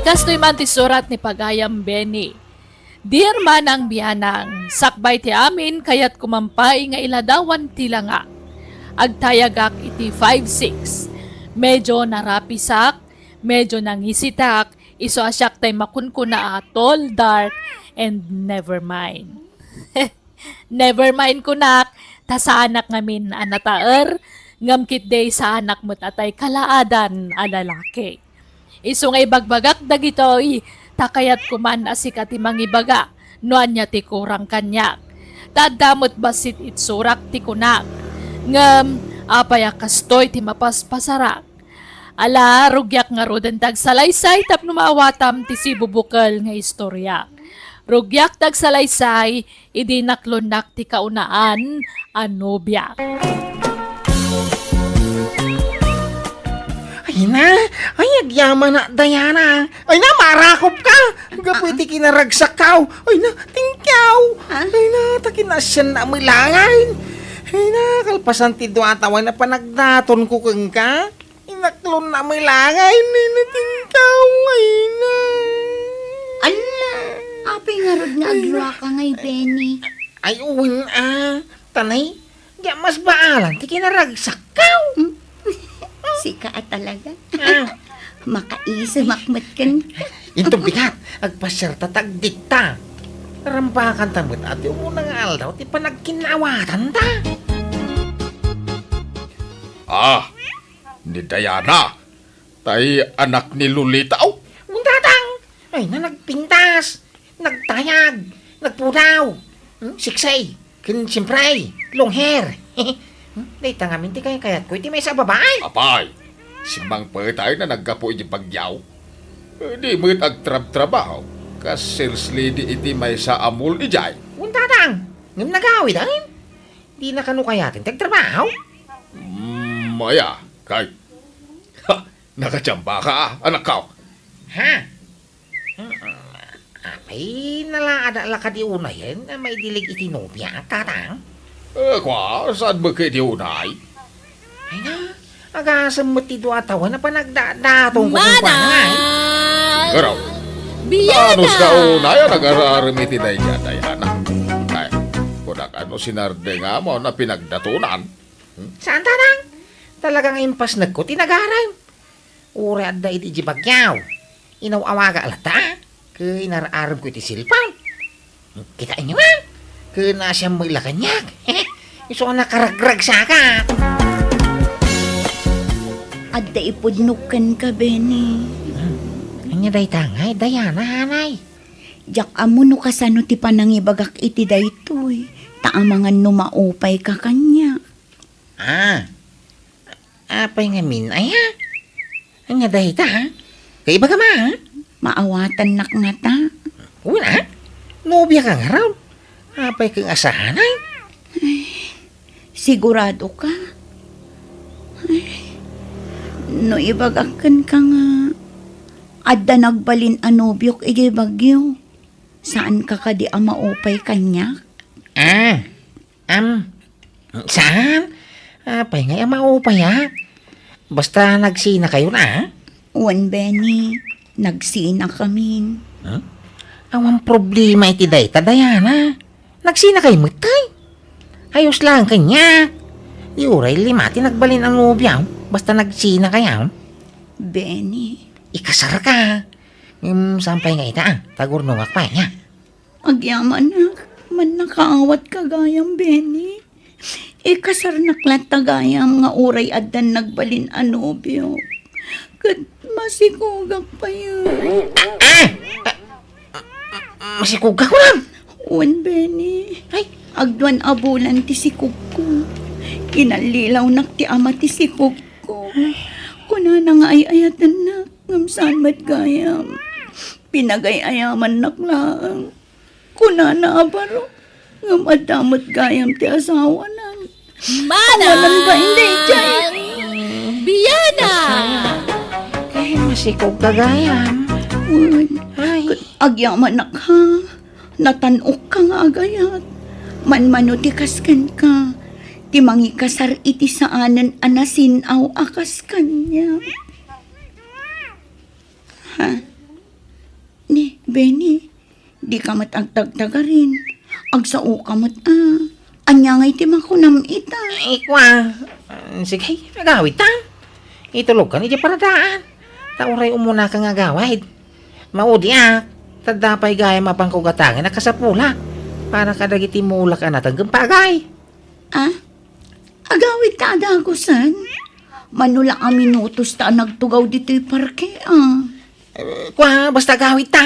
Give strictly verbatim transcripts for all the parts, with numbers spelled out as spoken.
Kastoy man ti surat ni pagayam Benny. Dear Manang Bianang, sakbay ti amin, kayatko man pay nga iladawan ti langa. Agtayagak iti five six. Medyo narapisak, medyo nangisitak, isu a siak tay makunkuna a tall, dark, and never mind. Never mind kunak, ta saanak ngamin a nataer, ngem ketdi saanak met a tay kalaadan a lalaki. Isu nga ibagbagak dagitoy, ta kayatko man a sika ti mangibaga no ania ti kurang kaniak. Ta adda met bassit itsurak ti kunak. Ngem apay a kastoy ti mapaspasarak? Ala, rugiak ngaruden ti agsalaysay tapno maawatam ti sibubukel nga istoriak. Rugiak ti agsalaysay idi naklonnak ti kaunaan a nobiak. Ay na, ay, agyamanak, Diana. Ay na, marakop ka. Gapu iti kinaragsakkaw. Ay na, tingkaw. Ah? Ay na, ta kinasiannak met laengen. Ay na, kalpasan ti dua a tawen a panagdatonko kenka. Inaklonnak met laengen, ay na, tingkaw, ay na. Ala, apay ngarud nga agluaka ngay, Benny? Ay, wen a. Tanay, di a mas baalan ti kinaragsakkaw. Hmm? Sika a talaga. Ah. Makaisemak met kenka. Inton bigat, agpasiarta ta agdikta. Rambakanta met a ti umuna nga aldaw ti panagkinnaawatanta. Ah, ni Diana, tay anak ni Lolita, oh. Untatang! Ay na, nagpintas, nagtayag, nagpudaw, hmm, sexy, ken siyempre, long hair. Hmm, dayta ngamin ti kaykayatko iti maysa a babai. Apay, simmangpet a naggapu iti bagyo. Eh, di met agtrabtrabaho, kas sales lady iti maysa a mall idiay. Untatang, ngem nagawid, ay? Di na kano kayaten ti agtrabaho? Mm, aya, kay. Ha, nakachamba ka, anakko. Ha? Mm, apay, nalaadak la kadi unayen a maidilig iti nobia, tatang? Eh, kwa, saan met ket iti unay? Ay na, agasem met ti dua a tawen a panagdadatongko kenkuana, ay. Pero, Biana! Anus ka unay a nagar-arem iti daydi a Diana? Ay, kunak, ano sinardengam a pinagdatonan? Hmm? Saan, tatang? Talaga nga impasnekko ti nagarem. Uray adda idi idiay bagyo, inaw-awagak latta, ket inar-aremko iti cellphone. Kitaenyo man, ket naasiam met la kaniak. Isu a nakaragragsakak. Adda ipudno kenka, Benny. Hmm. Ania dayta ngay, Diana, anay? Diak ammo no kasano ti panangibagak iti daytoy, ta amangan no maupayka kaniak. Ah. Apay ngamin, aya? Ania dayta, ha? Kaibagam, ha? Maawatannak ngata. Wen a? Nobiaka ngarud. Apay ket nga saan, ay? Ay, sigurado ka? Ay, no ibagak kenka nga adda nagbalin a nobiok idiay Baguio, saanka kadi a maupay kaniak? Ah, Am, saan? Apay ngay a maupay a? Basta nagsinakayon a? Wen, Benny, nagsinakamin. Huh? Awan problema iti dayta, Diana. Nagsinakay met, ay. Ayos laeng kaniak. Di uray lima ti nagbalin a nobiam, basta nagsinakayan. Benny. Ikasarka. Ngem saan pay nga ita, ah. Tagurnongak pay, nia. Agyamanak, mannakaawat ka gayam, Benny. Ikasarnak latta gayam nga uray addan nagbalin a nobio. Ket masikogak pay. Ah! Ah! Masikogak, kunam? Wen, Benny. Ay. Agduan a bulan ti sikogko. Inallilawnak ti ama ti sikogko. Kunana nga ay-ayatennak, ngem saan met gayam. Pinagay-ayamannak laeng. Kunana a baro, ngem adda met gayam ti asawanan. Manang! Awanan ba, hindi, Jay? Biana! Eh, masikog ka gayam. Wen, ay. Agyamanak, ha? Natan-ok ka nga agayat. Manmano ti kas kenka, ti mangikasar iti saanen a nasin-aw a kas kaniak. Ha? Ni, Benny, dika met agtagtagarin. Agsaoka met, a. Ania ngay ti makunam ita? Ay, kua. Ah, sige, agawidta. Itulogkan idiay paradaan. Ta uray umunaka nga agawid. Maudiak, ta adda pay gayam a pangkugatangen a kasapulak para kadagiti mulak a nateng ken pagay. Ah? Agawidta a dagusen? Mano la a minutos ta a nagtugaw ditoy parke, a. Eh, kua, basta agawidta.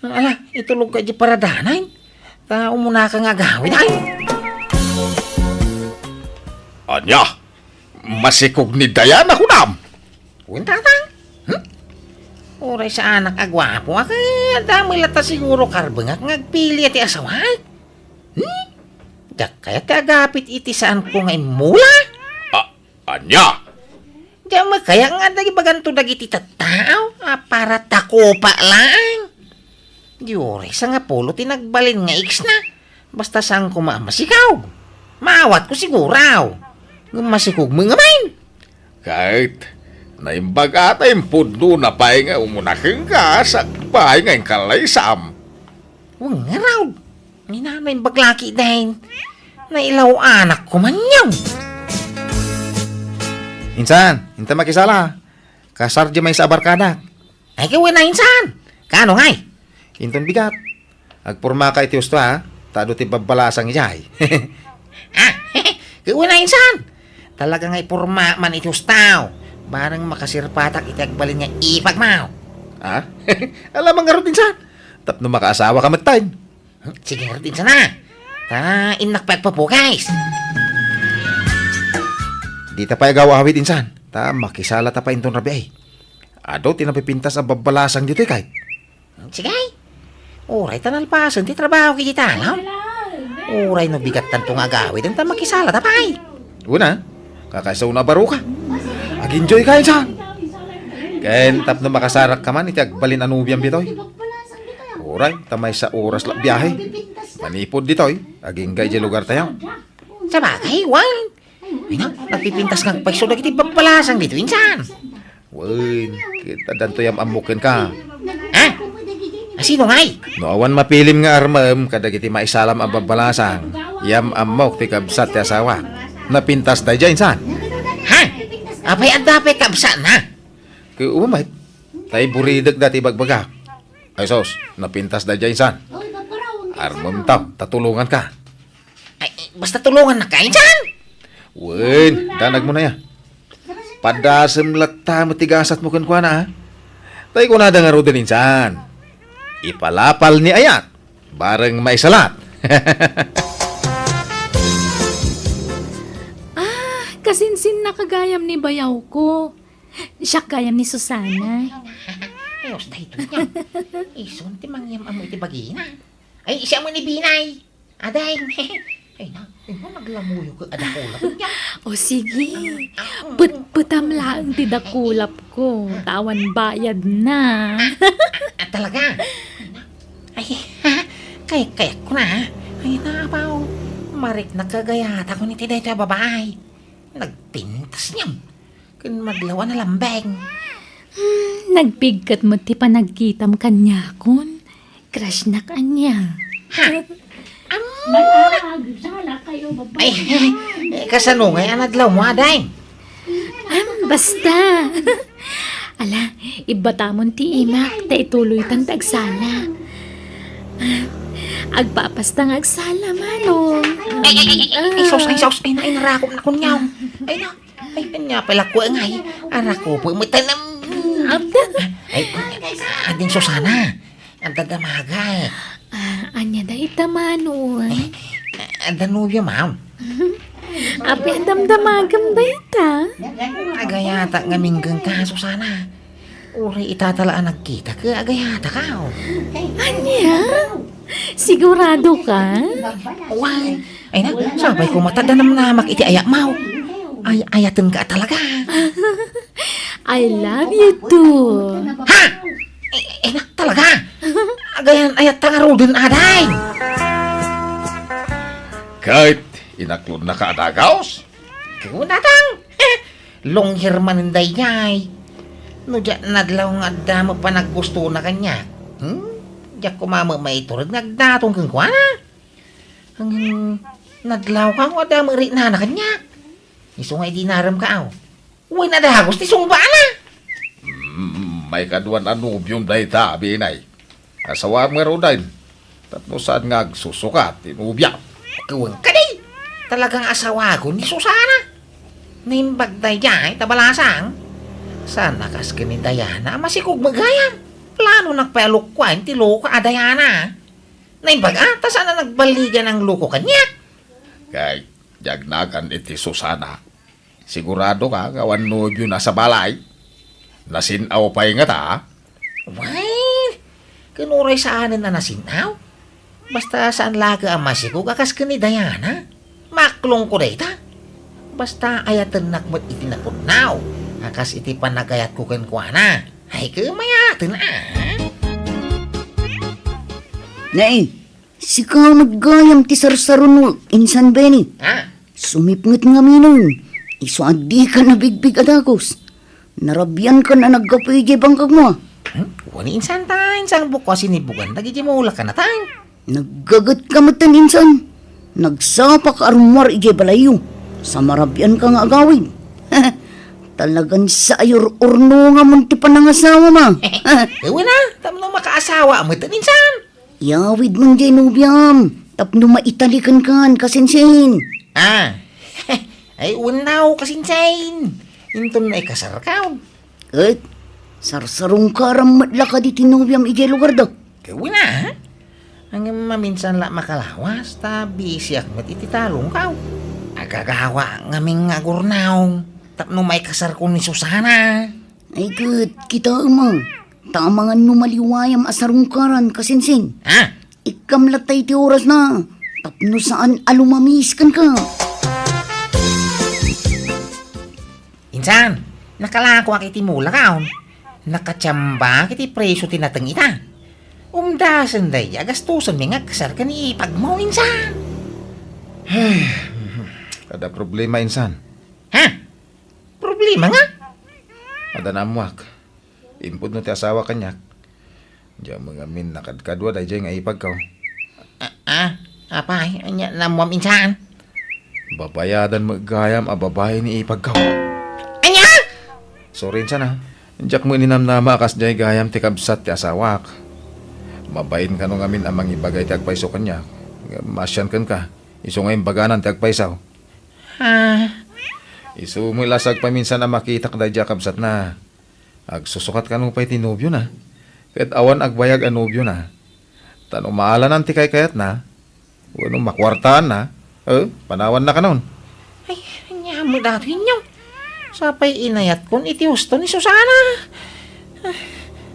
Ala, itulogka idiay paradaan. Ta umunaka nga agawid, ay. Ania? Masikog ni Diana, kunam? Wen, tatang. Hmm? Uray saanak a guapo, a, ket adda met latta siguro karbengak nga agpili ti asawak. Hmm? Diak kayat ti agapit iti saanko nga immula? A-, ania? Diak met kayat nga adda ibaganto dagiti tattao a para takopa laeng. Di uray sangapulo ti nagbalin nga ex-na. Basta saan koma a masikog. Maawatko siguro. Ngem masikog met ngamin. Ket naimbag a ta impudnona pay nga umuna kenka sakbay nga inkalaysam. Wen ngarud. Ni nanay baglaki dayn. Nailaw anak ko man yun. Insan, inta makisala. Kasar di maysa a barkadak. Ay, ket wen a, insan. Kaano ngay? Inton bigat. Agpormaka iti husto, ha? Ta adu ti babbalasang idiay. Ah, ket wen a, insan. Talaga nga iporma man iti husto. Bareng makasirpatak iti agbalin nga ipagmaw. Ha? Alamang ngarud, insan. Tapno makaasawaka metten. Hmm, sige ngarud, insan, a. Ta innak pay agpapukis. Dita pay agaw-awid, insan. Ta makisalata pay inton rabii. Adu ti napipintas a babbalasang ditoy, kay. Sige. Uray ta nalpasen ti trabaho iti talom. Uray no bigattanto nga agawiden ta makisalata pay. Una, kakaisuna a baruka. Ag-enjoy ka, insan. Ken tapno makasarakka man iti agbalin a nobiam ditoy. Uray ta maysa oras la biahe. Manipud ditoy, agingga idiay lugartayo. Sabagay, wen. Ay, na, nagpipintas nga agpayso dagiti babbalasang ditoy, insan. Wen, ket addanto yam-ammok kenka. Ha? A, sino ngay? No awan mapilim nga armem kadagiti maisalam a babbalasang, yam-ammok ti kabsat ti asawak. Napintas daydiay, insan. Ha? Apay adda pay kabsatna? Ket umamet, tay buridek dati bagbagak. Ay sus, napintas daydiay, insan. Armem ta, ta tulonganka. Ay, basta tulongannak, insan! Wen, danagmo na ya. Padasem latta met ti gasatmo kenkuana, a. Tay kunada ngaruden, insan. Ipalapal ni ayat, bareng maisalat. Ah, kasinsinna ka gayam ni bayawko. Siak gayam ni Susana. Ay, usta ito niya. Isun ti mangyam-ammo iti bagina. Ay, siya mo ni Binay. Aday, ay na, ay na, naglamuyo ka, ada ko lang. O sige, petpetam laeng ti dakulap ko, ta awan bayad na. Ah, talaga? Ay, kay, kay ko na, ha? Ay na, apaw, mariknak kagayat ako ni ti dayta babae. Nagpintas niyam. Ken madlaw a nalambeng. Hmm, nagpigket met ti panagkitam kaniakon. Crush nak ania. Ha? Ammo na! Ay, eh, kasano ngay a nadlaw mo, aday? Am, basta. Ala, ibbatamon ti imak, ta ituloytan ti agsala. Agpapasta nga agsala, Manong. Ay, ay, ay, ay, ay, sus, ay, sus, ay, na, ay, narakop na kunyaw. Ay, na. Ay, ania pala ko ngay, arakop met tanam. Ay, ading Susana, adda damaga. Ah, ania dayta, Manong? Adda nobio, ma'am. Apay a damdamagam dayta? Agayata nga minggen ka, Susana. Uray ita tala a nagkita, ket agayata ka, oh. Ania? Sigurado ka? Wen, ay na, sapay ko met ta danamnamak iti ayat mo. Ay, ayaten ka talaga. I love you too. Ha? Ay, ay na, talaga? Agayan, ayat ta ngaruden, aday. Ket, inaklod na ka, adagos? Kunatang. Longher manen daydiay. No diak nadlaw nga adda met panaggustona kaniak, Hmm? Diak koma met maitured nga agdaton kenkuana. Ngem, nadlawka nga adda met riknana kaniak. Isu nga idi naremka, aw. Wen a dagus ti sungbana. Mm, maikadua a nobiom dayta, Binay. Asawaem ngaruden. Tapno saan nga agsusukat ti nobia. Wen kadi. Talaga nga asawakon ni Susana. Naimbag daydiay ta balasang. Saan a kas ken ni Diana a masikog met gayam. Planonak pay a lukuaen ti loko a Diana. Naimbag a, ta saan a nagballigan ang loko kaniak. Kay, diak nagan iti Susana. Siguradoka nga awan nobiona sa balay? Nasin-aw pay ngata? Wen, ken uray saanen a nasin-aw. Basta saan laeng a masikog a kas ken ni Diana. Maklongko dayta. Basta ayatennak met iti napudno a kas iti panagayatko kenkuana. Ay, ket mayaten a. Nay, sika met gayam ti sarsaronmo, Insan Benny. Ha? Sumipnget ngaminen, isu a dika nabigbig a dagus. Narabiankan a naggapu idiay bangkagmo a. Hmm? Wen, Insan, ta, Insan, bukko a sinibugan dagiti mulak a natay. Naggagetka metten, Insan. Nagsapak a rummuar idiay balayyo. Sa marabianka nga agawid. Talagan sa ayur-urno nga mun ti panangasawam a. Wen a, tapno makaasawa metten, Insan. Iyawidmon diay nobiam tapno maitali kenka, Kasinsin. Ah. Ay, wen a, Kasinsin. Inton naikasarka. Ket, sarsarungkaram met la kadi ti nobiam idiay lugarda. Ket wen a, ha? Ngem maminsan la makalawas, ta bisiak met iti talongko. Agagawaak ngamin nga agurnaw, tapno maikasarko ni Susana. Ay ket, kitaem a, ta amangan no maliwayam a sarungkaran, Kasinsin. Ha? Ikkam latta iti orasna, tapno saan a lumamis kenka. Insan, nakalakoak iti mulak a. Nakatiambaak iti presio ti nateng ita. Umdasen daydi a gastosenmi nga agkasar ken ni ipagmo, Insan. Kada problema, Insan. Ha? Problema nga? Adda naammoak. Impudno ti asawa kaniak. Diak met ngamin nakadkadua daydiay nga ipagko. Ah, ah, apay, ania naammoam, Insan? Babayadan met gayam a babai ni ipagko. Ania? Sorry, Insan, a. Diak met ninamnama a kasdiay gayam ti kabsat ti asawak. Mabain kano ngamin a mangibaga iti agpayso kaniak. Maasian kenka. Isu nga imbaganan ti agpayso. Ah. Isu met la sa agpaminsan a makitak daydiay a kabsatna. Agsusukat kano pay ti nobiona. Ket awan agbayag a nobiona. Ta no maalanan ti kaykayatna, wenno makuartaanna, eh, panawanna kanon. Ay, ania met datoy, Inyo? Sapay inayatkon iti husto ni Susana. Ah,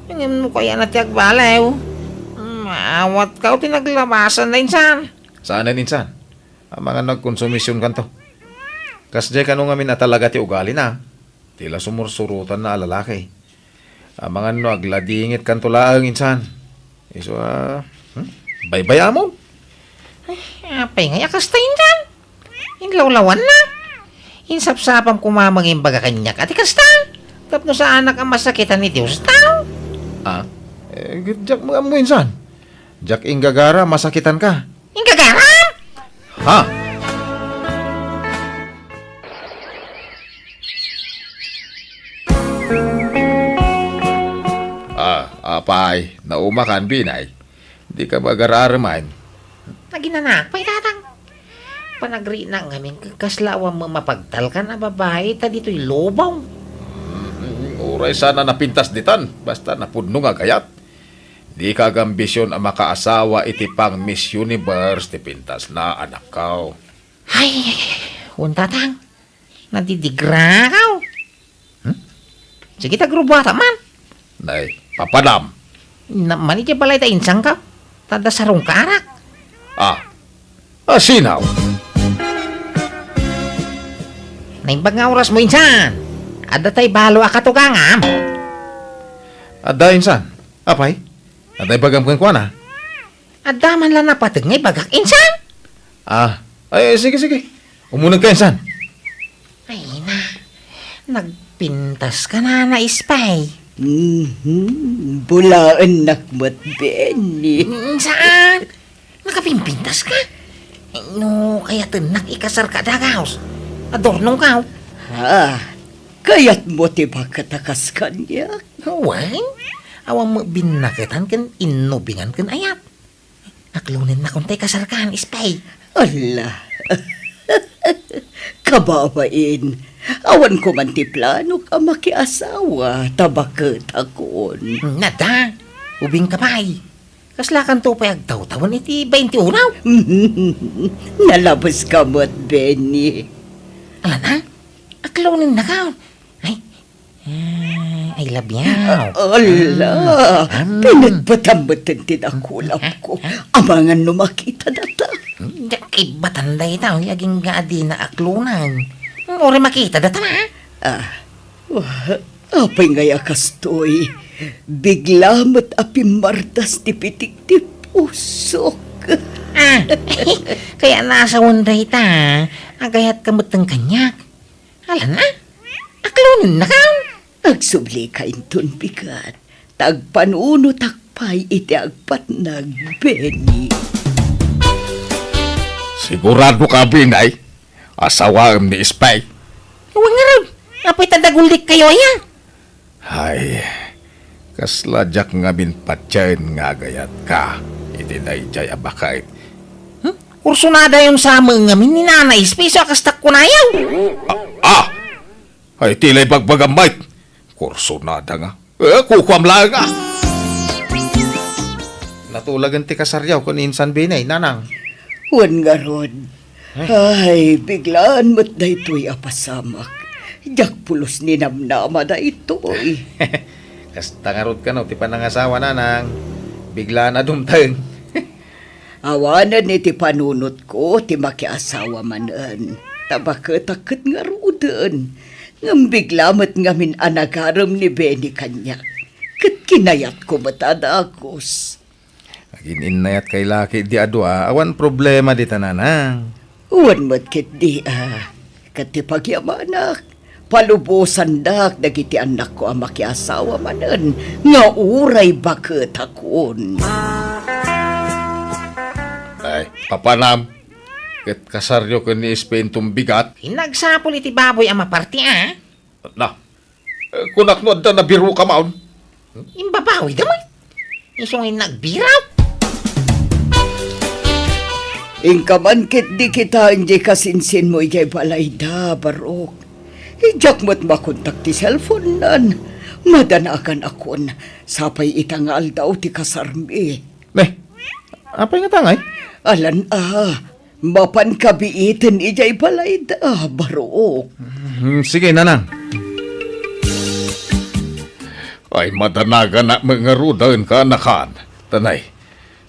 ngem no kayatna ti agbaliw, maawatka ti naglabasan da, Insan. Saanen, Insan. Amangan no agkonsumisionkanto. Kasdiay kano ngamin a talaga ti ugalina. Ti la sumursurotanna a lalaki. Amangan no agladingitkanto laeng, Insan. Isu a, hmm? Baybay-amon. Ay, apay ngay a kasta, Insan? Inlawlawanna. Insapsapam koma mangimbaga kaniak a ti kasta. Tapno saanak a masakitan ni Dios tao. Ah? Eh, diak maammo, Insan. Diak inggagara, masakitanka. Inggagara? Ha? Ah, apay, naumakan, Binay. Dika ba agar-areman? Naginanak pay, Tatang. Panagriknak ngamin ket kasla awan mapagtalkan a babai ta ditoy lubong. Mm, uray sana napintas ditan, basta napudno nga agayat. Dika agambision a makaasawa iti pang Miss Universe ti pintasna, anakko. Ay, wen, Tatang. Nadidigrakaw. Hmm? Sige, ta agrubuata man. Nay, papadam. Naman iti balay ta, Insan, ka. Ta adda sarungkarak. Ah. Asinaw. Naimbag nga orasmo, Insan. Adda tay balo a katugangam. Adda, Insan. Apay? Adda ibagam kenkuana? Adda man la napateg nga ibagak, Insan? Ah, ay, sige, sige. Umunegka, Insan. Ay na, nagpintas ka na, Ispay. Mhm. Bulaennak met, Benny. Mm, saan? Nakapimpintas ka? No kayatennak ikasarka a dagus, adornongkaw. Ha? Kayatmo ti baket a kas kaniak? Wen, awan met binnaketan ken innubingan ken ayat. Aklonennakon tay kasarkan, Espay. Ala. Kababain, awan ko man ti planok a makiasawa, ta baketakon. Nada, ubingka pay. Kaslakanto pay agtawtawen iti bainti unaw. Nalabeska met, Benny. Ala na, aklonennaka. Ay, ah, I love you. Ala, Mm. Mm. Pinatpatam met ti dakulap ko. Ah, ah. Amangan no makita data. Diak ibbatan dayta, agingga a dina aklonan. Uray makita data na. Ah, wa-, apay ngay a kastoy? Bigla met a pimmardas ti pitik ti pusok. Ah, kaya nasawan dayta, agayatka met kaniak. Ala na, aklonennaka. Agsublika inton bigat, ta agpanunotak pay iti agpatnag, Benny. Sigurado ka, Binay? Asawaem ni Espay? Wen ngarud, apay ta dagullikkayo aya? Ay, kasla diak ngamin patien nga agayatka iti daydiay a baket. Hmm? Kursonadayon sa met ngamin ni Nana Espay, isu a kasta kunayo. Ah, ah! Ay, ti la ibagbagam, Mike. Kursonada nga. Eh, kukuam laeng, ah. Natulagen ti kasaryo ken ni insan Binay, Nanang. Wen ngarud. Eh? Ay, biglaan met daytoy a pasamak. Diak pulos ninamnama daytoy. Kasta ngarud kano ti panangasawa, Nanang. Biglaan a dumteng. Awanen iti panunotko ti makiasawa manen, ta baketak ket ngaruden. Ngem bigla met ngamin a nagarem ni Benny kaniak, ket kinayatko met a dagus. Agin-innayat kay laki di a dua, awan problema dita, Nanang. Wen met ketdi a, ket ti pagyamanak, palubosandak dagiti annakko a makiasawa manen nga uray baketakon. Ay, papanam, ket kasaryo ken ni Espay inton bigat? Inagsapul iti baboy a maparti, a? Na, eh, kunak no adda nabiruka maon. Imbabawida met. Isu nga nagbiraw. Inka man ketdi kitaen diay kasinsinmo idiay balayda, Barok. Diak met makontak ti cellphone-nan. Madanaganakon, sapay ita nga aldaw ti kasarmi. Ne, apay ngata ngay? Alan a, mapan kabiiten idiay balayda, Barok. Hmm, sige, Nanang. Ay, madanaganak met ngaruden, kaanakan. Tanay,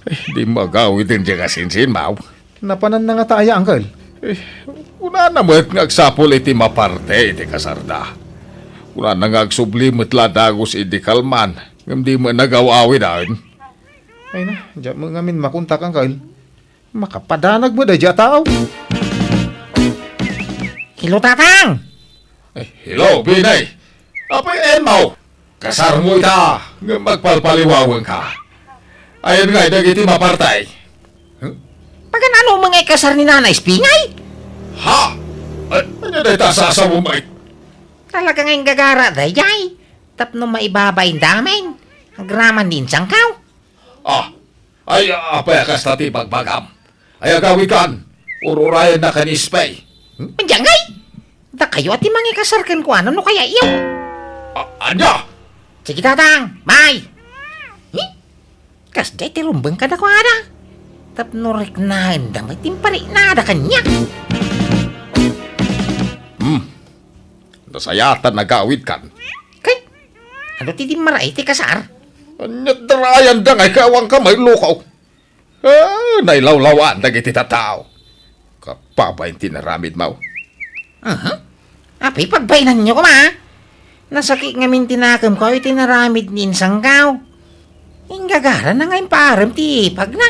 ay, di magawiden diay kasinsinmo. Napananna ngata aya, Uncle? Eh, kunana met nga agsapul iti maparte iti kasarda. Kunana nga agsubli met la dagus idi kalman, ngem di met nagaw-awiden. Ay na, diak met ngamin makontak, Uncle. Makapadanag met daydiay a tao. Hello, Tatang! Eh, hello, Binay! Apay, Emma, kasarmo ita, ngem agpalpaliwawenka. Ayan ngay dagiti mapartay? Huh? Paganano man ngay kasar ni Nana Espay ngay? Ha? Ay, ania dayta a sasaom, Mike? Talaga nga inggagara daydiay. Tapno maibabain damin. Agraman ni insangkaw. Ah, ay, apay a kasta ti bagbagam? Ay, agawidkan, ururayennak ni Espay. Hmm? Ania ngay? Dakayo a ti mangikasar kenkuana no kayatyo. A-, ania? Sige, Tatang, bye. Hmm? Kasdiay ti rumbeng kadakuada. Tapno riknaenda met ti impariknada kaniak. Hmm. Nasayatan agawidkan. Kay, ano ti dimmaraay ti kasar? Ania darayanda ngay kayawanka, Mike, lukaw? Ah, nailawlawan dagiti tattao. Kababain ti naramidmo. Aha. Apay, pagbainanyo koma. Nasakit ngamin ti nakemko iti naramid ni insangkaw. Inggagara na nga impaarem ti ipagna.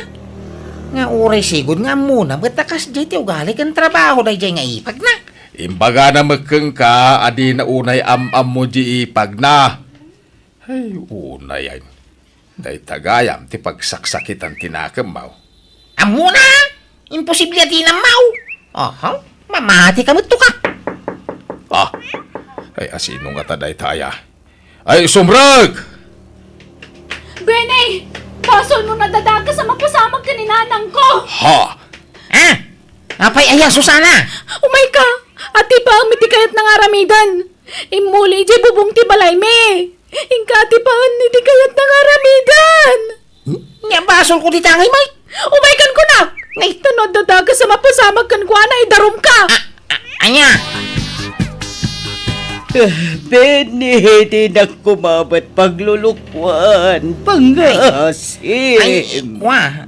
Nga uray sigud nga ammona met a kasdiay ti ugali ken trabaho daydiay nga ipagna. Imbagana met kenka a dina unay am-ammo di ipagna. Ay, unay ay. Dayta gayam ti pagsaksakitan ti nakemmo. Ammona? Imposible a di nammaw. Aha, mamati ka met, tuka. Ah, ay, asino ngata dayta aya? Ay, sumrek! Benny! Basolmo nga adda dakes a mapasamak ken ni nanangko! Ha? Ah? Apay aya, Susana? Umayka! Atipaem iti kayatna nga aramiden! Immuli idiay bubong ti balaymi! Inka atipaen iti kayatna nga aramiden! Nya basolko dita ngay, May? Umaykan kuna! Ngay ta no adda dakes a mapasamak kenkuana, idarumka! Ah, ah, ania? Benny, dinak kumabat paglulukuan. Pangasim. Ay, kwa.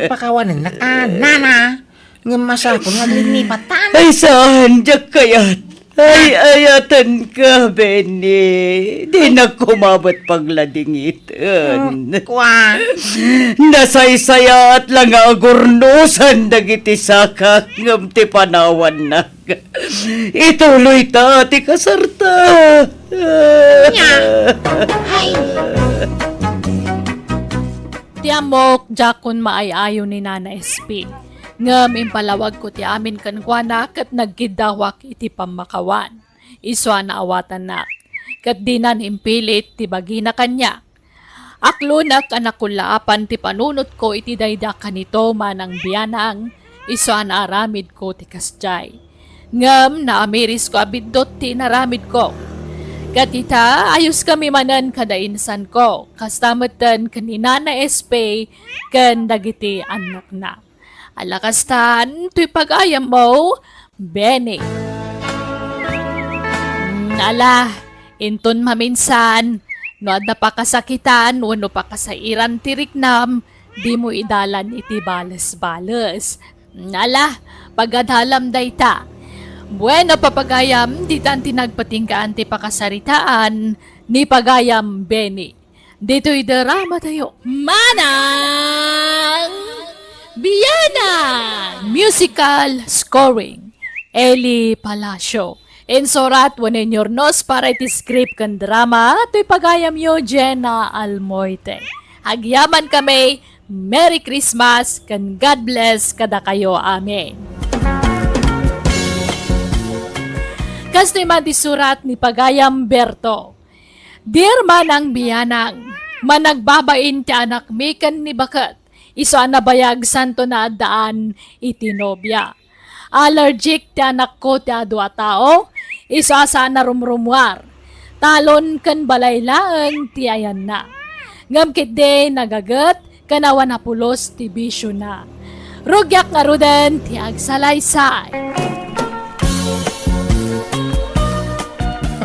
Ipakawanen na ka, nana. Ngem masapul nga aglinlipat ta, nana. Ay, saan, diak kayat. Ay, ayatenka, Benny. Dinak kumabat pagladingiten. Kwa. Nasaysayaat la nga agurnosan dagiti sakak ngem ti panawanna. Ituloyta ti kasarta. Nya. Ay. Ti ammok, diakon maay-ayo ni Nana S P. Ngem impalawagko ti amin kenkuana ket nagkiddawak iti pammakawan. Isu a naawatannak. Ket dinan impilit ti bagina kaniak. Aklonek a nakullaapan ti panunotko iti daydi a kanito, manang bianang, isu a naaramidko ti kasdiay. Ngem naamirisko a biddut ti inaramidko. Ket ita, ayoskami manen kada insanko, kasta metten ken ni Nana S P ken dagiti annakna. Ala kastan, toy pagayammo, Benny. Mm, ala, inton maminsan, no adda pakasakitan wenno pakasairan ti riknam, dimo idalan iti bales-bales. Mm, ala, pagadalam dayta. Bueno, papagayam, ditan ti nagpatinggaan ti pakasaritaan ni pagayam Benny. Ditoy drama tayo. Manang Bianang! Musical scoring, Eli Palacio. Insurat wenno inyurnos para iti script ken drama, toy pagayamyo, Jenna Almoite. Agyaman kami, Merry Christmas ken God bless kadakayo amin. Kastoy man ti surat ni Pagayam Berto. Dear Manang Bianang, managbabain ti anakmi ken ni baket, isu a nabayag santo naaddaan iti nobia. Allergic ti anakko ti adu a tao, isu a saan a rumrumuar. Talon ken balay laeng ti ayanna. Ngem ketdi nagaget, ken awan a pulos ti bisiona. Rugiak ngaruden ti agsalaysay.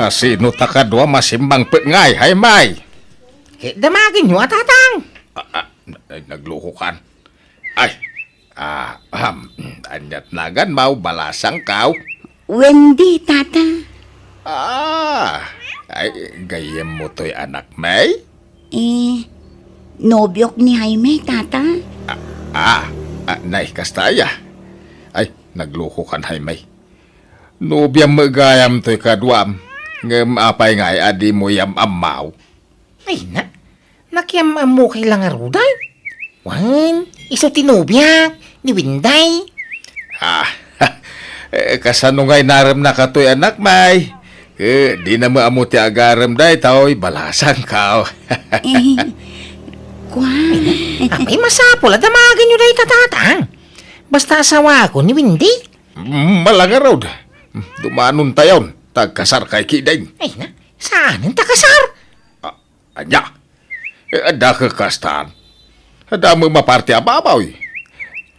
Asino ta kadua masimmangpet ngay, Jaime? Ket damagenyo a tatang. Ah, ah, ay, naglukokan. Ay, ah, ahem, aniat naganmo, balasangko? Wendy, tata. Ah, ay, gayyemmo toy anakmi? Eh, nobiok ni Jaime, tata. Ah, ah, ah, nay, kasta aya? Ay, naglukokan, Jaime. Nobiam met gayam toy kaduam, ngem apay ngay a dimo yam-ammo? Ay na, nakiam-ammokay la ngaruden? Wen, isu ti nobiak, ni Wendy. Ah, eh, kasano ngay naremnaka toy anakmi? Eh, dina met ammo ti agarem daytoy, balasangko. Eh, kuan. Apay, masapul a damagenyo dayta, tatang. Basta asawako ni Wendy. Mm, ala ngarud. Dumanontayon, ta agkasarkay ketdin. Ay na, saanen ta kasar? Ah, ania? Eh, adda kakastan. Adda met maparti a baboy.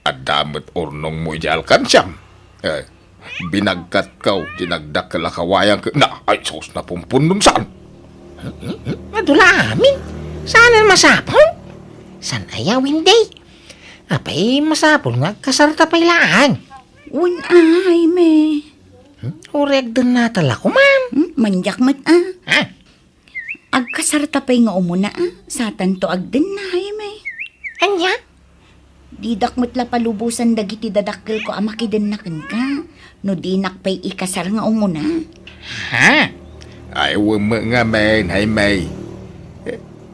Adda met urnongmo idiay alkansiam. Eh, binagkatko, dinagdakkel a kawayang ke-, na, ay sus, napumpunnom saan? Hmm, hmm, hmm. Adu la amin. Saanen masapul? Saan aya, Wendy? Apay, masapul nga agkasarta pay laeng. Wen a, Jaime. Hmm? Uray agdennata la koma. Hmm? Maniak met a. Ha? Agkasarta pay nga umuna a. Satanto agdenna, Jaime. Ania? Didak met la palubosan dagiti dadakkelko a makidenna kenka, no dinak pay ikasar nga umuna. Ha? Ay, wen met ngamin, Jaime.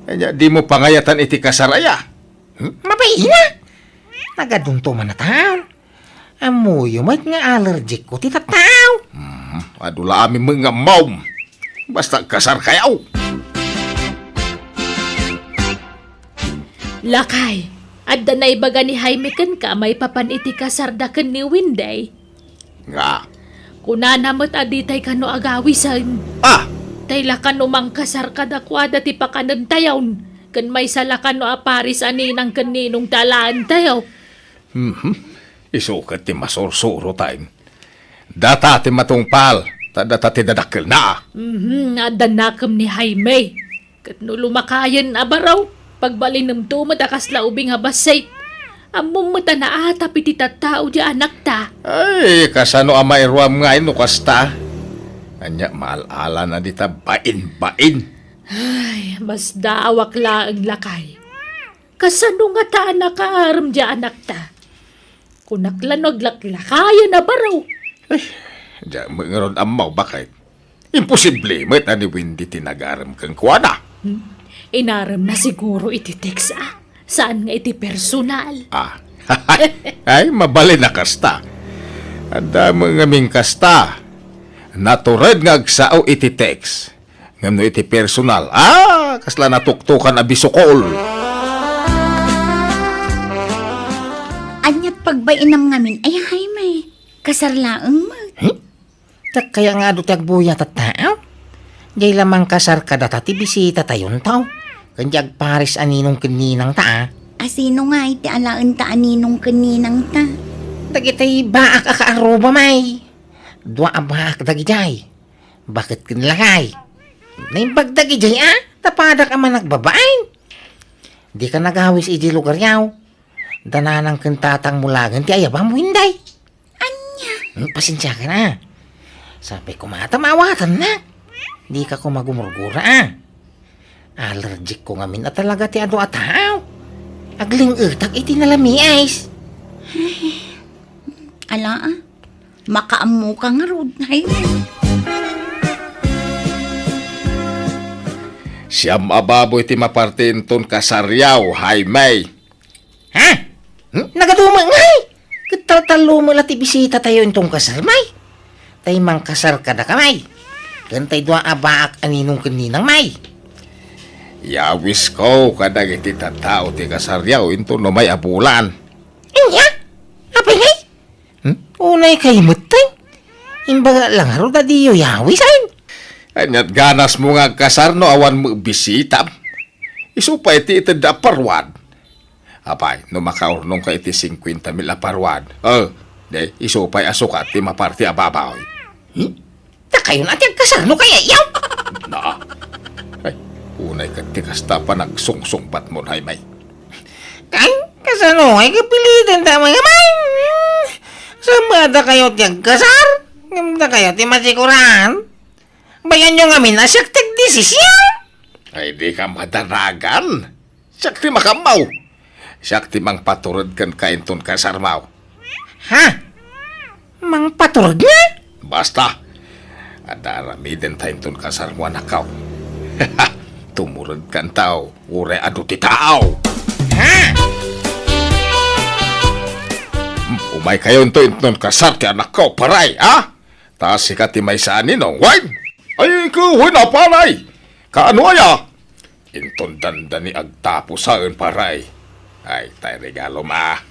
Ania, dimo pangayatan iti kasar aya? Hmm? Mabain a! Nagadunto man a tao. Ammoyo met nga allergic ko ti tattao. Hmm, adu la amin met nga ammom. Basta agkasarkayo. Lakay, adda naibaga ni Jaime kenka maipapan iti kasarda ken ni Winday? Nga? Kunana met a ditay kano agawisen. Ah! Tay la kano mangkasar kadakuada ti pakanentayon, ken maysa la kano a paris a ninang ken ninong ti alaentayo. Mhm. Isu ket ti masursurotayo. Data ti matungpal, ta data ti dadakkelna. Mhm, adda nakem ni Jaime. Ket no lumakayen a baro, pagbalinemto met a kasla ubing a bassit. Ammom met a naatap iti tattao ti anakta. Ay, kasano a mairuam ngay no kasta? Ania, maal-alana dita bain-bain. Ay, masdaawak laeng, lakay. Kasano ngata a nakaarem ti anakta? Kunak la no aglaklakayen a baro. Ay, diak met ngarud ammo, baket. Imposible met a ni Wendy ti nagarem kenkuana. Hmm? Inaremna siguro iti text, a. Saan nga iti personal. Ah. Ay, mabalin a kasta. Adda met ngamin kasta. Natured nga agsao iti text. Ngem no iti personal, ah, kasla natuktokan a bisukol. Ania't pagbainam ngamin, ay, Jaime? Kasar laeng met. Hmm? Diak kaya nga adu ti agbuya, tattao? Diay la mangkasar kadata ti bisitatayon, tao. Ken di agparis a ninong ken ninangta, a. A sino ngay ti alaenta a ninong ken ninangta? Dagitay baak a kaarruba, may. Dua a baak dagidiay. Baket ken lakay. Naimbag dagidiay, a? Ta padak a managbabain. Dika nagawis idiay lugaryo. Da nanang ken tatangmo laengen ti ayabam, Winday. Ania? Hmm, pasensiakan, a. Sapay koma ta maawatannak. Dika koma gumurgura, a. Allergic ko ngamin a talaga ti adu a tao. Agling-etak iti nalamiis. Ala, a. Makaammoka ngarud, Jaime. Siam a baboy ti maparti inton kasaryo, Jaime. Ha? Hmm? Nagadu met ngay? Ket taltallo met la ti bisitatayo inton kasar, may. Tay mangkasar kadaka, may. Ken tay dua a baak a ninong ken ninang, may. Yawisko kadagiti tattao ti kasaryo inton umay a bulan. Ania? Apay ngay? Hmm? Unay kay metten. Imbaga la ngarud a diyo yawisen. Ania't ganasmo nga agkasar no awan met bisitam? Isu pay ti itedda a paruad. Apay, no makaurnongka iti singkuenta mil a paruad, eh, di, isu pay a sukat ti maparti a baboy. Hmm? Dakayon a ti agkasar no kayatyo? Na. Ay, unay ket ti kasta panagsungsungbatmon, Jaime. Kan, kasano ngay kapiliten ta, mga man? Saan ba dakayo ti agkasar? Ngem dakayo ti masikuran? Bayanyo ngamin a siak ti agdesisyon. Ay, dika madaragan. Siak ti makaammo. Siak ti mangpatured kenka inton kasarmo. Ha? Mangpatured nga? Basta, adda aramidenta inton kasarmo, anakko. Tumuredkanto, uray adu ti tao. Ha? Umaykayo inton kasar ti anakko, paray, ha? Ta sika ti maysa a ninong, wen? Ay, ikaw, wen a, paray? Kaano aya? Inton dandani agtapusaen, paray. Ay, tay regalom a.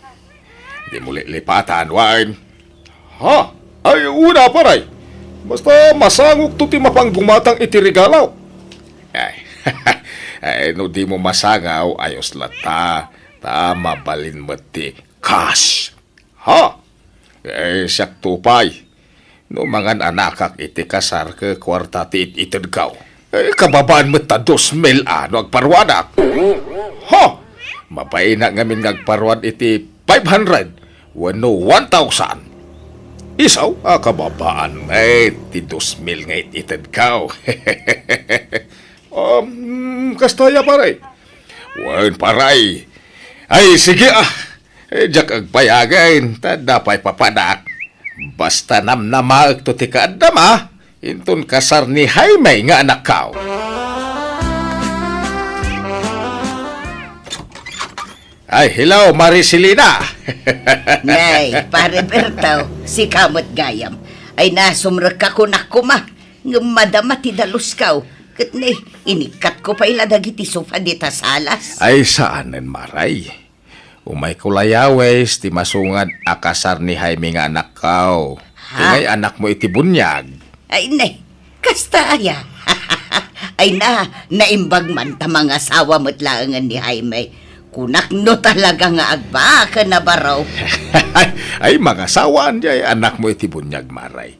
Dimo lilipatan, wen? Ha? Ay, una, paray. Basta masangokto ti mapanggumatang iti regalo. Ay, ay, no dimo masangaw, ayos latta. Ta mabalin met ti cash. Ha? Eh, siak to pay. No mangan-anakak iti kasar ket kuarta ti it-itedko. Eh, kababaan met ta dos mil a no agparuadak. Ha? Mabainak ngamin nga agparuad iti five hundred wenno one thousand. Isu a kababaan met ti dos mil nga it-itedko. Um, kasta aya, pare? Wen, pare. Ay, sige, a. Eh, diak agpayagen, ta adda pay papadak. Basta namnamaekto ti kaaddam, a. Inton kasar ni Jaime nga anakko. Ay, hello, Maricelina! Nay, Pare Berto, sika met gayam. Ay, nasumrekka kunak koma, ngem madama ti daluskaw. Ket ne, inikkatko pay la dagiti sofa dita salas. Ay, saanen, Maray. Umayko la yawis ti masungad a kasar ni Jaime nga anakko. Ha? Ngay anakmo iti buniag. Ay, ne, kasta aya. Ay na, naimbag man ta mangasawa met laengen ni Jaime. Kunak no talaga nga agbaken a baro. Ay, mangasawaan jay anakmo iti buniag, Maray.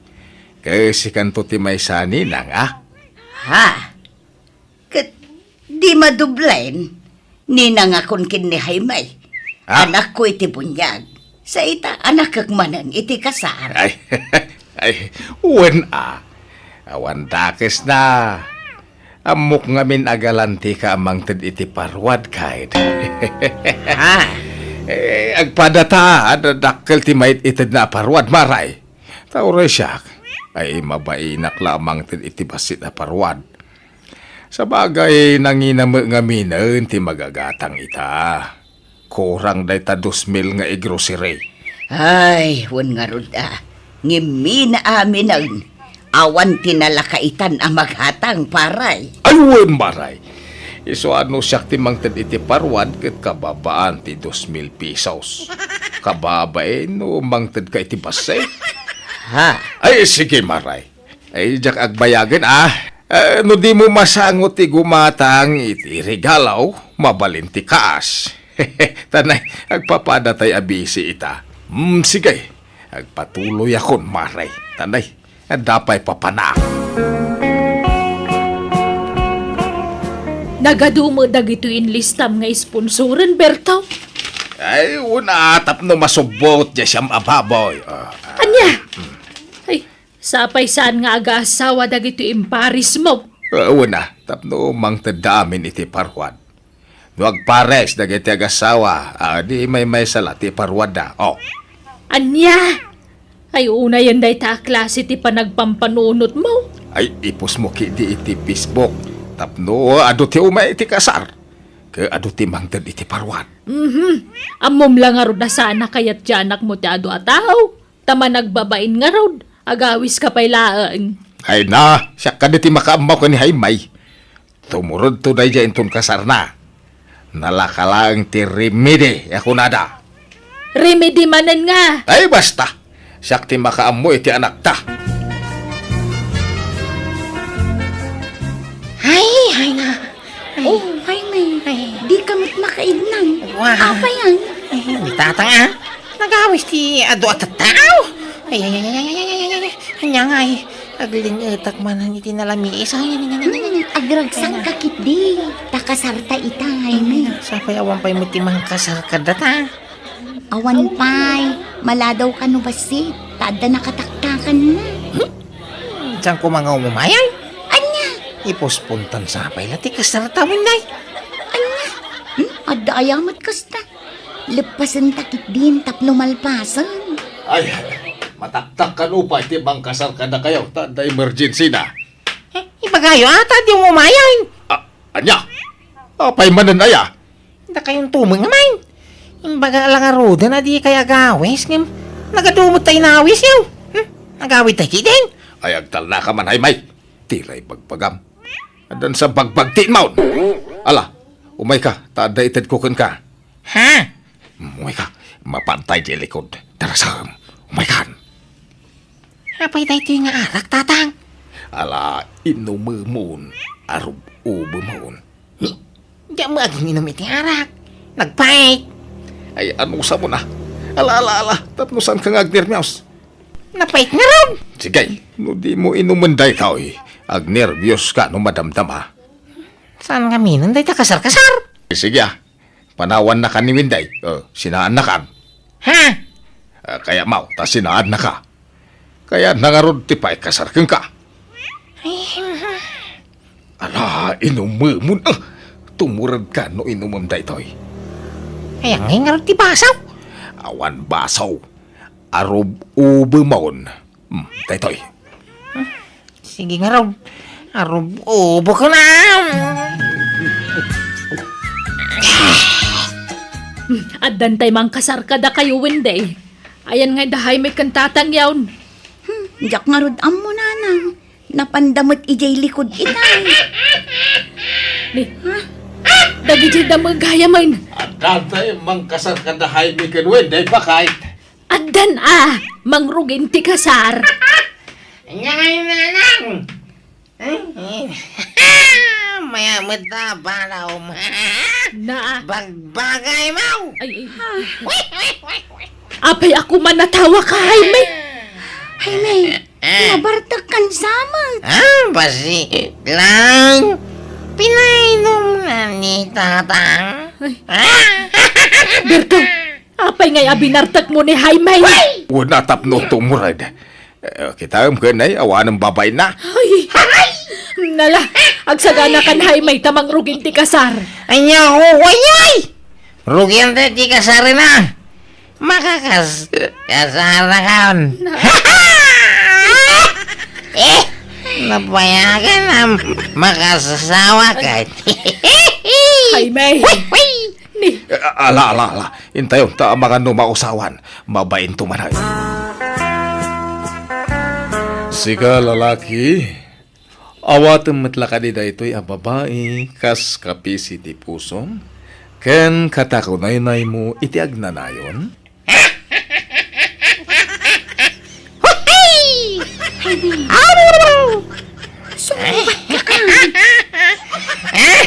Kasikanto ti maysa ninang, a? Ha? Ket di madublen, ninangakon ken ni Jaime. Ah. Anakko iti buniag. Sa ita, anakek manen iti kasar. Ay, ay, wen a. Awan dakesna. Ammok ngamin a galantika a mangted iti paruad, kaid. Ah. Eh, agpadata, adda dakkel ti mait-itedna a paruad, Maray. Ta uray siak, ay mabainak la a mangted iti bassit a paruad. Sabagay, nangina met ngaminen ti magagatang ita. Kurang dayta dos mil nga igrocery. Ay, wen ngarud a. Ngem mina aminen, awan ti nalakaitan a magatang, Paray. Ay, wen, Maray. Isu a no siak ti mangted iti paruad ket kababaan ti dos mil pesos. Kababain no mangtedka iti bassit. Ha? Ay, sige, Maray. Ay, diak agbayagen, a. Eh, no dimo masango ti gumatang iti regalo, mabalin ti kaas. Tanay, agpapadatay a bisi ita. Mm, sige. Agpatuloyakon, Maray. Tanay, adda pay papanaak. Nagadu met dagitoy inlistam nga sponsoren, Berto? Ay, wen a, tapno masubbot diay siam a baboy. Ah, ah. Ania? Ay, sapay saan nga agaasawa dagitoy imparismo? Ah, wen a, tapno mangtedda amin iti paruad. No agpares dagiti agasawa, a, di maymaysa la ti paruadda. Oh. Ania? Ay, unayen dayta a klase ti panagpampanunotmo. Ay, ipusmo ketdi iti Facebook tapno adu ti umay iti kasar, ket adu ti mangted iti paruad. Mhm. Ammom la ngarud a saan a kayat ti anakmo ti adu a tao. Ta managbabain ngarud, agawiska pay laeng. Ay na, siak kadi ti makaammo ken ni Jaime. Tumurodto daydiay inton kasarna. Nalaka laeng ti remedy a kunada. Remedy manen nga? Ay, basta! Siak ti makaammo iti anakta. Ay, ay na. Ay. Oh, Jaime, ay, di ka met makaidnang. Wow. Apay yan? Ay, ni Tatang, a. Nagawis ti adu a tattao. Ay, ay, ay. Ania ngay, agling-etak manen iti nalamiis. Ay, ay, ay, ay, ay. Hmm, agragsangka ketdi. Ta kasarta ita, Jaime. Ay, sapay awan pay met ti mangkasar kadata. Awan pay, maladaw ka no bassit, ta adda nakataktakanna. Hmm? Saan koma nga umumay? Ania? Ipuspontan sapay la ti kasarta, Winday. Ania? Hmm? Adda aya met kasta? Leppasenta ketdin tapno malpasen. Ay, mataktak kano pay ti mangkasar kadakayo, ta adda emergency na. Eh, ibagayo, a, ta di umumay. A, ania? Apay manen aya? Dakayon tumeng, Amay. Imbaga la ngaruden a dikay agawis, ngem nagadu met ta inawisyo. Hmm? Agawidtay ketdin. Ay, agtalnaka man, Jaime. Tila ibagbagam. Addan sa bagbagtienmon. Ala, umayka, ta adda itedko kenka. Ha? Umayka, mapantay diay likod. Tarasem, umaykan. Apay daytoy nga arak, Tatang? Ala, inumemon, arub-ubemon. Diak met agin-inum iti arak. Nagpait. Ay, anusam a. Ala, ala, ala, tapno saanka nga agnerbios. Napait ngarud. Sige, no dimo inumen daytoy, agnerbios ka no madamdama. Saan ngaminen dayta kasar-kasar? Sige, a. Panawannaka ni Winday. O, sinaannakan. Ha? A, kayatmo, ta sinaannaka. Kayatna ngarud ti paikasar kenka. Ay, ala, inumemon. A, tumuredka no inumem daytoy. Ay, angay ngarud ti baso? Awan baso. Arub-ubemon. Hmm, daytoy. Sige ngarud. Arub-ubekon. Addan tay mangkasar kadakayo, Wendy? Ayan nga da Jaime ken Tatang yaon. Hmm, diak ngarud ammo, Nanang. Napanda met idiay likud itay. Ni, ha? Dagiti damag gayamen. Addan tay mangkasar kada Jaime ken Wendy, bakay? Addan a, mangrugin ti kasar. Anya ngay, Nanang? Maya met ta, balaom. Na. Bagbagay mo. Ay, ay. Apay a kuman natawaka, Jaime? Jaime, nabartek kan samet. Ah, basi lang. Pinainom na ni Tatang. Ay. Ah. Berto, apay ngay a binartek mo ni Jaime? Wen a tapno tumured. Eh, kitaem ken ay, awanen babaina. Ay! Nala, agsagana kan Jaime ta mangrugin ti kasar. Anya, o, ay, ay! Rugian ti kasarna. Makakas-, kasar na kan. Na- Eh, napayagan na makasasawa ka. Jaime. Ni- Eh, ala, ala, ala. Intayon ta amangan no mausawan. Mabainto man ay. Sika, lalaki, awatem met la kadi daytoy a babai kas kapisi ti pusom, ken katakunaynaymo iti agnanayon? Hoy! Sumbat ka, ah!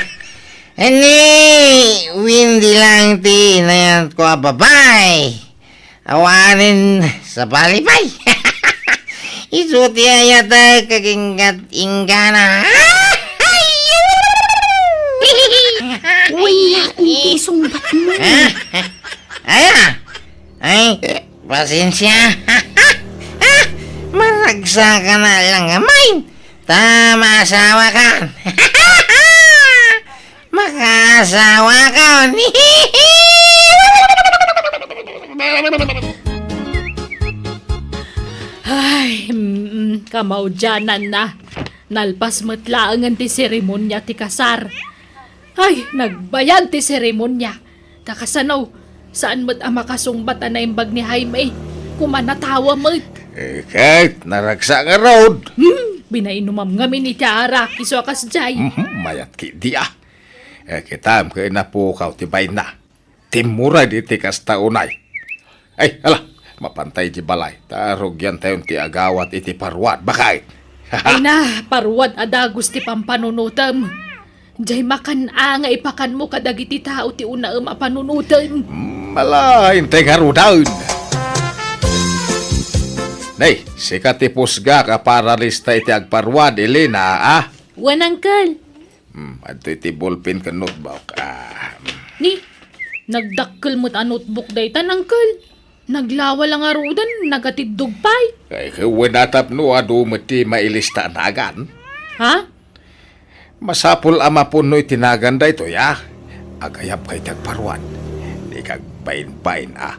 Ni Wendy lang ti inayat ko a babae. Awanen sabali pay. Isu ti ayatek aginggat inggana. Wen a, iti isungbat mo. Ah, aya? Ay, pasensia. Maragsakan na lang gamay. Ta maasawakan. Makaasawakan. Ay, mm, kamaudiananna. Nalpas met laengen ti seremonia ti kasar. Ay, nagbayag ti seremonia. Ta kasano, saan met a makasungbat a naimbag ni Jaime. Kuman natawa met. Eh, ket naragsak ngarud. Hmm, binainumam ngamin iti arak, isu a kasdiay. Mhm, mayat ketdi a. Eh, kitaem ket napukaw ti bainna. Timmured iti kasta unay. Ay, ala, mapantay iti balay. Ta rugiantayon ti agawat iti paruat, bakay. Ay na, paruat a dagus ti pampanunotem. Diay makan-a nga ipakanmo kadagiti tao ti unaem a panunotem. Mm, ala, intay ngaruden. Nay, sika ti pusgak a paralista iti agparuad, Elena, a? Wen, Uncle. Hmm, adtoy ti ballpen ken notebook. Ah. Ni, nagdakkel met a notebook daytan, Uncle. Naglawa la ngaruden, nagatiddog pay. Ay, wen a tapno adu met ti mailista a nagan. Ha? Masapul a mapunno iti nagan daytoy, a. Agayabka iti agparuan. Dika agbainbain, a.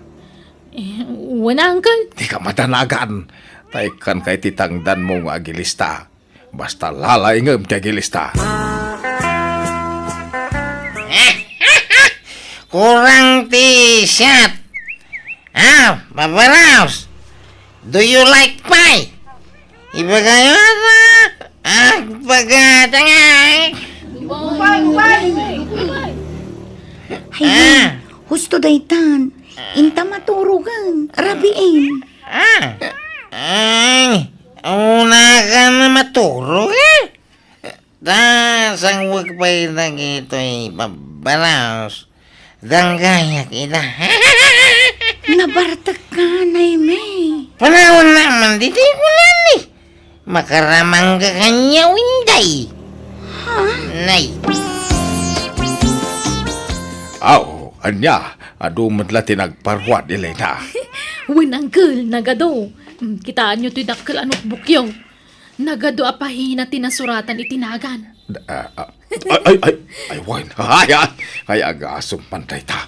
Eh, wen, Uncle. Dika madanagan. Ta ikkanka iti tangdanmo nga agilista. Basta lalaingem ti agilista. Kurang ti siat. Ah, Papa Raos, do you like pie? Ibagayo ata. Ah, pagkatangay. Ay, ah. Husto daytan. Inta maturogen. Rabiin. Ah. Ay, una ka na maturog, eh? Ta, sangwek pay dagitoy babbalos. Danggayak ida. Nabartek ka, Nay May. Panawan naman ditoy kunan, eh. Makaramang ka kanya, Winday. Ha? Nay. Aw, ania, adu met la ti nagparuat, Elena. Wen, Uncle, nagadu. Mm, kitaenyo toy dakkel a notebookyo. Nagadu a pahina ti nasuratan iti nagan. Ah, ah, ay, ay, ay, ay, wen. Ay, ay, ay, agasem man dayta.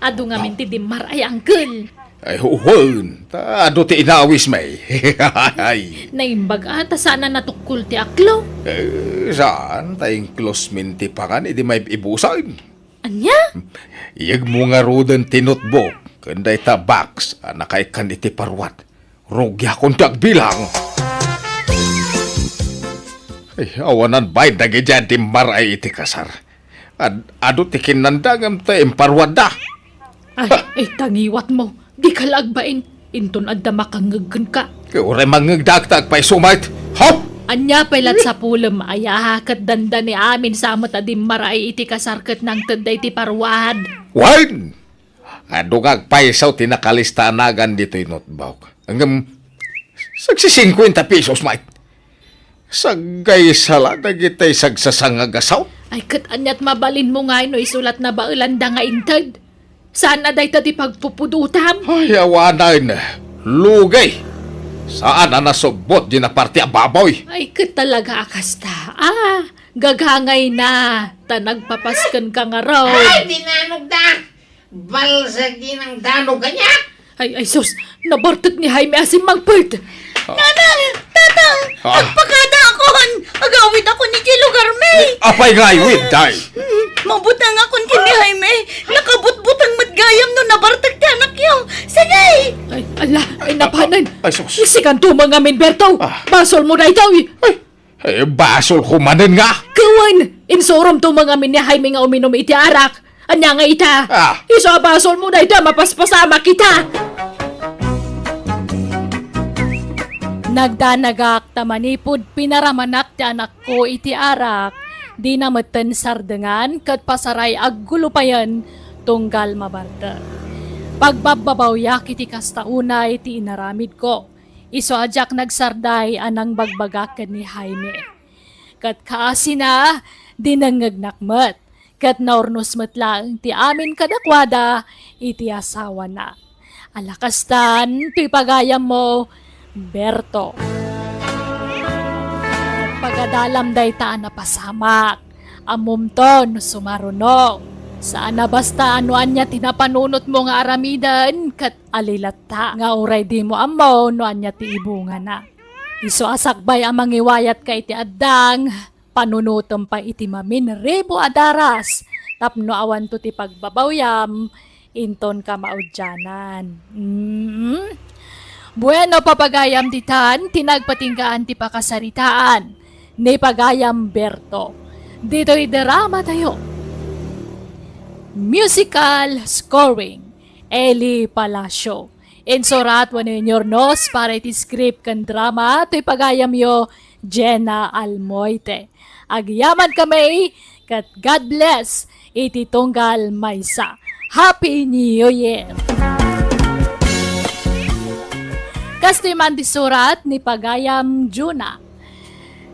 Adu ngamin ti dimmar ay, Uncle. Ay, wen. Ta, adu ti inawis, May. Ay. Naimbag a, ta saan a natukkol ti aklo. Eh, saan? Ta inklos min ti pangan, idi may ibusan. Ania? Iyegmo ngaruden ti notebook ken dayta box a nakaikkan iti paruat. Rugiakon ti agbilang. Ay, awanan bain dagidiay a dimmaray iti kasar. Ad-, adu ti kinnanda ngem ta imparuatda. Ay, ay, ta ngiwatmo. Dika la agbain. Inton adda makangngeg kenka. Ket uray mangngegda ta agpayso met. Hop! Ania pay la ti sapulem, aya, ket dandani amin sa met a dimmaray iti kasar ket nangted daydi paruat. Wen! Adu nga agpayso ti nakalista a nagan ditoy notebook. Ngem, sagsisingkuenta pesos met. Saggaysa la dagiti sagsasangagasaw. Ay, ket aniat mabalinmo ngay no isulat na baelanda nga inted? Saan a dayta ti pagpupudotam? Ay, awanen. Lugi. Saan a nasubbot di naparte a baboy. Ay, ket talaga a kasta. Ah, gagangay na. Ta nagpapasken ka ngarud. Ay, dinanogda! Balsag di nang danog kaniak! Ay, ay, sus! Nabartek ni Jaime a simmangpet! Nanang! Tatang! Ah. Agpakada akon! Agawid akon iti lugar mi! Apay nga aywid, day? Hmm, mabutang akon ken ni Jaime. Nakabutbutang met gayam no nabartek ti anakyo. Sige! Ay, ala, ay, napanen. Ay, sus. Isikanto mangamin, Berto. Ah. Basolmo daytoy. Ay, Eh, basolko manen nga. Kawan, insuromto mangamin ni Jaime nga uminom iti arak. Ania nga ita? Ah. Isu a basolmo dayta a mapaspasamak ita. Nagdanagak ta manipud pinaramanak ti anakko iti arak, dina metten sardengan ket pasaray aggulo payen tunggal mabartek. Pagbabbabawiak iti kasta unay ti inaramidko. Isu a diak nagsarday a nangbagbagak ken ni Jaime. Ket kaasina, dinengngegnak met, ket naurnos met laeng ti amin kadakuada iti asawana. Ala kastan, toy pagayammo, Berto. Pagadalam dayta a napasamak. Ammomto no sumaruno. Saan a basta no ania ti napanunotmo nga aramiden ket ali latta nga uray dimo ammo no ania ti ibungana. Isu a sakbay a mangiwayatka iti addang, panunotem pay iti maminribo a daras tapno awanto ti pagbabawiam inton kamaudianan. Mm. Bueno, papagayam ditan ti nagpatinggaan ti pakasaritaan ni Pagayam Berto. Ditoy drama tayo. Musical scoring, Eli Palacio. Insurat wenno inyurnos para iti script ken drama toy pagayamyo, Jenna Almoite. Agyaman kami, ket God bless iti tunggal maysa. Happy New Year! Kastoy man ti surat ni Pagayam Juna.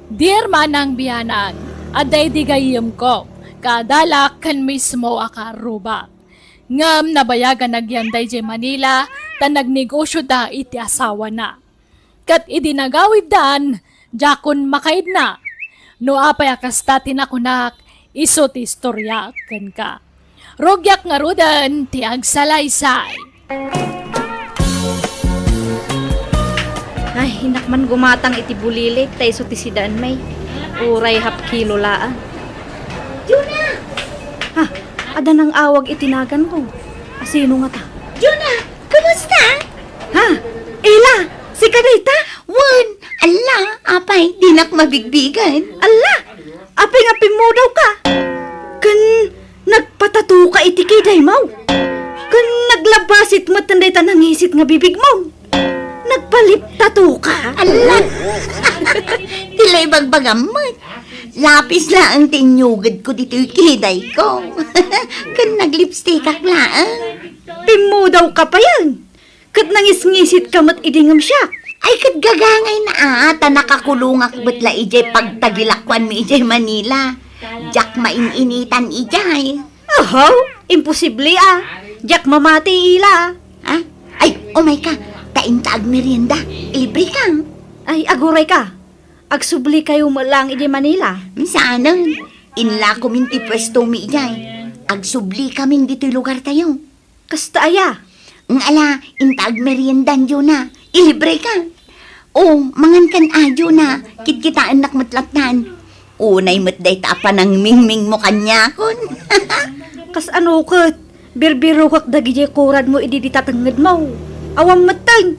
Dear Manang Bianang, adda idi gayyemko, kaadalak ken mismo a kaarrubak. Ngem nabayagan agyan daydiay Manila ta nagnegosioda iti asawana. Ket idi nagawiddan, diakon makaidna. No apay a kasta ti nakunak, isu ti istoriak kenka. Rugiak ngaruden ti agsalaysay. Ay, innak man gumatang iti bulilit, ta isu ti sidaanmi. Uray half kilo laeng. Juna! Ha, adda nang-awag iti naganko. Asino ngata? Juna, kumusta? Ha? Ila, sika dayta? Wen, alla, apay, dinak mabigbigen. Alla, apay nga pimmudawka? Ken nagpatatoka iti kidaymo? Ken naglabasit met dayta nangisit nga bibigmo? Nagpaliptatoka? Alla! Ti la ibagbagam met. Lapis laeng ti inyugedko ditoy kidayko. Ken naglipstikak laeng. Pimmudawka payen? Ket nangisngisitka met idi ngem siak. Ay, ket gagangayna a, ta nakakulongak met la idiay pagtagilakuanmi idiay Manila. Diak main-initan idiay. Ahaw, imposible a. Diak mamati ila. Ha? Ay, umayka, ta inta agmerienda. Ilibreka. Ay, agurayka. Agsublikayo met laeng idiay Manila. Saanen. Inlakomin ti puestomi idiay. Agsublikamin ditoy lugartayo. Kasta aya? Ng ala, inta agmeriendan, Juna. Ilibreka. O, mangankan a, Juna. Kitkitaennak met lattan. Unay met dayta a panangmingmingmo kaniakon. Kasano ket, birbirokek dagidiay kuradmo idi dita tengngedmo. Awan metten.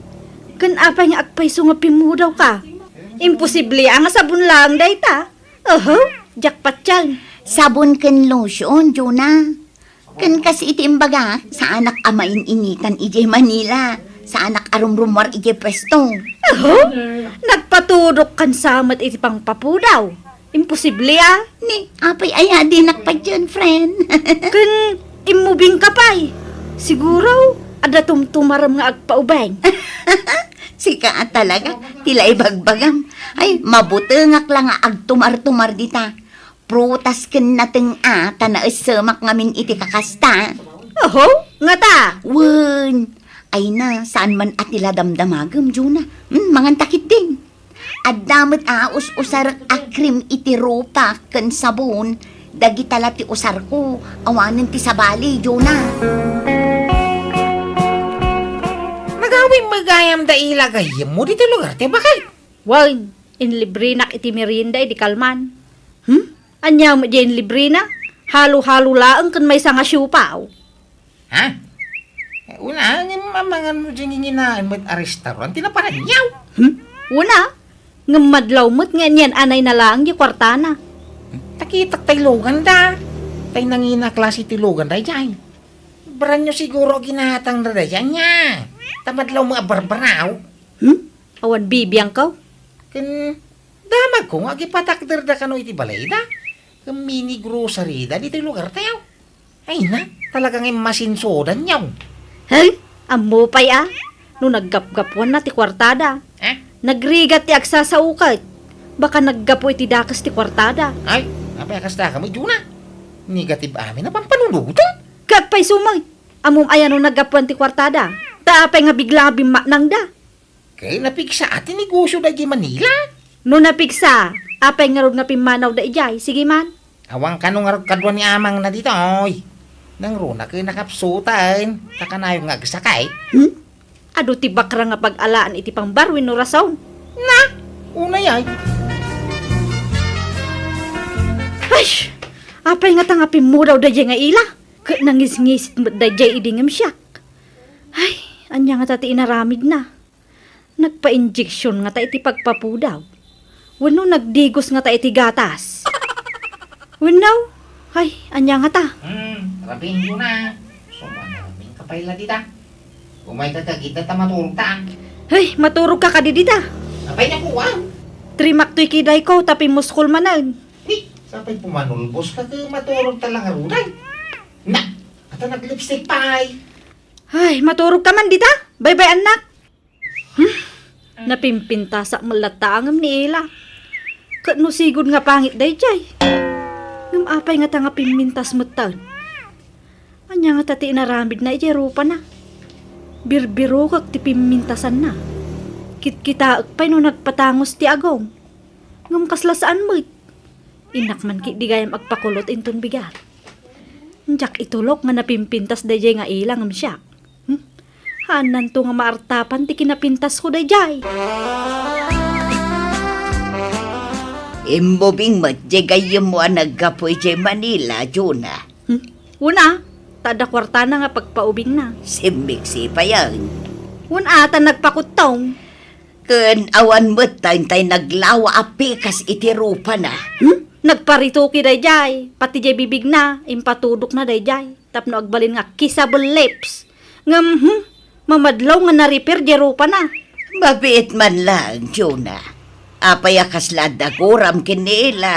Ken apay nga agpayso nga pimmudawka? Imposible a nga sabon laeng dayta. Oho, diak patien. Sabon ken lotion, Jonah. Ken kas iti imbagak, saanak a main-initan idiay Manila. Saanak a rumrumuar idiay puesto. Oho, nagpatudok kan sa met iti pangpapudaw. Imposible a. Ni, apay aya dinak patien, friend? Ken immubingka pay. Siguro, adda tumtumarem nga agpaubing. Sika a talaga, ti la ibagbagam. Ay, mabutengak la nga agtumar-tumar dita. Prutas ken nateng a, ta naessemak ngamin iti kakasta. Oho, ngata? Wen, ay na, saan man a ti la damdamagem, Jonah. Hmm, manganta ketdin. Adda met a us-usarek a cream iti rupak ken sabon, dagita la ti usarko, awanen ti sabali, Jonah. Nagawim met gayam da ila gayyemmo ditoy lugar ti bakay. Wen, inlibrenak iti merienda idi kalman. Hmm? Ania met diay inlibrena? Halo-halo laeng ken maysa nga siopaw. Ha? Una, ngem amangan mo diay nginginaen met a restaurant ti naparanyaw. Hmm? Una, ngem madlaw met nga anian-anayna laeng diay kuartana. Nakitak tay loganda. Tay nangina a klase ti loganda idiay. Brand new siguro ginatangda daydiay, ania? Ta madlaw met a barbaraw. Hmm? Awan bibiangko? Ken damagko nga agipatakderda kano iti balayda ken mini groceryda ditoy lugartayo. Ay na, talaga nga immasinsodanyo. Hey, ammo pay a, no naggapgapuanna ti kuartada. Eh? Nagrigat ti agsasao ket baka naggapu iti dakes ti kuartada. Ay, apay a kasta kami, Jonah? Negative amin a pampanunoten. Ket pay sumay, ammom aya no naggapuan ti kuartada? Ta apay nga bigla nga bimmaknangda? Ket napigsa a ti negosyo daydiay Manila. No napigsa, apay ngarud nga pimmanawda idiay? Sige man. Awan kano ngarud kadua ni amangna ditoy. Nangruna ket nakapsuten, ta kanayon nga agsakit. Hmm? Adu ti bakra nga pag-alaan iti pangbarwi no rason. Na, unay ay. Ay! Apay ngata nga pimmudaw daydiay nga ila? Ket nangisngisit met daydiay idi ngem siak. Ay, ania ngata ti inaramidna? Nagpa-injeksion ngata iti pagpapudaw. Wenno nagdigos ngata iti gatas. Wenno, ay, ania ngata? Hmm, rabienyo na. Sumanamin ka pay la dita. Umayka kadita ta maturogta. Ay, maturogka kadi dita. Apay nga kuwan? Trimak toy kidayko ta pimmuskol manen. Hey, sapay pumanulbos ka ket maturogta la ngarud ay. Na, ata nag-lipstick pay. Ay, maturogka man dita. Baybay-annak. Hmm? Napimpintasak met latta ngem ni Ila. Ket no sigud nga pangit daydiay. Ngem apay ngata nga pimmintas metten? Ania ngata ti inaramidna idiay rupana? Birbirokek ti pimmintasanna. Kitkitaek pay no nagpatangus ti agong. Ngem kasla saan met. Innak man ketdi gayam agpakulot inton bigat. Diak itulok nga napimpintas daydiay nga ila ngem siak. Hmm? Haannanto nga maartapan ti kinapintasko daydiay. Immubing met diay gayyemmo a naggapu idiay Manila, Jonah. Hmm? Una, ta adda kuartana nga pagpaubingna. Simmiksi payen. Una, ta nagpakuttong. Ken awan met tay, tay naglawa a pikas iti rupana. Hmm? Nagparitoki daydiay, pati diay bibigna, impatudokna daydiay, tapno agbalin nga kissable lips. Ngem, hmm, mamadlaw nga na-repair diay rupana. Mabiit man laeng, Jonah. Apay a kasla adda guram ken ni Ila?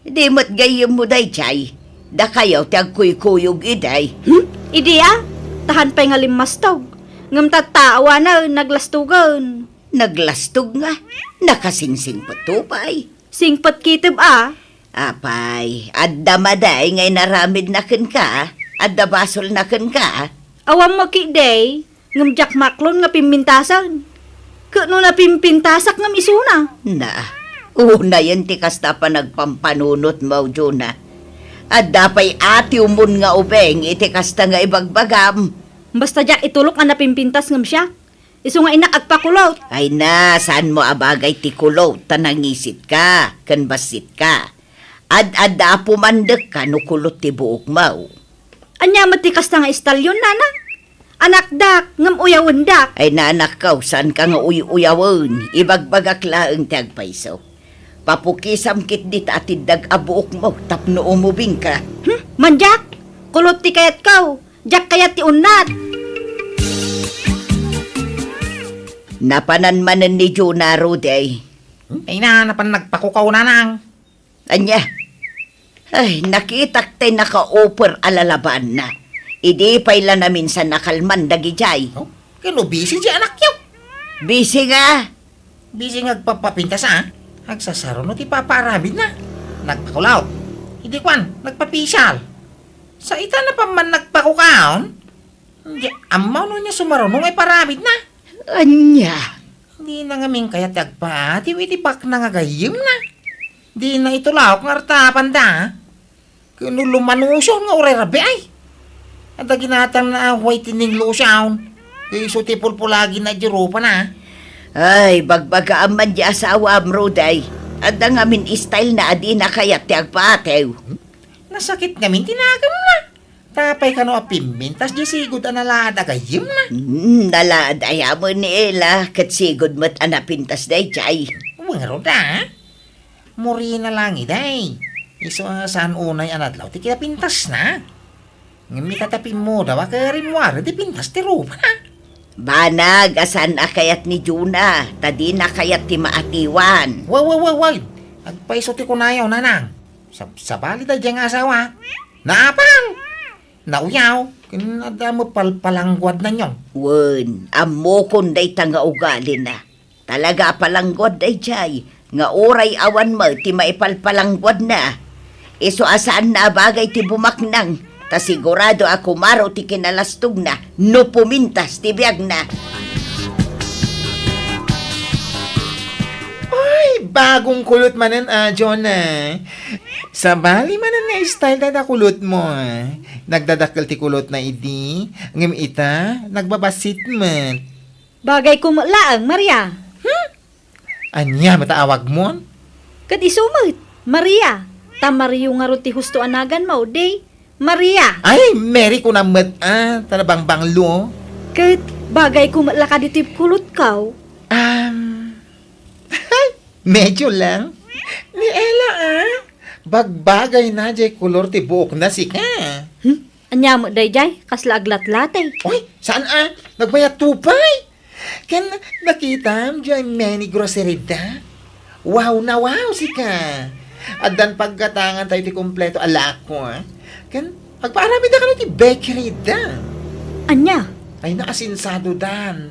Di met gayyemmo daydiay. Dakayo ti agkuykuyog idiay. Hmm? Idi a, tahan pay nga limmastog. Ngem tatta, awanen, naglastogen. Naglastog nga, nakasingsingpetto pay. Singpet kitib a. Apay, adda madi nga inaramidna kenka? Adda basolna kenka? Awan mo ketdi, ngem diak maklon nga pimmintasen. Ket no napimpintasak ngem isuna. Na, unayen ti kasta a panagpampanunotmo, Jonah. Adda pay atiwmon nga ubing iti kasta nga ibagbagam. Basta diak itulok a napimpintas ngem siak. Isu nga innak agpakulot. Ay na, saanmo a bagay ti kulot ta nangisitka ken bassitka. Ad-adda a pumandekka no kulot ti buokmo. Ania met ti kasta nga istalyon, nana? Anakdak, ngem uyawendak. Ay, nanakkaw, saanka nga uy-uyawen. Ibagbagak laeng ti agpayso. Papukisam ketdi ta atiddag a buokmo tapno umubingka. Hmm, mandiak! Kulot ti kayatko. Diak kayat ti unnat. Napanan manen ni Juna, Rudy. Hmm? Ay na, napan nagpakukaw, nanang. Ania? Ay, nakitak tay naka-offer a lalabaanna. Idi pay la naminsan nakalman dagidiay. Oh, ken no busy ti anakyo? Busy nga. Busy nga agpapapintas, a? Agsasaruno ti papaaramidna. Nagpakulaw. Idi kuan, nagpapisyal. Sa ita napan man nagpakukaon? Di ammo no ania sumaruno nga iparamidna. Ania? Dina ngamin kayat ti agpaatiw iti pakna nga gayyemna. Dina itulawak nga artapanda. Ken no lumanuson nga uray rabii, ay. Adda ginatangna a whitening lotion. Isu ti pulpulagina iti rupana. Ay, bagbagaam man di asawam, Rudy. Adda ngamin style na a dina kayat ti agpaatiw. Nasakit ngamin ti nagemna. Apay kano a pimmintas di sigud a nalaad a gayyemna? Hmm, nalaad aya met ni Ela, ket sigud met a napintas daydiay. Wen ngarud a? Murina lang idi. Isu a saan unay a nadlaw ti kinapintasna. Ngem ita ta pimmudaw a ket rimmuar ti pintas ti rupana. Banag a saan a kayat ni Juna, ta dina kayat ti maatiwan. Wa, wa, wa, wa. Agpayso ti kunayo, nanang. Sab-, sabali daydiay nga asawa. Naapang! Nauyaw, ken adda met palpalangguadnanyon. Wen, ammokon dayta nga ugalina. Talaga a palangguad daydiay, nga uray awan met ti maipalpalangguadna. Isu a saanna a bagay ti bumaknang, ta sigurado a kumaro ti kinalastogna no pumintas ti biagna. Ay, bagong kulot manen a, Jonah. Sabali manen nga style dayta kulotmo, a. Nagdadakkel ti kulotna idi, ngem ita, nagbabassit met. Bagayko met laeng, Maria. Hmm? Ania met a awagmon? Ket isu met, Maria. Ta Mario ngarud ti husto a naganmo, di Maria. Ay, Mary kunam met, a, ta nabangbanglo. Ket bagayko met la kadi ti kulotko. Um, medyo lang. Ni Ela, a. Bagbagayna diay kolor ti buokna, sika. Hmm? Ania met daydiay? Kasla aglatlatay. Oy, saan a? Nagbayatto pay. Ken nakitam diay mini grocery da? Wow na wow, sika. Addan paggatangan tayo ti kompleto a lako, a. Ken agpaaramidda kano ti bakery da. Ania? Ay, naasinsadodan.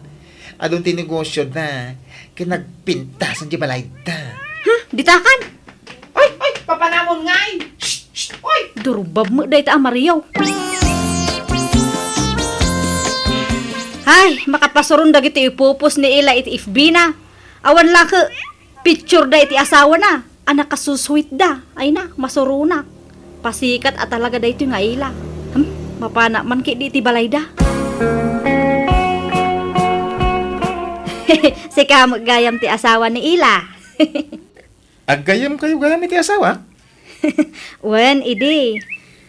Adun ti negosyo da, ken nagpintasan ti balayda. Hmm, ditakan? Ay, ay, papanamon ngay! Shh, shh, oy! Durbab met dayta a Mario. Ay, makapasuron dagiti ipupos ni Ela iti F B na. Awan la ket picture da iti asawana a nakasusweet da. Ay na, masuronak. Pasikat a talaga daytoy nga Ela. Hmm, mapana man ketdi iti balayda. Sika met gayam ti asawa ni Ela. Aggayamkayo gayam iti asawa? Wen, idi.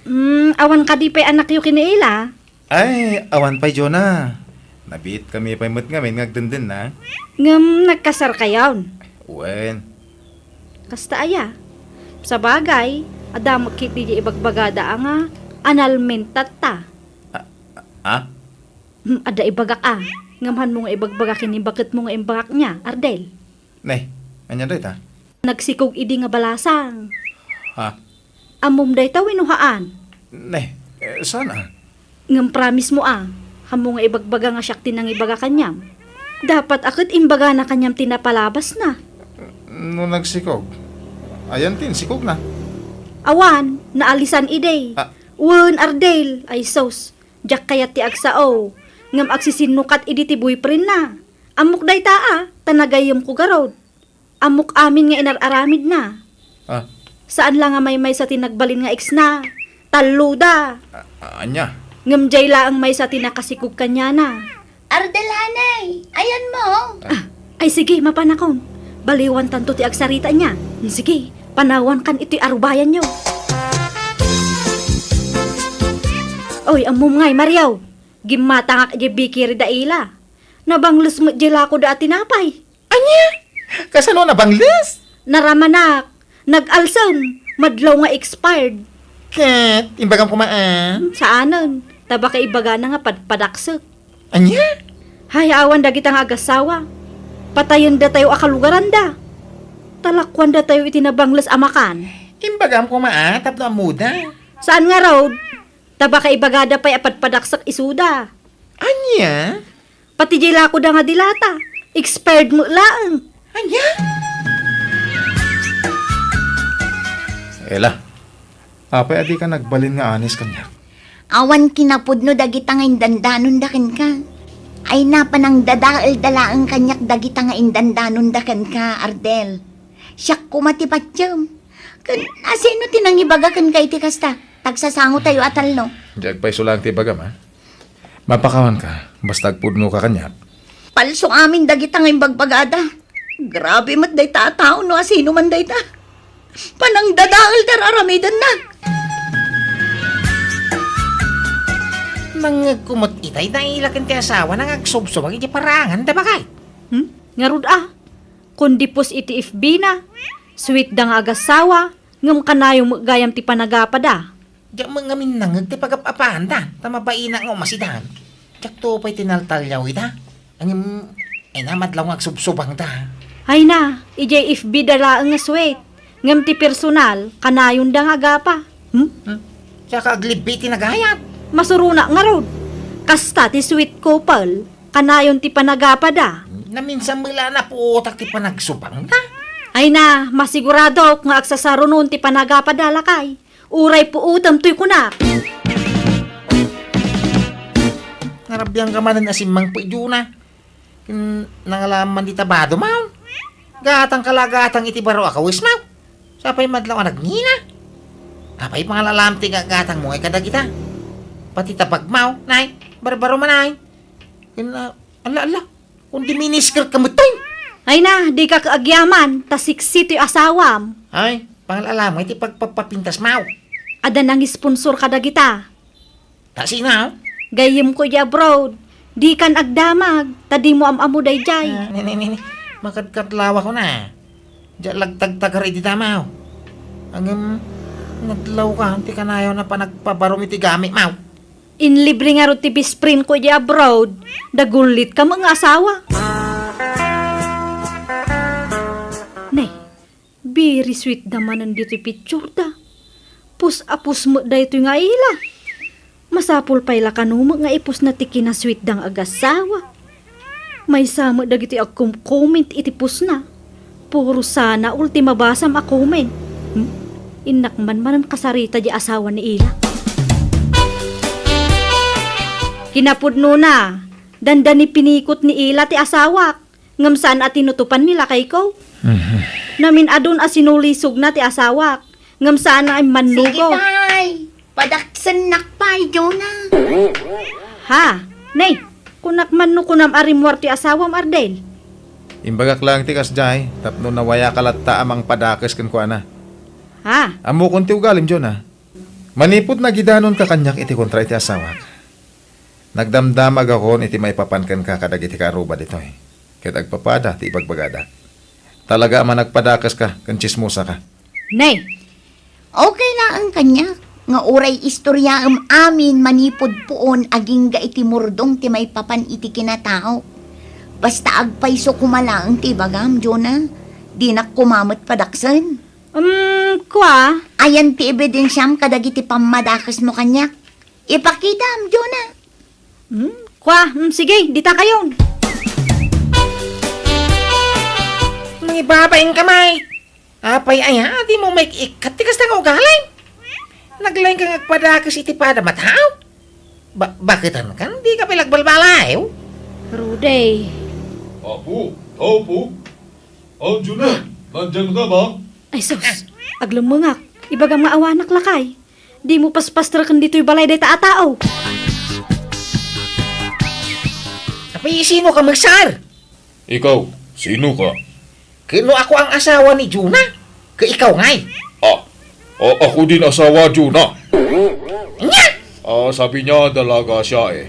Hmm, awan kadi pay anakyo ken ni Ela? Ay, awan pay, Jonah. Nabiitkami pay met ngamin nga agdendenna. Ngem nagkasarkayon? Wen. Kasta aya? Sabagay, adda met ketdi diay ibagbagada a nga annulment tatta. A, a, a? Hmm, adda ibagak a. Ngem hanmo nga ibagbaga ken ni baketmo nga imbagak nia, Ardel. Ne, ania dayta? Nagsikog idi nga balasang. Ha? Ammom dayta wenno haan? Ne, eh, saan a? Ngem promise mo a, hanmo nga ibagbaga nga siak ti nangibaga kaniam. Dapat a ket imbagana kaniam ti napalabasna. No nagsikog, ayan ti insikogna? Awan, naalisan idi. Ah. Wen, Ardel, ay sus, diak kayat ti agsao. Ngem agsisinnukat idi ti boyfriendna. Ammok dayta a, ta nagayyemko garud. Ammok amin nga inar-aramidna. Ah. Saan la nga maymaysa ti nagbalin nga exna. Talloda. A-, ania? Ngem diay laeng maysa ti nakasikog kaniana. Ardel, hanay, ayanmo? Ah, ay sige, mapanakon. Baliwantanto ti agsarita nia. Sige, panawankan iti arubayanyo. Oy, ammom ngay, Mario. Gimmatangak idiay bakery da Ila. Nabangles met diay lakoda a tinapay. Ania? Kasano nabangles? Naramanak. Nag-alsem. Madlaw nga expired. Ket, imbagam koma a. Hmm, saanen. Ta baka ibagana nga padpadaksek. Ania? Hay, awan dagita nga agassawa. Patayendatayo a kalugaranda. Talakuandatayo iti nabangles a makan. Imbagam koma a, tapno ammoda. Saan ngarud? Ta baka ibagada pay a padpadaksek isuda. Ania? Pati diay lakoda nga dilata, expired met laeng. Ania? Ela, apay a dika nagbalin nga anis kaniak? Awan kinapudno dagita nga indandanonda kenka. Ay, napanangdadaelda laeng kaniak dagita nga indandanonda kenka, Ardel. Siak koma ti patiem. Ken, asino ti nangibaga kenka iti kasta? Tagsasangotayo a talno. Diak pay isu laeng ti ibagam, a. Mapakawanka, basta agpudnoka kaniak. Palso amin dagita nga imbagbagada. Grabe met dayta a tao no asino man dayta. Panangdadaelda ar-aramidenna. Nangngegko met itay da Ila ken ti asawana nga agsubsubag iti paraangan da bakay. Hmm? Ngarud a? Kundi post iti F B na. Sweet da nga agassawa, ngem kanayon met gayam ti panagapada. Diak met ngamin nangngeg ti pagap-apanda, ta mabainak nga umasidan. Diakto pay tinaltaliaw ita. Ngem, ay na, madlaw nga agsubsubangda. Ay na, idiay F B da laeng nga sweet. Ngem ti personal, kanayonda nga agapa. Hmm? Hmm? Saka aglibbi ti nagayat. Masuronak ngarud. Kasta ti sweet couple, kanayon ti panagapada. Naminsan met la napuotak ti panagsubangda. Ay na, masiguradok nga agsasarunon ti panagapada, lakay. Uray puotem toy kunak. Narabiangka manen a simmangpet, Juna. Ken nangalaman dita bado, maw. Gatangka la gatang iti baro a kawes, maw. Sapay madlaw a nagngina. Apay pangalalam ti gagatangmo ngay kadagita? Pati ta bagmaw, nay, barbaro man, ay. Ken, ah, alla, alla. Kundi minisker ka met, ay. Ay na, dika agyaman, ta siksi toy asawam. Ay, pangalalam ngay ti pagpapapintas, maw. Adda nangisponsor kadagita. Ta sino? Gayyemko idiay abroad. Dikan agdamag, ta dimo am-ammo daydiay. Ah, ni, ni, ni, ni. Makadkadlawakon a. Diak lagtagtagar iti damaw. Ngem, nadlawka, ti kanayon a panagpabarom iti gamit, maw. Inlibre ngarud ti best friend ko idiay abroad. Dagullit ka nga asawa. Nay, very sweet da manen ditoy picture da. Pus a pus met daytoy nga ila. Masapul pay la kano met nga ipusna ti kinasweet da nga agassawa. Maysa met dagiti agkom-comment iti postna. Puro sana all ti mabasam a comment. Hmm? Innak man manen kasarita di asawa ni Ila. Kinapudnona, dandani pinikot ni Ila ti asawak. Ngem saan a tinutopan ni lakayko. Mhm. Namin-adun a sinulisogna ti asawak, ngem saan a immannugo. Sige pay, padaksennak pay, Jonah. Ha? Nay, kunak man no kunam a rimmuar ti asawam, Ardel? Imbagak laeng ti kasdiay, tapno nawayaka latta a mangpadakes kenkuana. Ha? Ammokon ti ugalim, Jonah. Manipud nagidanonka kaniak iti kontra iti asawak, nagdamdamagakon iti maipapan kenka kadagiti kaarruba ditoy, ket agpapada ti ibagbagada. Talaga a managpadakeska ken tsismosaka. Nay! Okay laeng kaniak nga uray istoriaem amin manipud puon agingga iti murdong ti maipapan iti kinatao. Basta agpayso koma laeng ti ibagam, Jonah. Dinak koma met padaksen. Um, kua? Ayan ti ebidensiam kadagiti pammadakesmo kaniak. Ipakitam, Jonah. Hmm, kua? Hmm, sige, dita kayon. Mangibabain ka, Mike. Apay aya, dimo maik-ikkat ti kasta nga ugali? Naglaing ka nga agpadakes iti pada mataw? Ba-, baketan kan? Di ka pay agbalbaliw? Rudy. Apo, tao po. Oh, Jonah, nandiyan ka ba? Ay, sus! Aglemmengak. Ibagam nga awanak lakay. Dimo paspastreken ditoy balay dayta a tao. Apay, sino ka, Meksar? Ikaw, sino ka? Ken no ako ang asawa ni Jonah, ket ikaw ngay? Ah, a-, ako din asawa, Jonah. Nya? Ah, sabi niya talaga siya eh.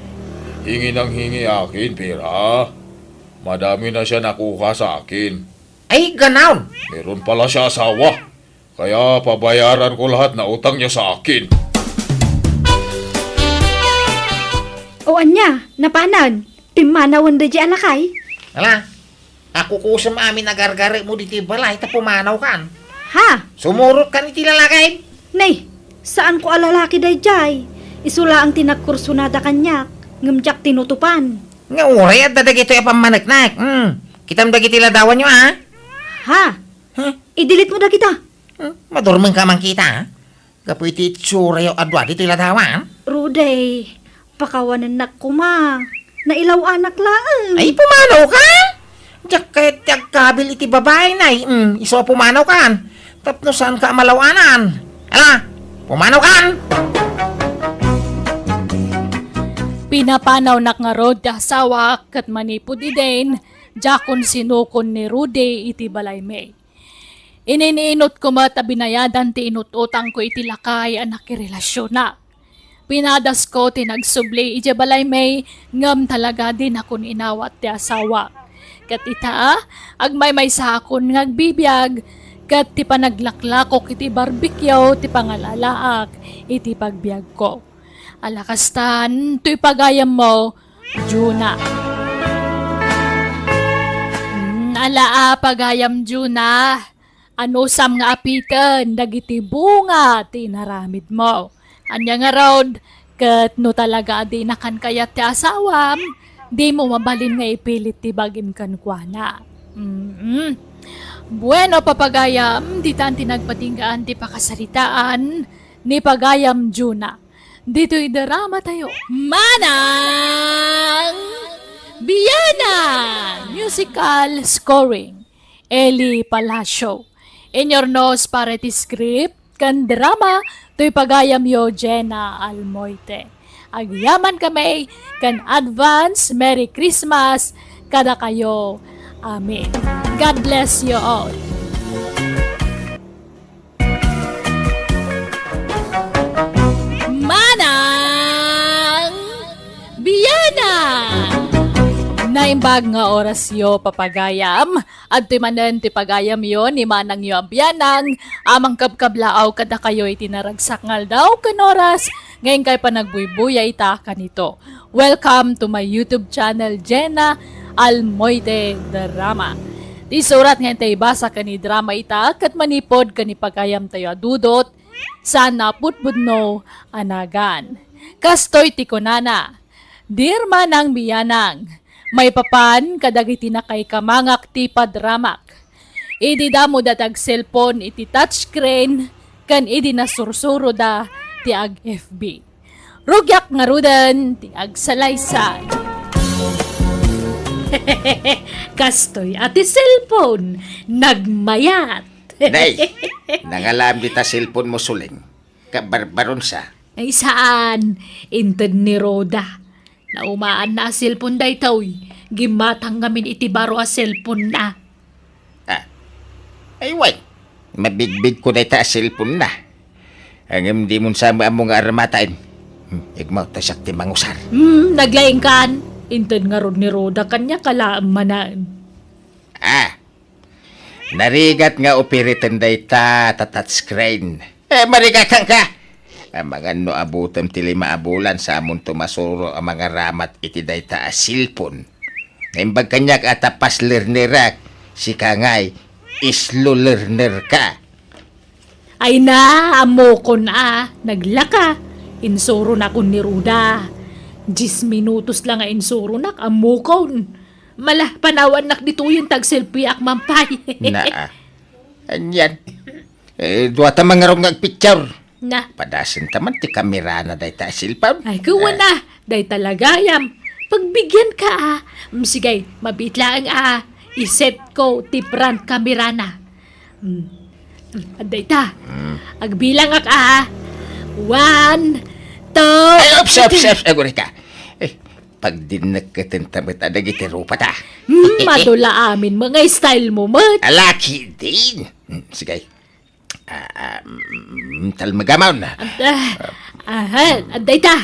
Hingi nang hingi akin pera. Madami na siya nakuha sa akin. Ay, ganaw! Meron pala siya asawa. Kaya pabayaran ko lahat na utang niya sa akin. O ania, napanan? Pimmanawen daydiay a lakay? Ala, akukusem amin a gargaremo ditoy balay ta pumanawkan. Ha? Sumurotkan iti lalaki. Nay, saanko a lalaki daydiay. Isu laeng ti nagkursunada kaniak, ngem diak tinutopan. Nga uray adda dagitoy a pammaneknek. Hmm. Kitam dagiti ladawanyo, a? Ha? Huh? I-delete mo dagita. Hmm? Madurmeng ka man kita, a? Gapu iti itsura'yo a dua ditoy ladawan? Rudy, pakawanennak koma. Nailaw-anak laeng. Ay, pumanaw ka? Diak kayat ti agkabil iti babae, nay. Hmm, isu a pumanaw kan. Tapno saan ka a malaw-anan. Ala, pumanaw kan! Pinapanawnak ngarud ti asawak ket manipud idin, diakon sinukon ni Rudy iti balaymi. Inininutko met a binayadan ti inut-utangko iti lakay a nakirelasyonak. Pinadasko ti nagsubli idiay balaymi ngem talaga dinakon inawat ti asawak. Ket ita, agmaymaysaakon nga agbibiag, ket ti panaglaklakok iti barbecue ti pangalalaak iti pagbiagko. Ala kastan, toy pagayammo, Juna. Mm, ala a pagayam, Juna. Anusam nga apiten dagiti bunga ti inaramidmo. Ania ngarud, ket no talaga a dinakan kayat ti asawam, dimo mabalin nga ipilit ti bagim kenkuana. Mm. Bueno, papagayam, ditan ti nagpatinggaan ti pakasaritaan ni pagayam Juna. Ditoy drama tayo. Manang Bianang! Musical scoring, Eli Palacio. Inyornos para iti script ken drama toy pagayamyo, Jenna Almoite. Agyaman kami ken advance Merry Christmas kadakayo. Amen. God bless you all. Manang Bianang! Naimbag nga orasyo, papagayam. Adtoy manen ti pagayamyo ni manangyo a bianang a mangkabkablaaw kadakayo iti naragsak nga aldaw ken oras nga inkay panagbuybuyayta kanito. Welcome to my YouTube channel, Jenna Almoite Drama. Ti surat nga intay ibasa ken idrama ita ket manipud ken ipagayamtayo a dudot, saan a pudpudno a nagan. Kastoy ti kunana, "Dear Manang Bianang, maipapan kadagiti nakaikamangak ti padramak. Idi damo dayta agselpon iti touchscreen, ken idi nasursuroda ti ag-F B. Rugiak ngaruden ti agsalaysay." Kastoy a ti cellphone, nagmayat. Nay, nangalam dita cellphone mo, Suling. Kabarbaronsa. Ay, saan. Inted ni Roda. Naumaanna a cellphone daytoy. Gimmatang ngamin iti baro a cellphone na. Ah. Ay, way. Mabigbigko dayta a cellphone na. Ngem dimon sa ammo nga armataen. Hmm, igmaw ta siak ti mangusar. Hmm, naglaingkan. Inted ngarud ni Roda kaniak a laeng manen. Ah. Narigat nga operaten dayta ta touchscreen. Eh, marigatan ka! Amangan no abutem ti lima a bulan sa amonto masuro a mangaramat iti dayta a cellphone. Naimbag kaniak a ta fast learnerak, sika ngay, slow learner ka. Ay na, ammokon a, naglaka. Insuronakon ni Ruda. Dies minutos la nga insuronak, ammokon. Mala, panawannak ditoyen ta agselfiak man pay. Naa. Anian? Eh, duata mangarud nga agpicture. Na. Padasenta man ti kamerana dayta a cellphone. Ay, kuwan a. Dayta la gayam. Pagbigianka a. Mm, sige, mabiit laeng a. Isetko ti front kamerana. Mm. Mm, adda ita. Mm. Agbilangak a. One, two, Ay, ops, ops, three. Ops, agurika. Eh, pagdinnekketen ta met a dagiti rupata. Mm, madula amin, mga style mo met. Alaki din. Mm, sige. Ah, ah, mm, talmagamon. Anta. Aha, adda ita.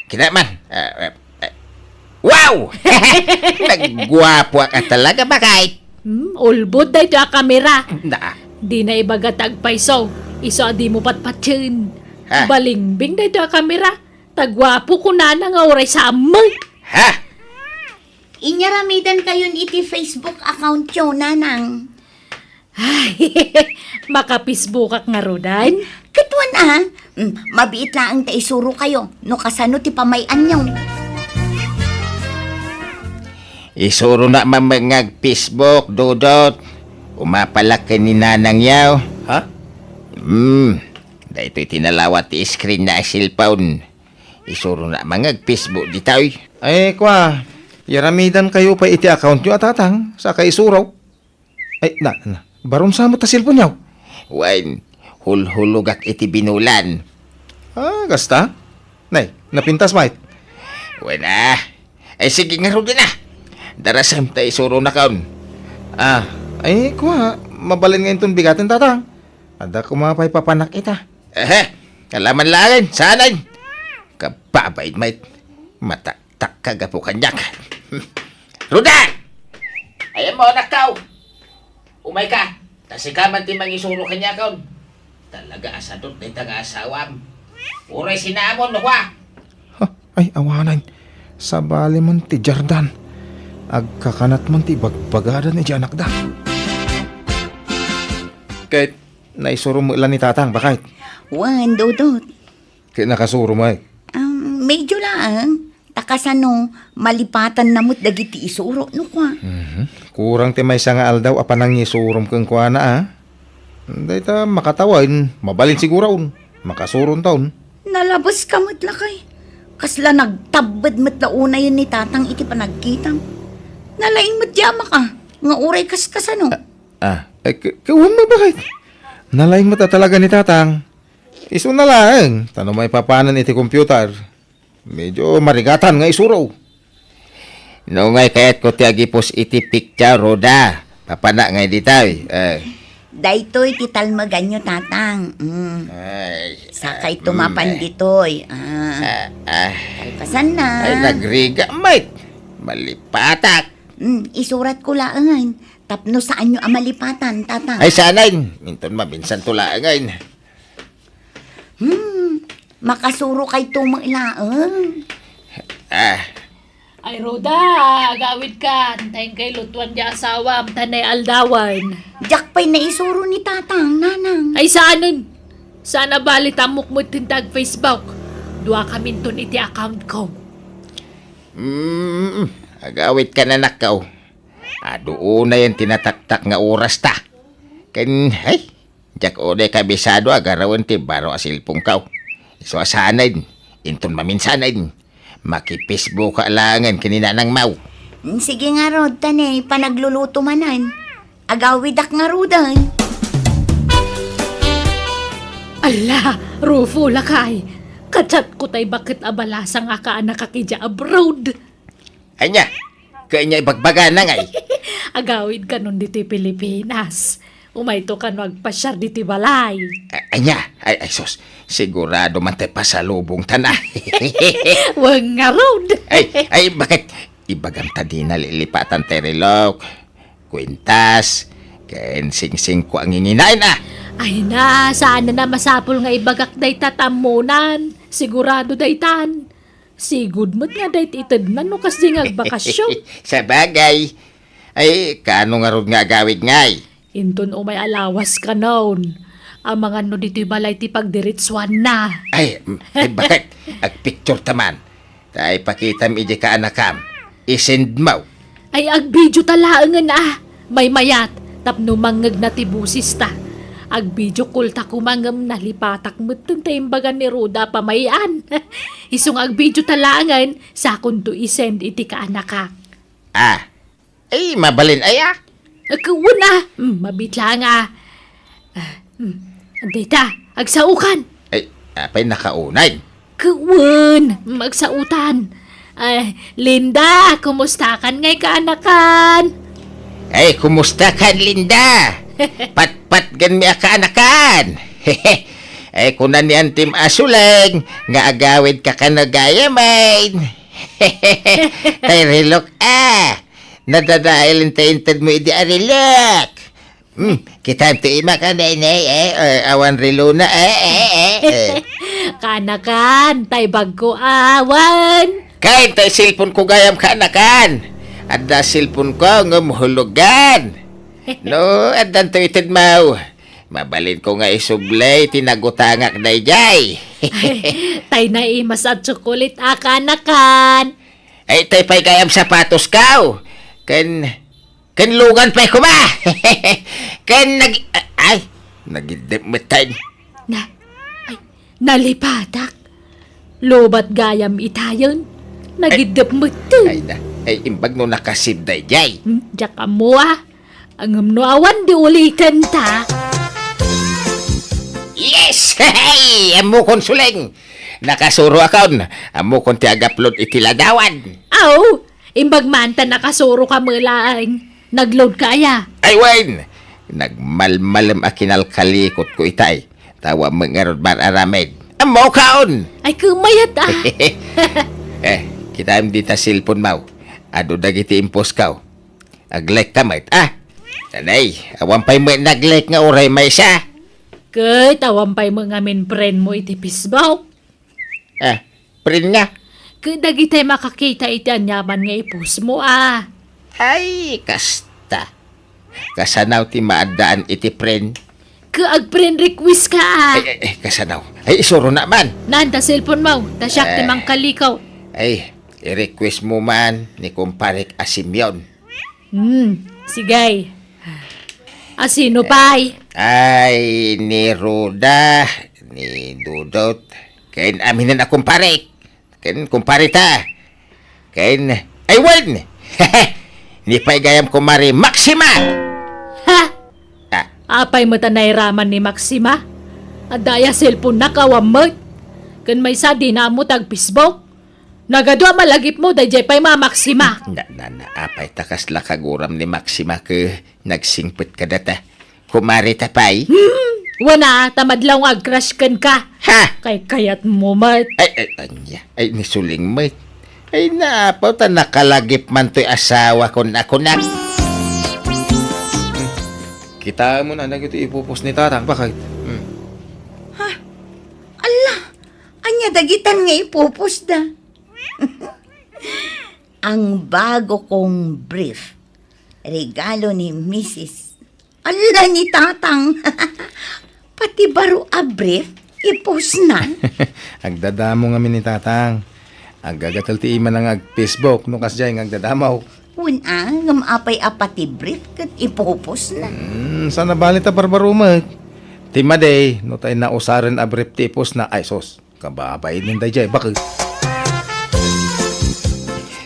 Kita man. Ah, ah, ah. Wow! Nagguapoak talaga, bakit? Hmm, ulbod daytoy a kamera. Na. Di na ibaga ti agpayso. Isu a di mo patpatien. Ha? Balingbing daytoy a kamera. Taguapo kunana nga uray sammeng. Ha? Inyaramidan kayon iti Facebook account yo, Nanang. Ay, maka-Facebookak ngarudan? Ket wen a, mm, mabiit laeng ta isuro kayo no kasano ti pamay-anyo. Isuro na mamengag Facebook, Dodot. Umapalak ken ni Nanang yaw. Ha? Hmm, daytoy ti nalawat ti screen na cellphone. Isuro na mangag Facebook ditoy. Ay, kwa, yaramidan kayo pa iti account nyo, a tatang, sa kaisuro. Ay, na, na. Baron sa mo ta cellphone yaw? Wen, hulhulogak iti binulan. Ah, kasta? Nay, napintas, mait. Wen, ah. Ay, sige nga, Rudy na. Darasem ta isuro na kaon. Ah, ay, kuha. Mabalin nga inton bigaten, tatang. Adda kuma pay papanak ita. Ehe, kalaman laeng, sanay. Kababain, mait. Mata Takka gapu kaniak. Ruda! Ayan mo, anak ko. Umay ka. Ta sika man ti mangisuro kaniakon. Talaga a sadot dayta nga asawam. Uray sinamon, no, kwa? Ha, ay, awanan. Sabali man ti Jardan. Agkakanat man ti bagbagadan iti anakda. Ket naisuro mo ila ni Tatang, bakit? Wen, Dodot. Ket nakasuro met. Um, medyo laeng. Ta kasano, malipatanna met dagiti isuro, no, kwa? Mhm. Kurang ti maysa nga aldaw a panangisurom kenkuana, a. Dayta makatawen, mabalin siguron. Makasuronton. Nalabeska met lakay. Kasla nagtabbed met la unayen ni Tatang iti panagkitam. Nalaing met ti amak, a, nga uray kaskasano. Ah, eh, k-, kawan mo, bakit? Nalaing met a talaga ni Tatang. Isuna laeng, ta no maipapanan iti computer, medyo marigatan nga isuro. No ngay kayatko ti agipos iti picture, Roda. Papana ngay ditoy. Eh. Daytoy ti talmeganyo, Tatang. Mm. Ay, sakay, mm, tumapan, eh, ditoy. Ah. Ah, ah. Kalpasan na. Ay, nagriga, mate. Malipatak. Mm, isuratko laengen. Tapno saanyo a malipatan, Tatang. Ay, saanen. Inton maminsanto laengen. Hmm, makasuro kayto met laeng. Ah. Ay, Roda, agawidka. Antayen kay lutuan ti asawam, ta naaldawan. Diak pay naisuro ni Tatang, Nanang. Ay, saanen. Saan a bali ta ammok met ti ag-Facebook. Duakaminton iti accountko. Mm, agawidka, anakko. Adu unayen ti nataktak nga orasta. Ken, ay, diak unay kabisado a garawen ti baro a cellphoneko. Isu a saanen, inton maminsanen, maki-Facebook laengen ken ni Nanangmo. Sige ngarud, ta ne, panagluluto manen. Agawidak ngaruden. Ala, Rufo, lakay. Ka-chatko tay baket a balasa nga kaanakak idiay abroad. Ania? Kanya ibagbagana ngay? Agawid kanon ditoy Pilipinas. Umayto kano agpasiar ditoy balay. A-, ania? Ay, ay, sus. Sigurado man tay pasalubongtana. Wen ngarud. Ay, ay, baket? Ibagam ta di nalilipatan tay relok, kuintas, ken singsingko a nginginaen, a. Ay na, saan a masapul nga ibagak dayta ta ammonan. Sigurado daytan. Sigud met nga dayta itedna no kasdi nga agbakasyon. Sabagay. Ay, kaano ngarud nga agawid ngay? Inton umay a lawas kanon, amangan no ditoy balay ti pagdiretsuanna. Ay, mm, ay, baket? Agpictureta man. Ta ipakitam idiay kaanakam. I-send mo. Ay, agbidiota laengen, a. Maymayat, tapno mangngegna ti bosesta. Agbidio call ta koma ngem nalipatak metten ta imbagan ni Roda a pamay-an. Isu nga agbidiota laengen, sakonto i-send iti kaanakak. Ah. Ay, mabalin aya? Wen a. Mm, mabiit laeng a. Ah, mm. Dayta, agsaokan. Ay, apay nakaunay? Wen, mm, agsaotan. Ay, Linda, kumustakan ngay kaanakan? Ay, kumustakan, Linda? Patpatgenmi a kaanakan. Ay, kuna ni Antim a Suleng nga agawidka kano gayamen. Tay relok, a. Nadadael intay intedmo idi a relok. Hmm, kitaem ti ima ka, nay, nay, e, e, awan relona, e, e, e, e. Kanakan, tay bagko awan. Ken tay cellphone ko gayam, kanakan. Adda cellphone ko ngem hulogan. No, addanto itedmo. Mabalinko nga isubli ti nagutangak daydiay. Tay naimas a tsokolit a, kanakan. Ay, tay pay gayam sapatosko. Ken, ken lugan pay koma. Ken nag-, ay, nagiddep metten. Na, ay, nalipatak. Lobat gayam itayen. Nagiddep metten. Ay, na, ay, imbag no nakasib daydiay. Hmm, diak ammo a. Ngem no awan, di uliten ta. Yes! Hey! Ammokon, Suleng! Nakasuroakon. Ammokon ti agupload iti ladawan. Aw, imbag man ta nakasuroka met laeng. Nagload ka aya? Ay, wen! Nagmalmalem a kinalkalikotko itay. Tawa met ngarud mar-aramid. Ammokon! Ay, kumayat a. E, kitaem dita cellphone-mo. Adu dagiti imposko. Ag-like ka met, a? Anay, awan pay met nag-like nga uray maysa. Ket awan pay met ngamin friend-mo iti Facebook. A, friend nga? Ket dagitay makakita iti aniaman nga i-post-mo, a. Ay, kasta. Kasano ti maaddaan iti friend? Ket ag-friend request ka, a. Ay, ay, ay, kasano? Ay, isuro na man. Naan ta cellphone-mo, ta siak ti mangkalikaw. Ay, i-request-mo man ni kumparek a Simeon. Hmm, sige. A, sino pay? Ay, ni Ruda, ni Dudot, ken aminen a kumparek. Ken kumpareta. Ken, ay, wen! Ni pay gayam kumare Maxima! Ha? A. Apay met a nairaman ni Maxima? Adda aya cellphone-na, awan met? Ken maysa, dina ammo ti ag-Facebook? Nagadu a malagipmo, daydiay pay a Maxima. Na, na, na, apay ta kasla kaguram ni Maxima ket nagsingpet kadata? Kumareta pay? Hmm, wen a, ta madlaw nga ag-crush kenka. Ha? Kaykayatmo met. Ay, ay, ania? Ay, ni Suleng met. Ay, naapaw ta nakalagip man toy asawakon a kunak. Kitaem na dagiti i-post ni Tatang, bakit? Hmm. Ha? Ala, ania dagitan nga i-post-da? Ang bago kong brief. Regalo ni Misis. Ala, ni Tatang. Pati baro a brief, i-post-na. Agdadamo ngamin ni Tatang. Agagatel ti imana nga ag-Facebook no kasdiay nga agdadamo. Wen a, ngem apay a pati brief ket i-post-na? Hmm, saan a bale ta barbaro met. Ti madi, no tay nausaren a brief ti i-post-na, ay sus. Kababain daydiay, bakit?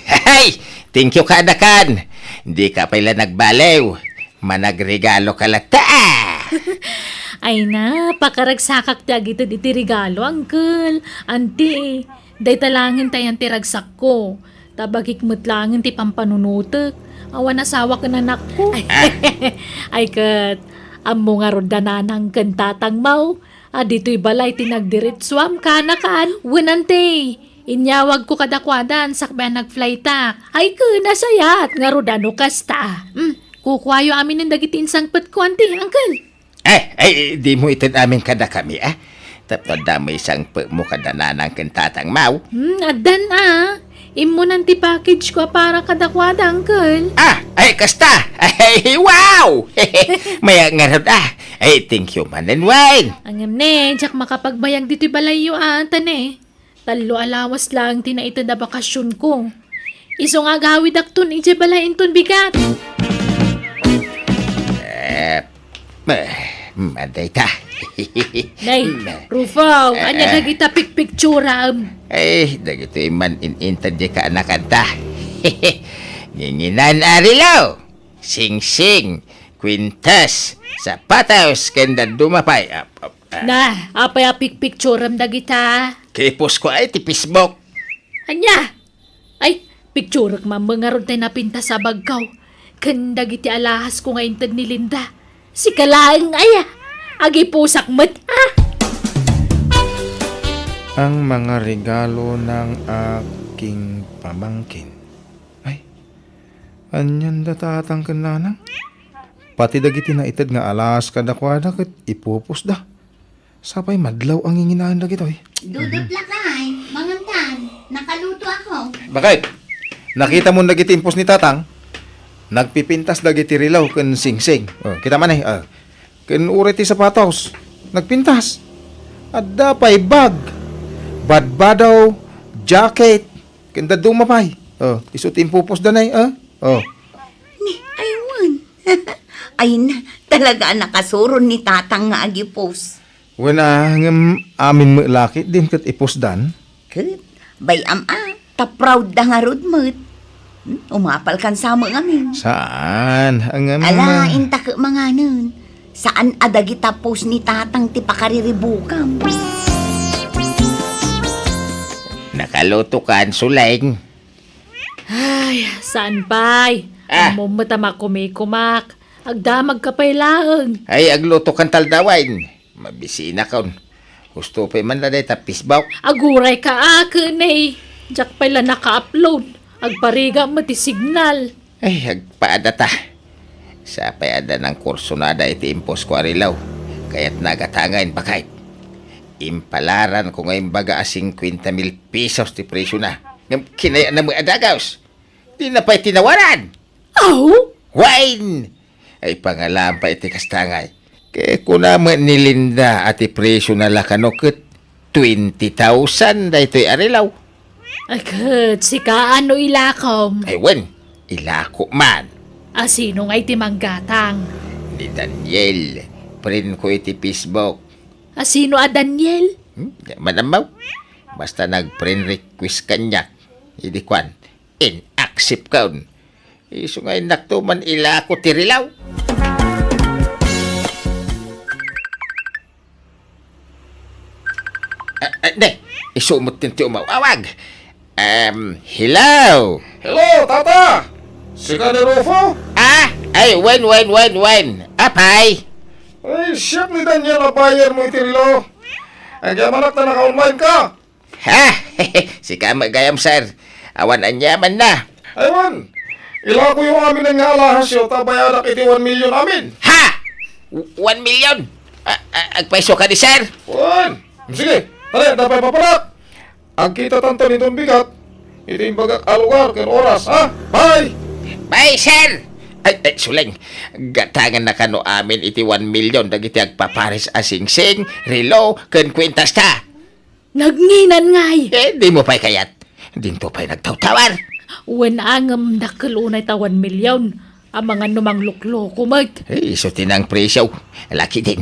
Hey! Thank you kadakan. Dika pay la nagbaliw. Managregalo ka latta. Ay na, pakaragsakak ti agited iti regalo, uncle. Auntie, dayta laengen ti ayan ti ragsakko. Ta bagik met laengen ti pampanunotek. Awan asawa ken anakko. Ay ket, ammo ngarud da nanang ken tatangmo a ditoy balay ti nagdiretsuam, kanakan? Wen, auntie, inyawagko kadakuada sakbay a nag-flightak. Ay ket, nasayaat ngarud a no kasta. Hmm, kukuayo aminen dagiti insangpetko, auntie, uncle. Ay, ay, dimo ited amin kadakami, a? Tapno adda met sangpetmo kada nanang ken tatangmo. Hmm, addan a. Immunan ti package-ko a para kadakuada, uncle. A, ay, kasta! Ay, wow! Mayat ngarud a. Ay, thank you manen, wen. Ngem ne, diak makapagbayag ditoy balayyo a, ta ne, tallo a lawas laeng ti naited a bakasionko. Isu nga agawidakton idiay balay inton bigat. E, e, madayta. Nay, Rufo, ania dagita pikpikturam? Ay, dagitoy man in-inted diay kaanakanta. Nginginan a relo, singsing, kwintas, sapatos, ken dadduma pay. Ap, ap, a. Na, apay a pikpikturam dagita? Kipos ko ay ti Facebook. Ania? Ay, picturek man ngarud tay napintas a bagko. Ken dagiti alahasko nga inted ni Linda. Sika laeng aya. Agipusak met, a. Ang mga regalo ng aking pamangkin. Ay, anian da tatang ken nanang? Pati dagiti naited nga alahas kadakuada ket ipupusda. Sapay madlaw a nginginaen dagitoy. Dudut lakay, mangantan, nakaluto ako. Bakit? Nakita mo dagiti impos ni tatang? Nagpipintas dagiti relo ken singsing. Oh, kita man eh. Oh. Ken uray ti sapatos, nagpintas. Adda pay bag, badbado, jacket, ken dadduma pay. Oh, isu ti impupusda nay, ah? Oh. Ni, aywan. Ay na, talaga a nakasuron ni tatang nga agipos. Wen a, ngem amin met la ketdin ket ipusdan? Ket, bay-am a, ta proud da ngarud met. Hmm, umapal kan sa met ngamin. Saan? Ang, um, Ala, inta ket manganen. Saan a dagita pos ni tatang ti pakariribukam. Nakaluto kan, Suleng? Ay, saan pay? Ah. Ammom met a makumikumak. Agdamagka pay laeng. Ay, agluto kan taldawen. Mabisinakon. Husto pay man la dayta Facebook. Agurayka a ken eh. Diak pay la naka-upload. Agparigat met ti signal. Ay, agpaada ta. Sapay adda nangkursonada iti imposko a relo. Kayatna a gatangen, baket. Impalaran ko nga imbaga a singkuenta mil pesos ti presiona. Ngem kinayatna met a dagus. Dina pay tinawaran. Aw? Wen! Ay, pangalaam pay iti kasta ngay. Ket kuna met ni Linda a ti presiona la kano ket twenty thousand daytoy a relo. Ay, ket sika, no ilakom? Ay, wen, ilako man. A, sino ngay ti manggatang? Ni Daniel. Friend ko iti Facebook. A, sino a Daniel? Hmm, di man ammo. Basta nag-friend request kaniak. Idi kuan, in-accept kon. Isu nga innakto man ilako ti relo. Ah, ah, ne, isu met ti umaw-awag. Um, hello? Hello, Tata! Sika ni Rufo? Ah, ay, wen, wen, wen, wen. Apay? Ay, siak ni Daniel a buyer mo iti relo. Agyamanak ta naka-online ka. Ha? Sika met gayam, sir. Awan aniamanna. Aywan, ilakoyo amin nga alahasyo ta bayadak iti one million amin. Ha? One million? A-, a-, agpayso kadi, sir? Wen. Sige, tara, adda pay papanak. Agkitatanto ni Don Bigat iti imbagak a lugar ken oras, ha? Bye! Bye, sir! Ay, ay, Suleng, gatangennaka no amin iti one million dagiti agpapares a singsing, relo, ken kuentasta. Nagnginan ngay! Eh, dimo pay kayat. Dinto pay nagtawtawar. Wen a ngem dakkel unay ta one million. Amangan no manglukloko met. Eh, isu ti nangpresio. Lakidin.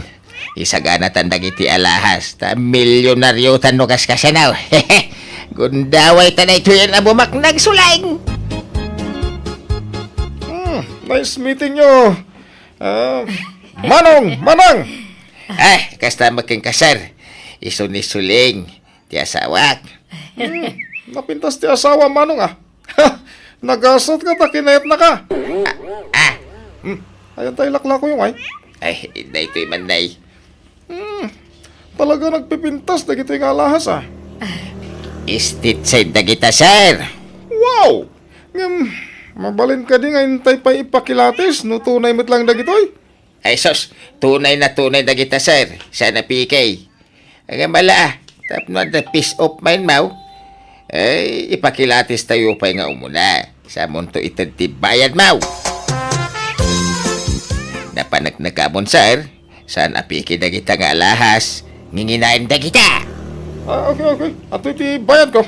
Isaganatan dagiti alahas. Ta milyonariotan no kaskasano. Gundawayta daytoy a bumaknang, Suleng. Hmm, nice meeting you. Ah, Manong, Manang! Eh, kasta met kenka, sir. Isu ni Suleng, ti asawak. Hmm, napintas ti asawa, Manong, ah. Nagasat ka ta kinayatnaka. Ah, ah. Hmm, ayan tayo laklako yung ay. Ay, daytoy man, nay. Hmm, talaga nagpipintas dagitoy nga alahas, ah. Estate side dagita, sir. Wow! Ngem, mabalin kadi nga intay pay ipakilatis no tunay met lang dagitoy? Ay, sus, tunay na tunay dagita, sir. Saan a peke. Agambala, tapno adda peace of mind maw. Ay, ipakilatis tayo pay nga umuna. Samonto ited ti bayad maw. Napaneknekamon, sir. Saan a peke dagita nga alahas. Nginginaen dagita. Ah, okay, okay. Atoy ti bayad ko.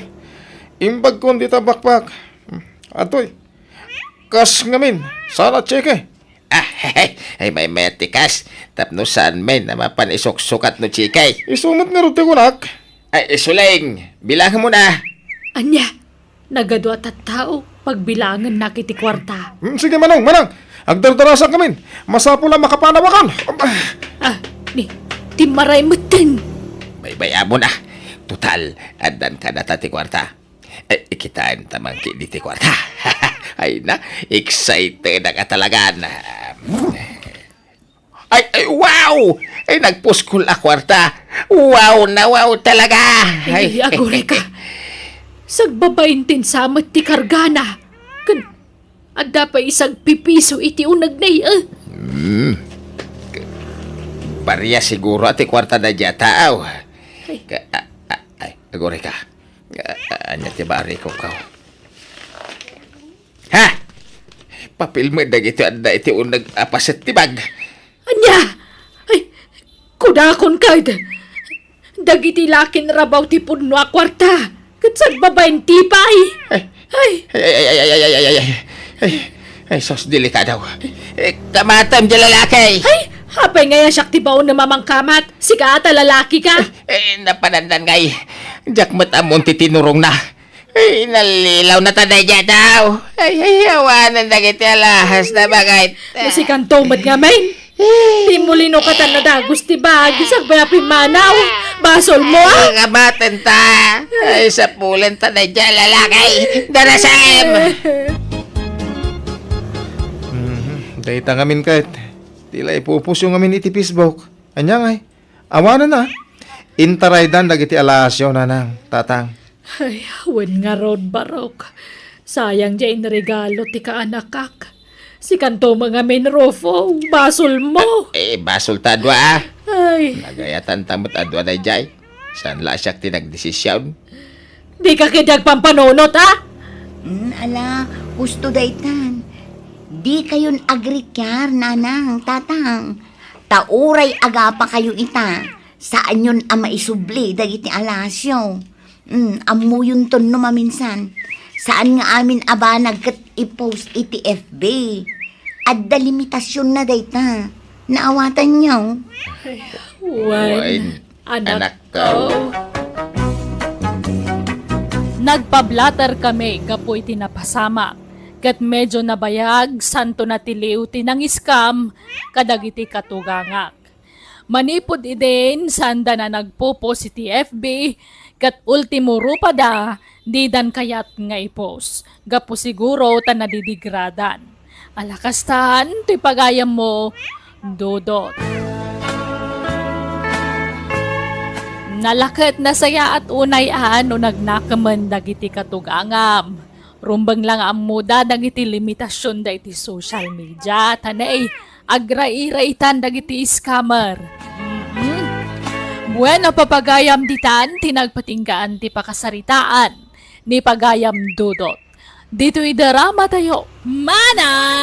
Imbag kon dita bakbak. Atoy. Kas ngamin. Saan a tseke. Ah, ay, maymayat ti kas, tapno saan men a mapan isuksukat no tsikay. Isu met ngarud ti kunak. Ay, Suleng, bilangen mo na. Ania, nagadu a tattao, pagbilangennak iti kuarta. Hmm, sige, Manong, Manang. Agdardarasak ngamin. Masapul a makapanawakon. Ah, ni, timmaray metten. Baybay-am mo na. Total, addan kadata ti kuarta. Eh, ikitaan ta man ketdi ti kuarta. Ay na, excited ka talaga na. Ay, ay, wow! Ay, nagpuskol a kuarta. Wow na wow talaga! Ay, ay, agurayka. Sagbabain ti insamet ti kargana. Ken adda pay isagpipiso iti unegna, eh. Hmm. Paria siguro ti kuarta daydiay a tao. Ay. Ka-, a-, a-, ay, agurayka. A-, a-, ania ti barikok? Ha? Papil met dagiti adda iti uneg a paset ti bag. Ania? Ay, kudakon kad. Dagiti lakin rabaw ti pudno a kuarta. Ket sagbabain ti pay. Ay. Ay. Ay, ay, ay, sus, delikado. Eh, kamatem ti lalaki. Ay, apay nga siak ti baon a mamangkamat? Sika ta lalaki ka? Eh, napanandan ngay. Diak met ammon ti tinurongna. Ay, nallilaw na ta daydiay a tao. Ay, ay, awanen dagiti alahas na bagay. No sikanto met ngamin. Ti mulino katan nadagus ti bag, sakbay a pimmanaw. Basol mo, ah? Ay, kabaten ta. Ay, sapulen ta daydiay a lalaki. Darasem! Mhm. Dayta ngamin ket, ti la ipupusyo ngamin iti Facebook. Ania ngay? Awanen a, intaraydan dagiti alasyo, nanang, tatang. Ay, wen ngarud, Barok. Sayang diay inregalo ti kaanakak. Sikanto met ngamin, Rufo, basol mo. Eh, eh, basol ta a dua, ah. Ay. Nagayatan ta met a dua daydiay. Saan la a siak ti nagdesision? Dika ketdi agpampanunot, ah? Mm, ala, husto daytan. Dikayon agrikiar, nanang, tatang. Ta uray agapakayo ita, saanyon a maisubli dagiti alasyo. Mm, ammoyonton no maminsan. Saan nga amin a banag ket i-post iti F B. Adda limitasionna dayta. Naawatanyo? Wen, anakko. Nagpablatter kami gapu iti napasamak, ket medio nabayag santo natiliw ti nang-scam kadagiti katugangak. Manipud idin, saanda a nagpo-post iti F B, ket ultimo rupada, didan kayat nga i-post. Gapu siguro ta nadidigradan. Ala kastan, toy pagayammo, Dodot. Nalaket nasayaat unay a no nagnakemen dagiti katugangam. Rumbeng la nga ammoda dagiti limitasionda iti social media, ta nay, agrairaitan dagiti scammer. Mhm. Bueno, papagayam ditan ti nagpatinggaan ti pakasaritaan ni pagayam Dodot. Ditoy drama tayo, Manang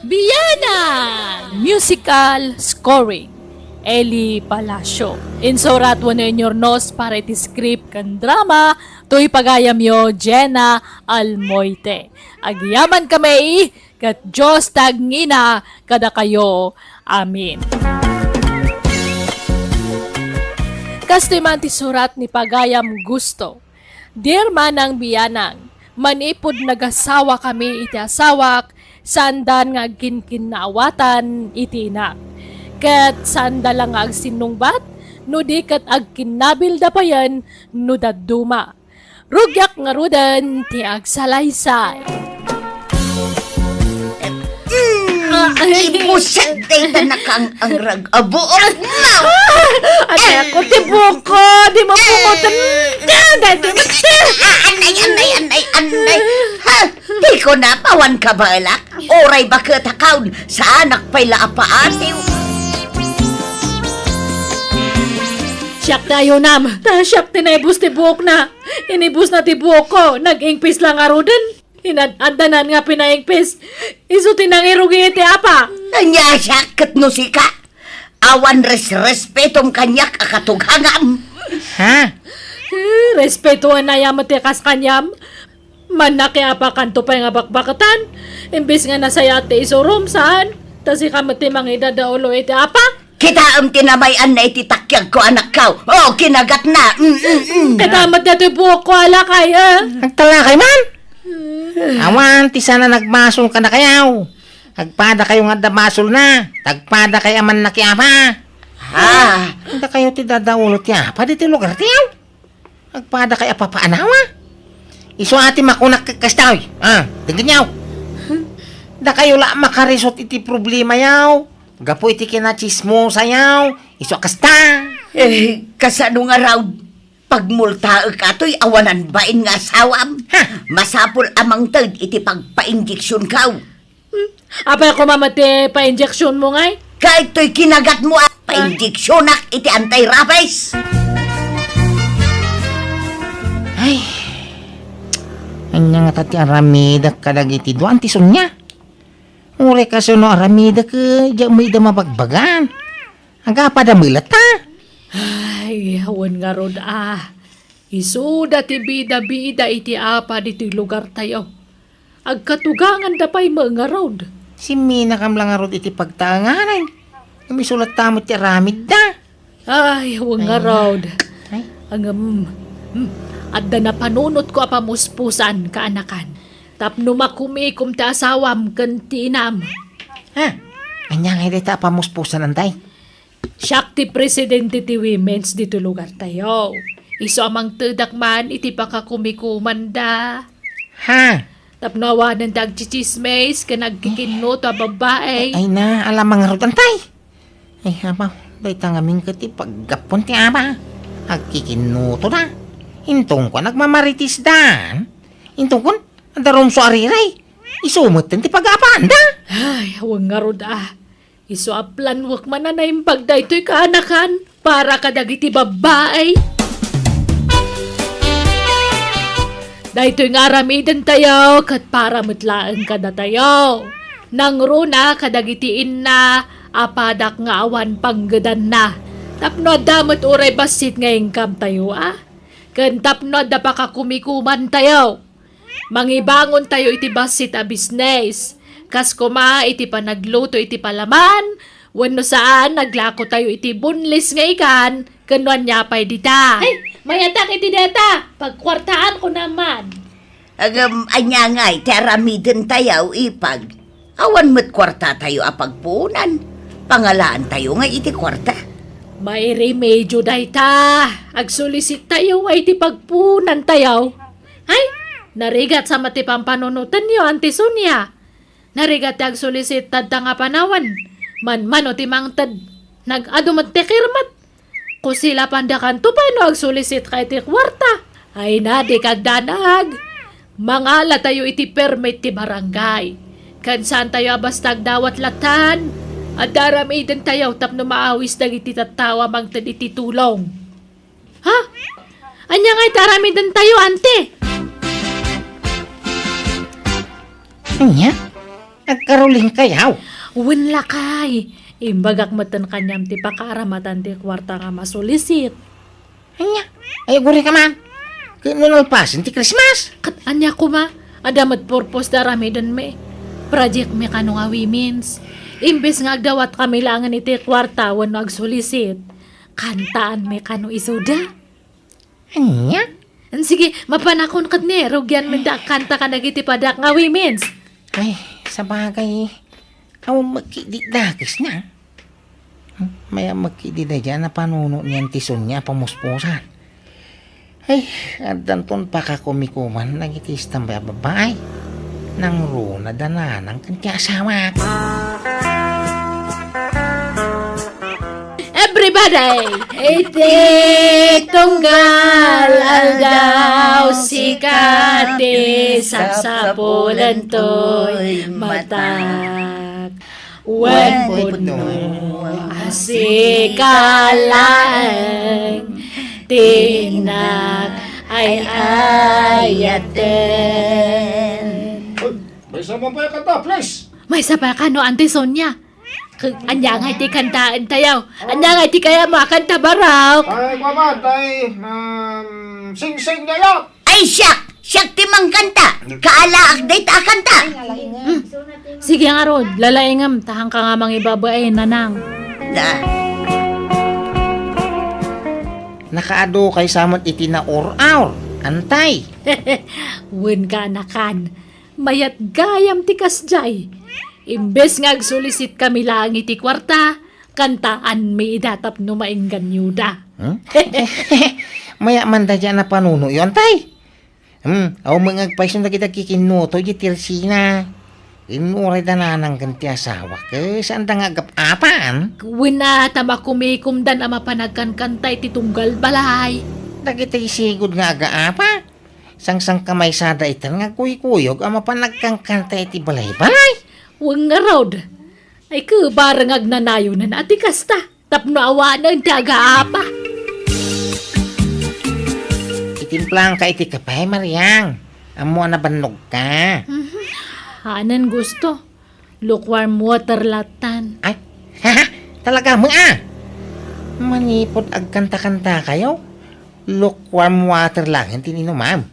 Bianang! Musical scoring, Eli Palacio. Insurat wenno inyurnos para iti script ken drama, toy pagayamyo, Jenna Almoite. Agyaman kami, ket Dios ti agngina kadakayo. Amen. Kastoy man ti surat ni pagayam Gusto. Dear Manang Bianang, manipud nagasawa kami iti asawak, saandan nga agkinkinnaawatan iti inak. Ket saanda la nga agsinnungbat, no di ket agkinnabilda payen no dadduma. Rugiak ngaruden ti agsalaysay. Mm, ibuset dayta nakang-angrag a buokmo. Anak ko, ti buko, di mo pumutan. Dati mo. Anay, anay, anay, anay. Ha? Di ko na pawan kabalak. Uray baket a kaon, saanak pay la a paatiw. Siak ti ayunam, ta siak ti naibus ti buokna. Inibusna ti buokko, nag-ingpis la ngaruden. Inad-addanan nga pinaingpis. Isu ti nangirugi iti apa. Ania siak ket no sika? Awan resrespetom kaniak a katugangam. Ha? Eh, respetoan aya met ti kas kaniam. Mannakiapakanto pay nga bakbaketan. Imbes nga nasayaat ti isurom, saan? Ta sika met ti mangidadaulo iti apa. Kitaem ti namay-anna iti takiagko, anakko. O, kinagatna. Mm, mm, mm. Kitaem met datoy buokko a lakay, eh. Agtalakay man? Mm. Awan ti saan a nagbasol kadakayo. Agpadakayo nga adda basolna. Tagpadakayo a mannakiapa. Ha? Dakayo ti dadaulo ti apa ditoy lugar tayo. Agpadakay a papaanawa? Isu a ti makunak ket kastoy. Ah, denggenyo. Dakayo la makarisot iti problemayo. Gapu iti kinachismosayo, isu a kasta. Eh, kasano ngarud? Pagmultaek atoy awanan bain nga asawam. Ha? Masapul a mangted iti pagpainjeksionkaw. Hmm? Apay koma met ti painjeksionmo ngay? Kaytoy kinagatmo a painjeksionak iti anti-rabies. Ay, ania ngata ti aramidek kadagiti dua, Auntie Sonia? Uray kasano aramidek, eh, diak met ida mabagbagan. Agapada met latta. Ay, wen ngarud a. Isuda ti bida-bida iti apa ditoy lugartayo. Agkatuganganda pay met ngarud. Simminakam la ngarud iti pagtaenganan. Ngem isu latta met ti aramidda. Ay, wen ngarud. Ay. Ngem, hmm, adda napanunotko a pamuspusan, kaanakan. Tapno makumikom ti asawam ken ti inam. Ha? Ania ngay dayta a pamuspusan, Antay? Siak ti presidente ti women's ditoy lugartayo. Isu a mangtedak man iti pakakumikomanda. Ha? Tapno awanen ti agchichismis ken agkikinnuto a babbai. Ay na, ala ngarud, Antay. Ay, abaw, dayta ngamin ket ti paggapuan ti ama. Agkikinnutoda. Intongko, nagmamaritisdan. Intongko, adda rumso a riray. Isu metten ti pagaapaanda. Ay, wen ngarud a. Isu a planwek man a naimbag daytoy kaanakan para kadagiti babbai. Daytoy nga aramidentayo ket para met laeng kadatayo. Nangruna kadagiti inna a padak nga awan panggedanna. Tapno adda met uray bassit nga income tayo, a? Ken tapno adda pakakumikomantayo. Mangibangontayo iti bassit a bisnes. Kas koma iti panagluto iti palaman, wenno saan, naglakotayo iti boneless nga ikan, ken no ania pay dita. Ay, mayatak iti data. Pagkuartaanko naman. Agam, ania ngay ti aramidentayo, ipag? Awan met kuartatayo a pagpuonan. Pangalaantayo ngay iti kuarta. Mairemedio dayta. Agsolisittayo ngay iti pagpuonantayo. Ay, narigat sa met ti pampanunotenyo, Auntie Sonia. Narigat ti agsolisitta dita nga panawen. Manmano ti mangted. Nag-adu met ti kirmet. Kusilapandakanto pay no agsolisitka iti kuarta. Ay na, dika agdanag. Mangalatayo iti permit ti barangay. Ken saantayo a basta agdawat lattan. Adda aramidentayo tapno maawis dagiti tattao a mangted iti tulong. Ha? Ania ngay ti aramidentayo, Auntie? Ania? Agkarulingkayo? Wen lakay. Imbagak metten kaniam ti pakaaramatan ti kuarta nga masolisit. Ania? Ay, agurayka man. Ket no nalpasen ti Christmas? Ket ania koma? Adda met purpose ti aramidenmi. Projectmi kano nga women's. Imbes nga agdawatkami laengen iti kuarta wenno agsolisit, kantaanmi kano isuda. Ania? Sige, mapanakon ket ni, rugianmi ti agkanta kadagiti padak nga women's. Ay, sabagay, awan met ketdi dakesna. Hmm, mayat met ketdi daydiay a napanuno ni Auntie Sonia a pamuspusan. Ay, addanton pakakumikuman dagiti tambay a babbai. Nangruna da nanang ken ti asawak. Everybody! Iti tunggal aldaw, sika ti sapsapulentoy matak. Wen pudno a sika laeng ti innak ay-ayaten. Uy, maysa man pay a kanta, please. Maysa pay a kano, Auntie Sonia? K-, ania ngay ti kantaentayo? Ania ngay ti kayatmo a kanta, Barok? Ay, kua man, tay, um, singsing dayo. Ay, siak! Siak ti mangkanta! Kaalaak dayta a kanta! Hmm. Sige ngarud, lalaingem, ta haanka nga mangibabain, nanang. Da. Nakaadukay sa met iti naur-aur, Antay. Wen, kaanakan, mayat gayam ti kasdiay. Imbes nga agsolisitkami laeng iti kuarta, kantaanmi ida tapno maingganyoda. Hmm? Mayat man daydiay a napanunoyo, Antay. Hmm, awan met nga agpayso dagiti agkikinnuto idiay tersina. Ken uray dananang ken ti asawak, eh, saanda nga agap-apan? Wen a, ta makumikomdan a mapan agkankanta iti tunggal balay. Dagiti sigud nga agaapak, sangsangkamaysada itan nga agkuykuyog a mapan agkankanta iti balay-balay. Wen ngarud, ay, ket bareng agnanayonan a ti kasta. Tapno awanen ti agaapa. Itimplaanka iti kape, Mariang. Ammo a nabannogka. Mhm. Hanen gusto. Lukewarm water latan. Ay, talaga met a! Manipud agkanta-kantakayo, lukewarm water laeng ti inumam.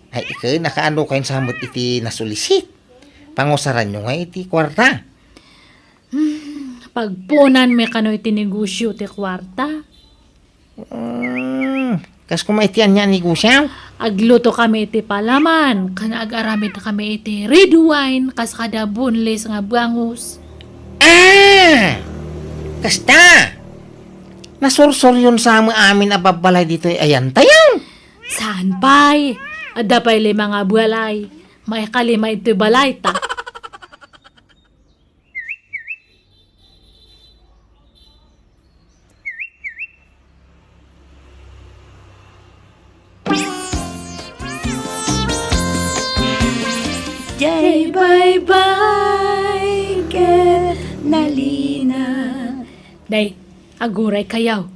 Ay, ket nakaano kayon sa met iti nasulisit? Pangusaranyo nga iti kuarta. Hmm, pagpunanmi kano iti negosio ti kuarta. Hmm, kas koma iti ania a negosio? Aglutokami iti palaman, ken ag-aramidkami iti red wine kas kada boneless nga bangus. Ah! Kasta! Nasursuryon sa amin a babbalay ditoy ayantayon? Saan pay? Adda pay lima nga balay. Maikalima itoy balayta. Jay baybay ket nalina. Day, aguray kayo.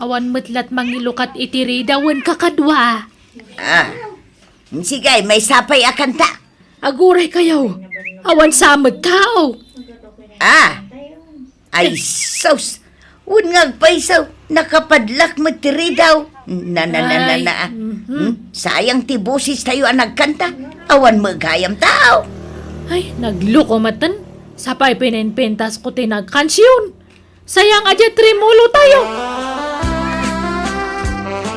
Awan met lat mangilukat iti ridawen, kakadua. Ah, sige, maysa pay a kanta. Aguray kayo. Awan sa met tao. Ah, ay sus. Wen nga agpayso, nakapadlak met ti ridaw. Na, na, na, na, Ay, na. Mhm. Hmm? Sayang ti boses tayo a nagkanta. Awan met gayam tao. Ay, nagluko maten. Sapay pininpintas ko ti nagkansiyon. Sayang a diay trimulo tayo.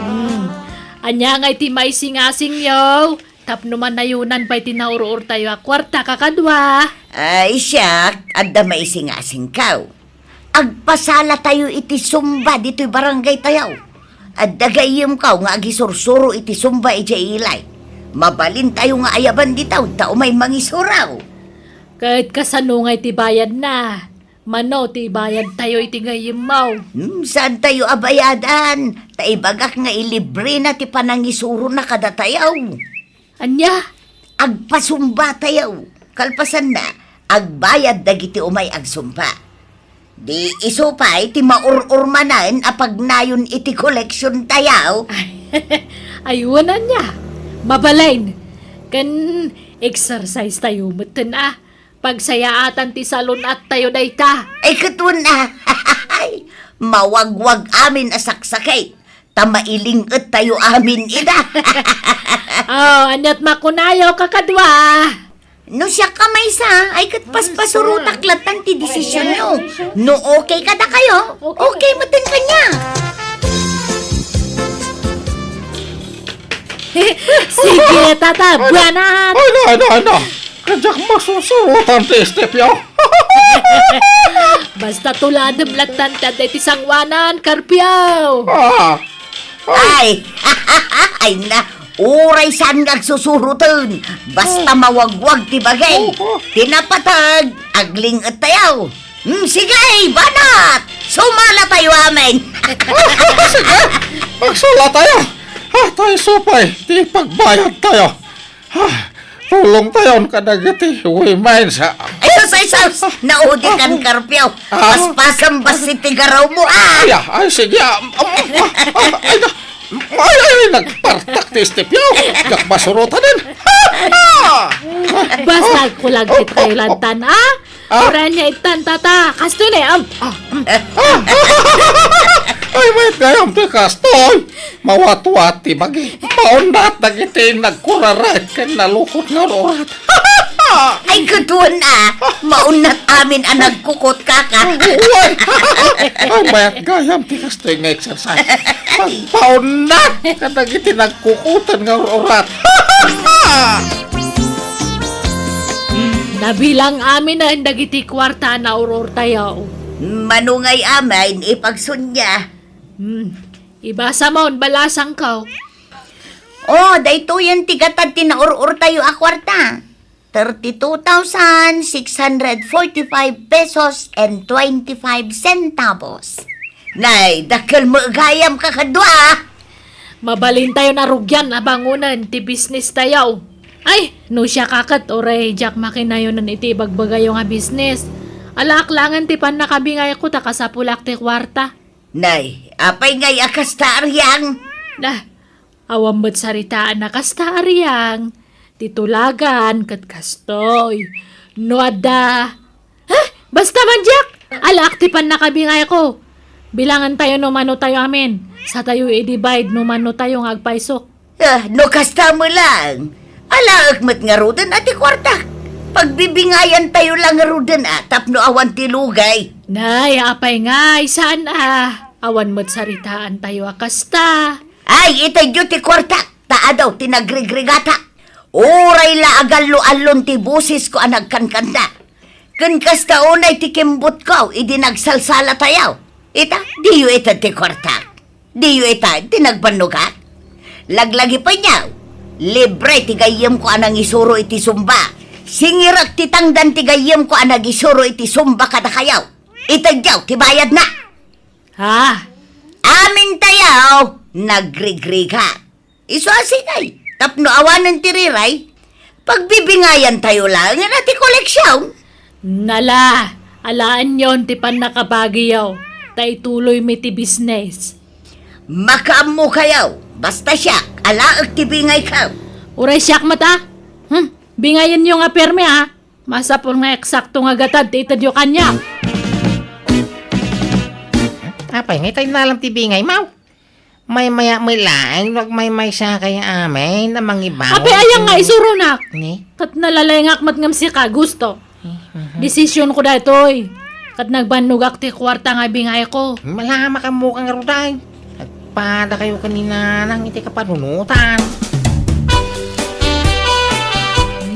Hmm. Ania nga iti maisingasingyo? Tapno manayonan pay ti naur-or tayo a kuarta, kakadua. Ay, siak, adda maisingasingko. Agpasala tayo iti Zumba ditoy barangay tayo. Adda gayyemko nga agisursuro iti Zumba idiay ilay. Mabalin tayo nga ayaban ditoy ta umay mangisuro. Ket kasano nga iti bayadna? Mano ti ibayad tayo iti gayyemmo? Hmm, saan tayo a bayadan? Ta ibagak nga ilibre na ti panangisurona kadatayo. Ania? Agpasumba tayo. Kalpasanna, agbayad dagiti umay agsumba. Di isu pay ti maur-ur manen a pagnayon iti koleksion tayo. Ay, wen ania. Mabalin. Ken exercise tayo metten a. Pagsayaatan ti salun-at tayo dayta. Ay, ket wen a. Mawagwag amin a saksakit, ta mailing-et tayo amin ida. Oh, aniat makunayo, kakadua? No siak a maysa, ay ket paspasurotak latan ti desisionyo. No okay kadakayo, okay metten kaniak. Sige, tata, buwanan. Ano, ano, ano? Kadiak masusurotan ti stepyo. Basta tuladem lattan ti adda iti sangoanan, Karpio. Ah. Ay, ay na, uray saan nga agsusuroten. Basta mawagwag ti bagay. Ti napateg, agling-et tayo. Hmm, sige, banat! Sumala tayo amin. Sige, magsala tayo. Ah, tayo supay, ti pagbayad tayo. Ah, tulong tayon kadagiti women's, ah. Ay, sus, ay, sus! Naudikan, Karpio. Ah. Paspasam basi ti garaw mo, ah. Ay, ah, ay, sige, ah. Am, am, ah, ah, ay, na. Ay, ay, ay, nagpartak ti stepyo. Diak masurotanen. Basta kulag ti Thailand tan, ah? Ah? Uray ania ittan, tata. Kastoy ne, am. Ah, mm. Ay, mayat gayam ti kastoy. Mawatwat ti bagi. Maunnat dagiti nagkurarat ken nalukot nga ur-urat. Ay, ket wen a, maunnat amin a nagkukot, kaka. Uy! Ay, mayat gayam ti kastoy nga exercise. Pagpaunnat kadagiti nagkukutan nga ur-urat. Nabilang aminen dagiti kuarta a naur-or tayo. Mano ngay amin, ipagsunia. Hmm. Ibasa mo, balasangko. Oh, daytoyen ti gatad ti naur-or tayo a kuarta. Thirty-two thousand six hundred forty-five pesos and twenty-five centavos. Nay, dakkel met gayam, kakadua. Mabalintayon a rugian a bangonen ti business tayo. Ay, no siak a ket, uray diak makinayonen iti ibagbagayo nga business. Alaak laengen ti pannakabingayko ta kasapulak ti kuarta. Nay, apay ngay a kasta, Ariang? Na, awan met saritaan a kasta, Ariang. Ti tulagan ket kastoy. No adda, ha? Basta man diak! Alaak ti pannakabingayko. Bilangan tayo no mano tayo amin. Sa tayo i-divide no mano tayo nga agpaysok. Ah, no kasta met lang. Alaek met ngaruden a ti kuartak. Pagbibingayan tayo lang ngaruden a tapno awan ti lugay. Nay, apay ngay, saan a? Awan met saritaan tayo a kasta. Ay, itedyo ti kuartak, ta adu ti nagrigrigatak. Uray la agallo-allon ti bosesko a nagkankanta. Ken kasta unay ti kimbutko idi nagsalsala tayo. Ita, diyo ited ti kuartak. Diyo ita ti nagbannogak. Laglagipenyo, libre ti gayyemko a nangisuro iti Zumba. Singirek ti tangdan ti gayyemko a nagisuro iti Zumba kadakayo. Itedyo ti bayadna. Ha? Amintayo, nagrigrigat. Isu a sige, tapno awanen ti riray, pagbibingayan tayo laengen a ti koleksion. Nala, alaenyon ti pannakabagiyo, ta ituloymi ti business. Makaammokayo, basta siak, alaek ti bingayko. Uray siak met a? Hmm, bingayenyo nga permi a. Masapul nga eksakto nga gatad ti itedyo kaniak. Apay, ngay tayo nalam ti bingay, maw? Maymaya met laeng no agmaymaysa kayo amin a mangibaon. Apay, aya nga isuronak. Ni? Ket nalalengak met ngem sika, gusto. Mhm. Desisionko daytoy. Ket nagbannogak ti kuarta nga bingayko. Malama ka mo kang ruday. Agpada kayo kanina nang iti kapanunutan.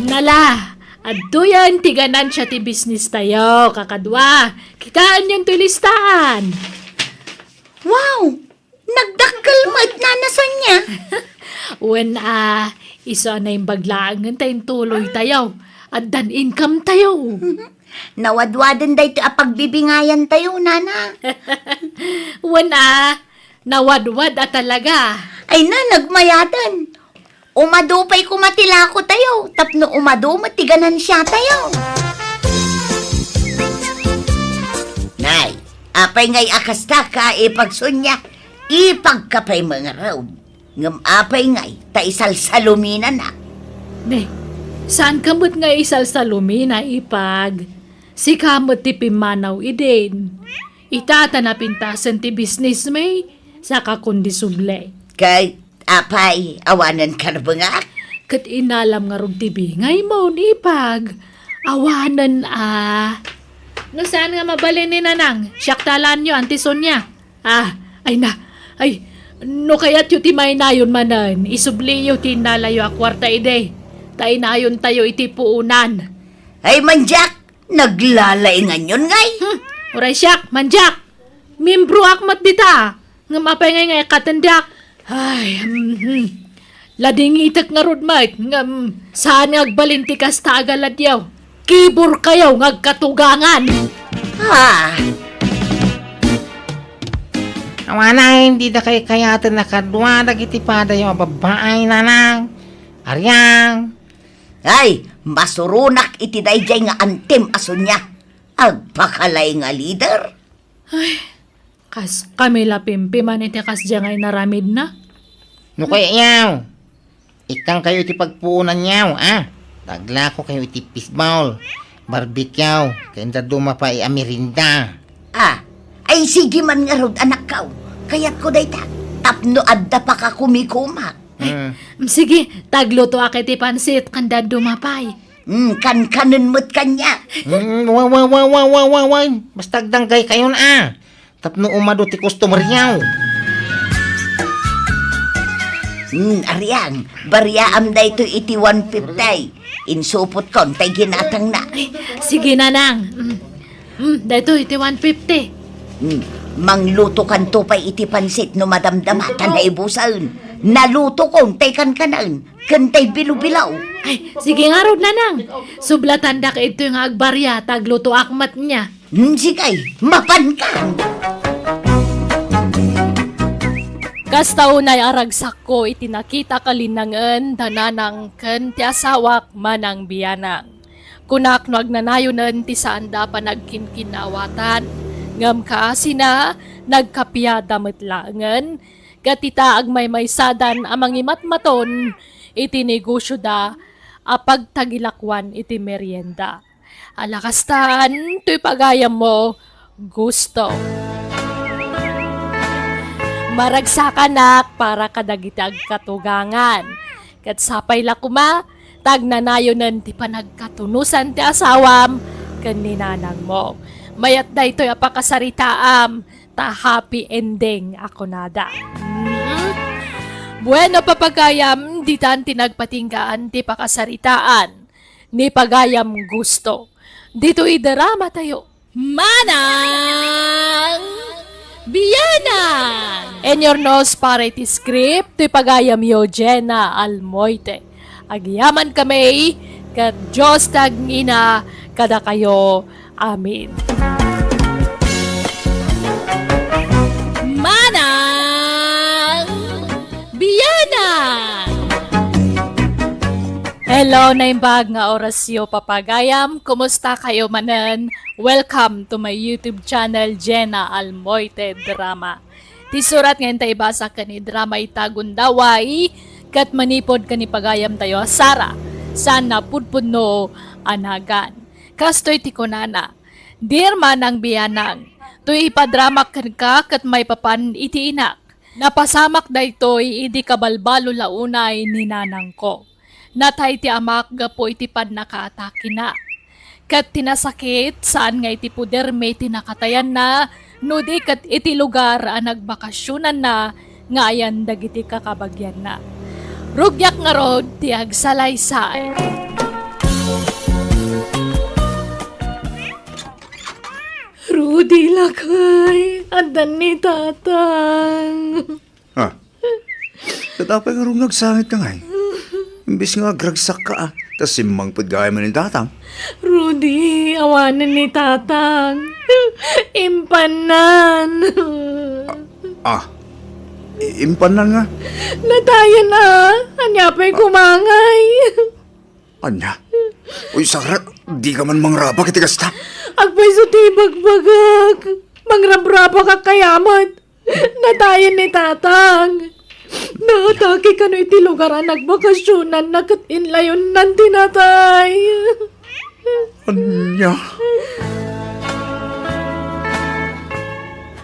Nala, adtoyen ti ganansia ti business tayo, kakadua. Kitaenyon toy listaan. Wow! Nagdakkel met, Nana Sonia. Wen a, isu a naimbag laengen ta intuloy tayo. Addan income tayo. Nawadwaden daytoy a pagbibingayan tayo, Nana. Wen a, nawadwad a talaga. Ay na, nagmayaten. Umadu pay koma ti lako tayo, tapno umadu met ti ganansia tayo. Nay, apay ngay a kasta ka, Ipag Sonia? Ipagka pay mangarud. Ngem apay ngay ta isalsaluminanak? Ne, saan ka met nga isalsalumina, Ipag? Sika met ti pimmanaw idin. Ita ta napintasen ti business mi, saka kundi subli. Kay, apay, awanen karbengak? Ket inalam ngarud ti bingaymo, Ipag. Awanen a. No saan nga mabalin ni Nanang, siak ta alaenyo, Auntie Sonia. Ah, ay na. Ay, no kayatyo ti mainayon manen, isubliyo ti innalayo a kuarta idi. Ta inayontayo iti puonan. Ay, mandiak, naglalainganyon ngay? Hmm, uray siak, mandiak. Miembroak met dita. Ngem apay ngay nga ikkatendak? Ay, mhm. Ladingitek ngarud met, ngem saan nga agbalin ti kasta a galadyo. Kibor kayo nga agkatugangan. Ah. Awanay, dida kay kayaten a kadua dagiti padayo a babbaay, Nanang. Ariang. Ay, masuronak iti daydiay nga antim a Sonia. Agpakalay nga leader. Ay, kas kami la pimpiman iti kasdiay nga inaramidna. No kayatyo, ikkan kayo iti pagpuonanyo, a? Taglako kayo iti fishball, barbecue, ken dadduma pay a merienda. Ah, ay sige man ngarud, anakko. Kayatko dayta, tapno adda pakakumikuma. Ay, mm, sige, taglutoak iti pansit, ken dadduma pay. Mm, kankanen met kaniak. Mm, wa, wa, wa. Basta agdanggay kayon, a. Tapno umadu ti customeryo. Mm, Ariang, bariaam daytoy iti one fifty. Insupotkon tay ginatangna. Ay, sige, Nanang. Mm. Mm, daytoy iti one fifty. Mm, manglutokanto pay iti pansit no madamdama ta naibusen. Nalutokon tay kankanaen ken tay bilo-bilo. Ay, sige ngarud, Nanang. Sublatandak itoy nga agbaria ta aglutoak met nia. Hmm, sige, mapanka. Kasta unay a ragsakko iti nakitak a linnangen da Nanang ken ti asawak, Manang Bianang. Kunak no agnanayonen ti saanda a panagkinkinawatan, ngem kaasina, nagkapiada met laengen, ket ita agmaymaysadan a mangimatmaton iti negosioda a pagtagilakuan iti merienda. Ala kastan, toy pagayammo, gusto. Maragsakanak para kadagiti agkatugangan. Ket sapay la koma, ta agnanayonen ti panagkatunosan ti asawam ken ni nanangmo. Mayat daytoy a pakasaritaam, ta happy ending a kunada. Mm. Bueno, papagayam, ditan ti nagpatinggaan ti pakasaritaan ni pagayam gusto. Ditoy drama tayo. Manang Bianang! In your nose para iti script, ti pagayamyo, Jenna Almoite. Agyaman kami, ket Dios ti agngina kadakayo. Amen. Manang Bianang! Hello, naimbag nga orasyo, papagayam. Kumusta kayo manen? Welcome to my YouTube channel, Jenna Almoite Drama. Ti surat nga inta ibasa ken idrama ita gundaway, ket manipud ken ni pagayam tayo a Sara, saan a pudpudno a nagan. Kastoy ti kunana, "Dear Manang Bianang, toy ipadramak kenka ket maipapan iti inak. Napasamak daytoy idi kabalbalo la unay ni nanangko. Natay ti amak gapu iti pannakaatakena. Ket ti nasakit, saan nga iti podermi ti nakatayanna, no di ket iti lugar a nagbakasionanna nga ayan dagiti kakabagianna. Rugiak ngarud ti agsalaysay." Rudy, lakay, addan ni Tatang. Ah, ket apay ngarud nga agsangitka ngay? Imbes nga agragsakka, ah, ta simmangpet gayam ni Tatang. Rudy, awanen ni Tatang. Impannan. Ah, i-, impannan nga? Natayen, ah. Ania pay koma ngay? Ania? Uy, Sara, dika man mangrabak iti kasta. Agpayso ti ibagbagak. Mangrabrabak a kayamet. Natayen ni Tatang. Naatake kano iti lugar a nagbakasionanna ket inlayonnan ti natay. Ania?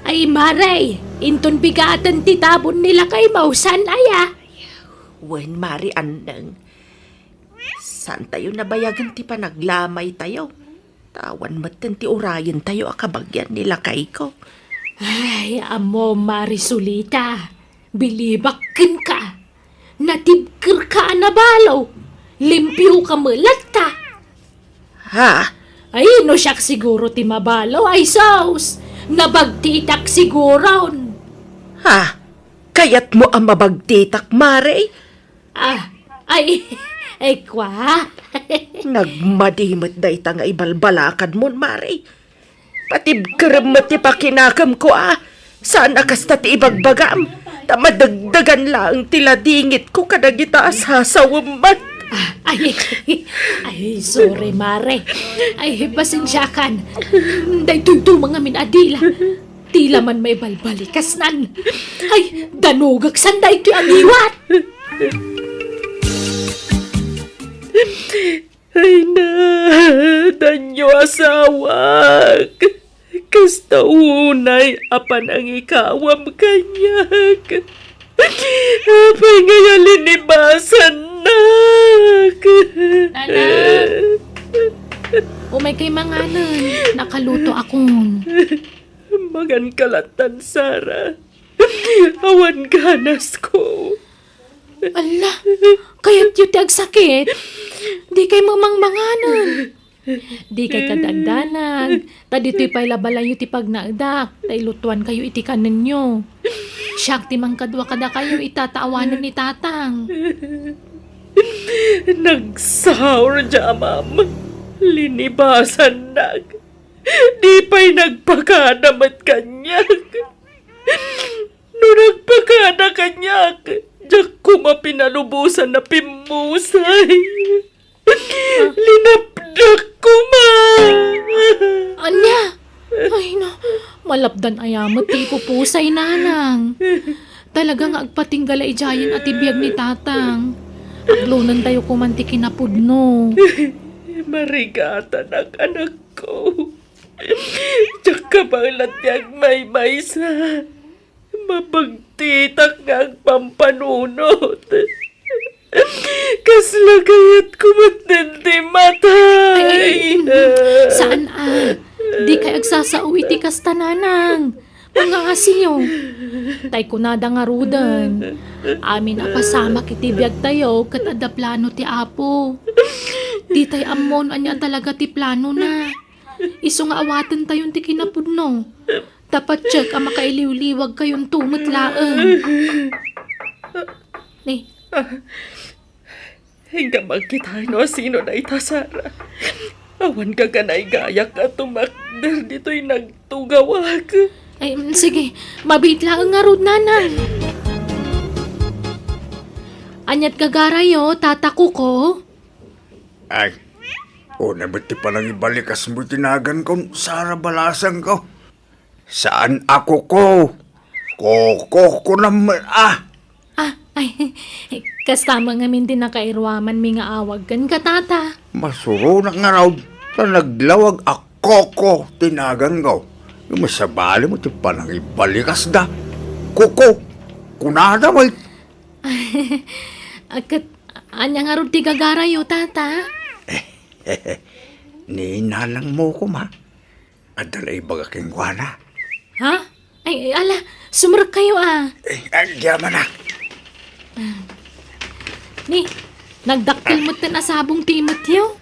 Ay, Mare, inton bigaten ti tabon ni lakay mo, saan aya? Wen, Mare, anneng. Saantayo nabayagen ti panaglamaytayo. Ta awan metten ti urayentayo a kabagian ni lakayko. Ay, ammo, Mare Solita, bilibak kenka. Natibkerka a nabalo. Limpioka met latta. Ha? Ay, no siak siguro ti mabalo, ay sus! Nabagtiitak siguron. Ha? Kayatmo a mabagtitak, Mare? Ah, ay, ay, kwa? Nagmadi met dayta nga ibalbalakadmon, Mare. Patibkerem met ti pakinakemko, a. Saan a kasta ti ibagbagam, ta madagdagan laeng ti ladingitko kadagita a sasawem met. Ah, ay, ay, sorry, Mare. Ay, pasensiakan. Daytoy tumang amin a dila. Dila man maibalbalikas nan. Ay, danogak sanda itoy angiwat. Ay na, danyo asawak. Kasta unay a panangikawam kaniak. Apay ngay a linibasannak? Nanang, umay kay manganen. Nakaluto akon. Maganka lattan, Sara. Awan ganasko. Alla, kayatyo ti agsakit? Di kay mamangmanganen. Di kay kadagdanag, ta ditoy pay la balayyo ti pagnaedak, ta ilutuan kayo iti kanenyo. Siak ti mangkadua kadakayo ita ta awanen ni Tatang. Nagsaurda, Amam. Linibasannak. Di pay nagpakada met kaniak. No nagpakada kaniak, diak koma pinalubosan a pimmusay. Linapdak koma. Ania? Ay, no. Malapdan aya met ti ipupusay, nanang. Talaga nga agpatingga la idiayen a ti biag ni Tatang. Aglonentayo koman ti kinapudno. Marigatanak, anakko. Diak kabang la ti agmaymaysa. Mabagtitak nga agpampanunot. Kasla kayatko met ti matay. Ay, ay, ay, mm, saan a. Dikay agsasao iti kasta, nanang. Pangaasiyo. Tay kunada ngaruden, amin a pasamak iti biagtayo ket adda plano ti Apo. Ditay ammo no ania talaga ti planona. Isu nga awatentayon ti kinapudno. Ta patiek a makailiwliwagkayonto met laeng. Ni. Inka makitaen no asino dayta, Sara. Awan ka kanay gayak a tumakder ditoy nagtugawak. Ay, mm, sige. Mabiit laeng ngarud, nanang. Aniat gagarayo, Tata Kuko? Ay, una met ti panangibalikasmo iti naganko, Sara, balasangko. Saan a Kuko. Koko, kunam met a. Ah, ay, kasta met ngamin ti nakairuamanmi nga awag kenka, Tata. Masuronak ngarud, ta naglawag a Koko ti naganko. Ngem sabali met ti panangibalikasda. Kuko, kunada met. A, ket ania ngarud ti gagarayo, Tata? Ni nanangmo koma. Adda la ibaga kenkuana. Ha? Ay, ay, ala, sumrekkayo a. Eh, agyamanak. Ni, nagdakkel metten a sabong ti imetyo.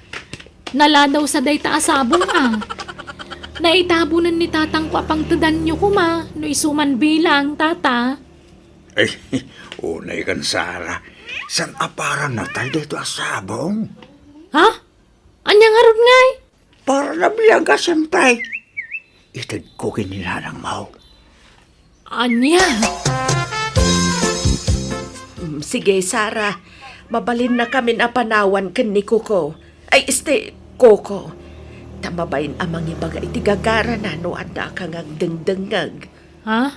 Naladaw sa dayta a sabong a. Naitabonen ni tatangko a pangtedanyo koma, no isu man bilang, Tata. Ay, unay kan Sara. Saan a para natay daytoy a sabong? Ha? Ania ngarud ngay? Para nabiag a, siempre. Itedko ken ni nanangmo. Ania? Mm, sige, Sara. Mabalinnakamin a panawan ken ni Kuko. Ay, este, Koko. Ta mabain a mangibaga iti gagarana no addaka nga agdengdengngeg. Ha?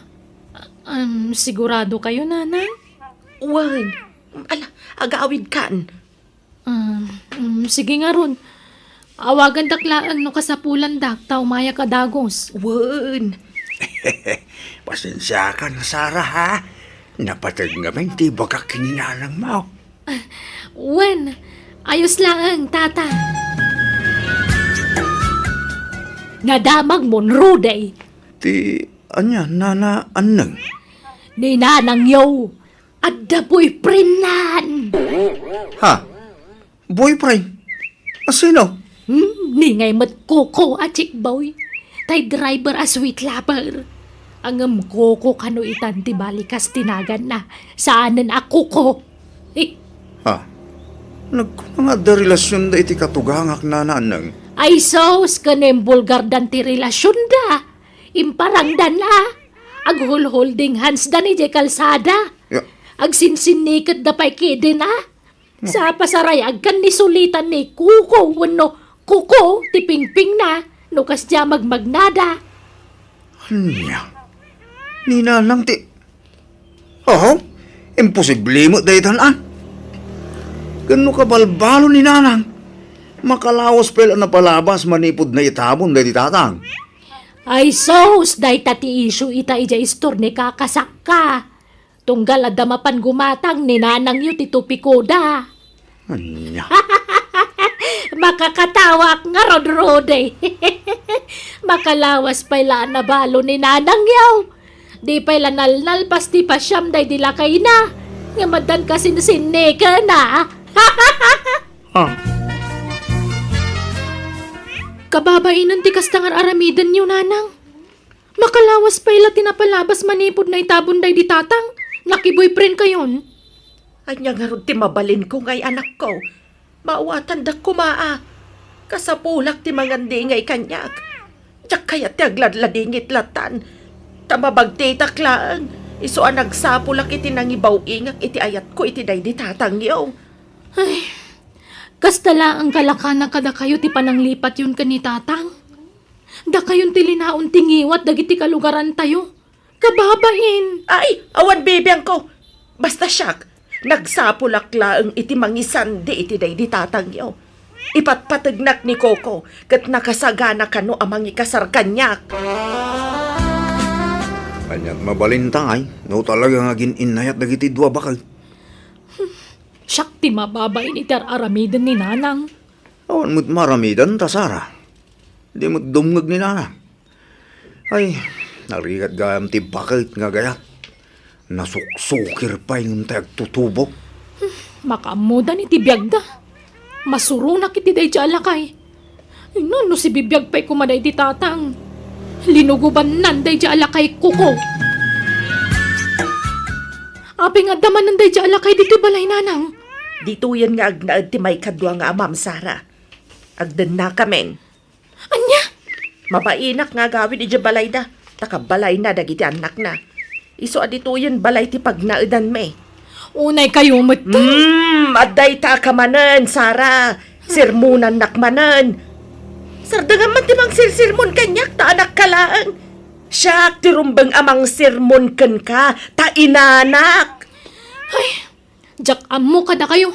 Um, sigurado kayo, Nanang? Wen. Ala, agawidkan. Um, um, sige ngarud. Awagandak laeng no kasapulandak ta umayak a dagus. Wen. Pasensiakan, Sara, ha? Napateg ngamin ti ibagak ken ni nanangmo. Ah, wen. Ayos laeng, Tata. Nadamagmon, Rudy. Ti ania, Nana Anneng? Ni nanangyo, adda boyfriendnan. Ha? Boyfriend? A sino? Hmm, ni ngay met Koko a chick boy. Tay driver a sweet lover. Ngem Koko kano itan ti balikas ti naganna. Saanen a Koko. Eh. Ha? Nagkuna nga adda relasionda iti katugangak, Nana Anneng. Ay sus, ken imbulgardan ti relasionda. Imparangdan a. Aghulholding handsdan idiay kalsada. Ya. Agsinsinniketda pay kidin a. Hmm. Sa pasarayagkan ni sulitan ni Kuko wenno Kuko ti pingpingna no kasdiay magmagnada. Ania? Ni nanang ti Aho, imposible met daytan a. Ken no kabalbalo ni nanang, makalawas pay la napalabas manipud naitabon daydi tatang. Ay sus, dayta ti issue ita idiay istor ni kakasakka. Tunggal adda mapan gumatang ni nanangyo ti tupikoda. Ania? Makakatawaak ngarud, Rudy. Makalawas pay la a nabalo ni nanangyo. Di pay la nalnalpas ti pasiam daydi lakayna. Ngem addan kasinsinniken a. Ah. Kababainen ti kasta nga ar-aramidenyo, Nanang. Makalawas pay la ti napalabas manipud naitabon daydi tatang. Nakiboyfriend kayon. Ania ngarud ti mabalinko ngay anakko? Maawatandak koma a. Kasapulak ti mangandingay kaniak. Diak kayat ti agladladingit latan. Ta mabagtitak laeng, isu a nagsapulak iti nangibaw-ingak iti ayatko iti daydi tatangyo. Ay, kasta laeng kalakana kadakayo ti pananglipatyon ken ni tatang. Dakayon ti linaon ti ngiwat dagiti kalugarantayo. Kababain! Ay, awan bibiangko. Basta siak, nagsapulak laeng iti mangisandi iti daydi tatangyo. Ipatpategnak ni Coco ket nakasagana kano a mangikasar kaniak. Aniat mabalinta ngay, no talaga nga agin-innayat dagiti dua baket. Siak ti mababain iti ar-aramiden ni Nanang. Awan met maramiden ta, Sara. Di met dumngeg ni Nanang. Ay, narigat gayam ti baket nga gayat. Nasuksukir pay ngem tay agtutubo. Makaammodan iti biagda. Masuronak iti daydi a lakay. Ay, no, no sibibiag pay koma daydi tatang. Linugubannan daydi a lakay, Coco. Apay nga adda manen daydi a lakay ditoy balay, Nanang? Ditoyen nga agnaed ti maikadua nga amam, Sara. Agdennakamin. Ania? Mabainak nga agawid idiay balayda, ta kabalayna dagiti annakna. Isu a ditoyen balay ti pagnaedanmi. Unay kayo met. Hmm, adda ita ka manen, Sara. Sermonannak manen. Sardengam man ti mangsersermon kaniak, ta anakka laeng. Siak ti rumbeng a mangsermon kenka, ta inanak. Ay, diak ammo kadakayo.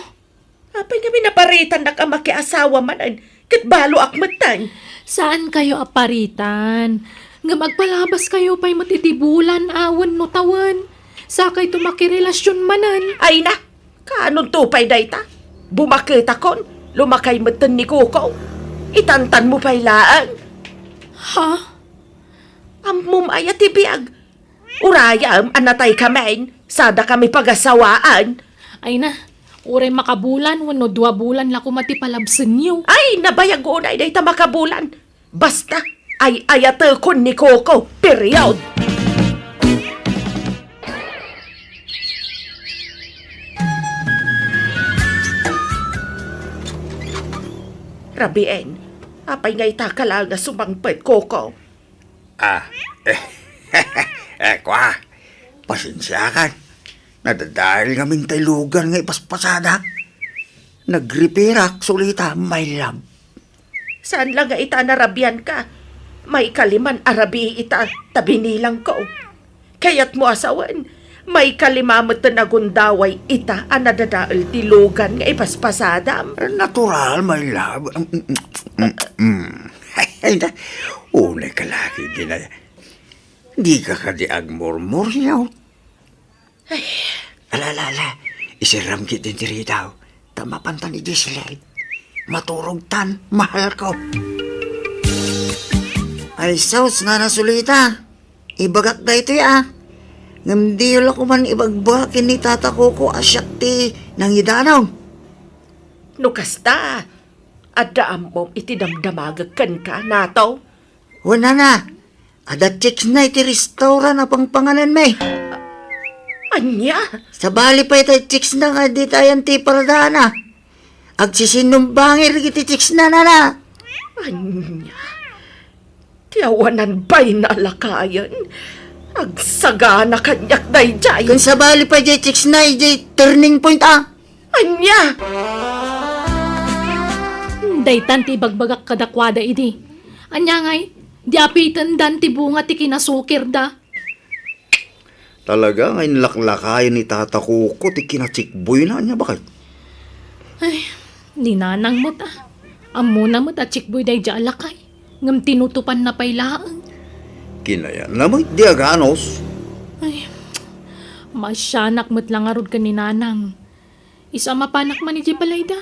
Apay nga pinaparitannak a makiasawa manen, ket baloak metten? Saan kayo a paritan? Ngem agpalabas kayo pay met iti bulan a wenno tawen. Sakayto makirelasyon manen. Ay na, kaanonto pay dayta? Bumaketakon, lumakay metten ni Coco. Itantanmo pay laeng. Ha? Ammom aya ti biag? Urayem a nataykamin, sadakami pagasawaan. Ay na, uray makabulan wenno dua bulan la koma ti palabsenyo. Ay, nabayag unay dayta makabulan. Basta, ay-ayatekon ni Coco, period! Rabien, apay nga ita ka la nga sumangpet, Coco? Ah, eh, eh, kua, pasensiakan. Nadadael ngamin tay lugan nga ipaspasadak. Nagripirak, Sulita, my love. Saan la nga ita narabianka? Maikaliman a rabii ita, ta binilangko. Kayatmo a sawen, maikalima met ti nagundaway ita a nadadael ti lugan nga ipaspasadam. Natural, my love. Mm, mm, mm, mm. Ay, na, unay ka lagi, Ginaya. Di ka kadi agmurmuriaw. Ay. Ala, ala, ala. Isiram kit ditoy ridaw. Ta mapantan idiay siled. Maturogtan, mahalko. Ay, sus, Nana Sulita. Ibagak daytoy, a. Ngem diyo la koman ibagbaga ken ni Tata Coco a siak ti nangidanong. No kasta, adda ammom iti damdamagek kenka, nato? Wen, Nana, adda chicks na iti restaurant a pangpangananmi. Ania? Sabali pay tay chicks na nga ditayan ti paradaanna. Agsisinumbangir iti chicks na, Nana. Ania? Ti awanan bay na lakayen? Agsagana kaniak daydiay. Ken sabali pay jay chicks na, jay turning point, a. Ania? Daytan ti ibagbagak kadakuada idi. Ania ngay, di apitendan ti bunga ti kinasukirda. Talaga nga inlaklakayan ni Tata Coco ti kinachikboyna, ania, baket? Ay, ni Nanang met, a. Ammona met a chikboy daydiay a lakay. Ngem tinutupanna pay laeng. Kinayanna met di aganus. Ay, masianak met la ngarud ken ni Nanang. Isu a mapanak man idiay balayda,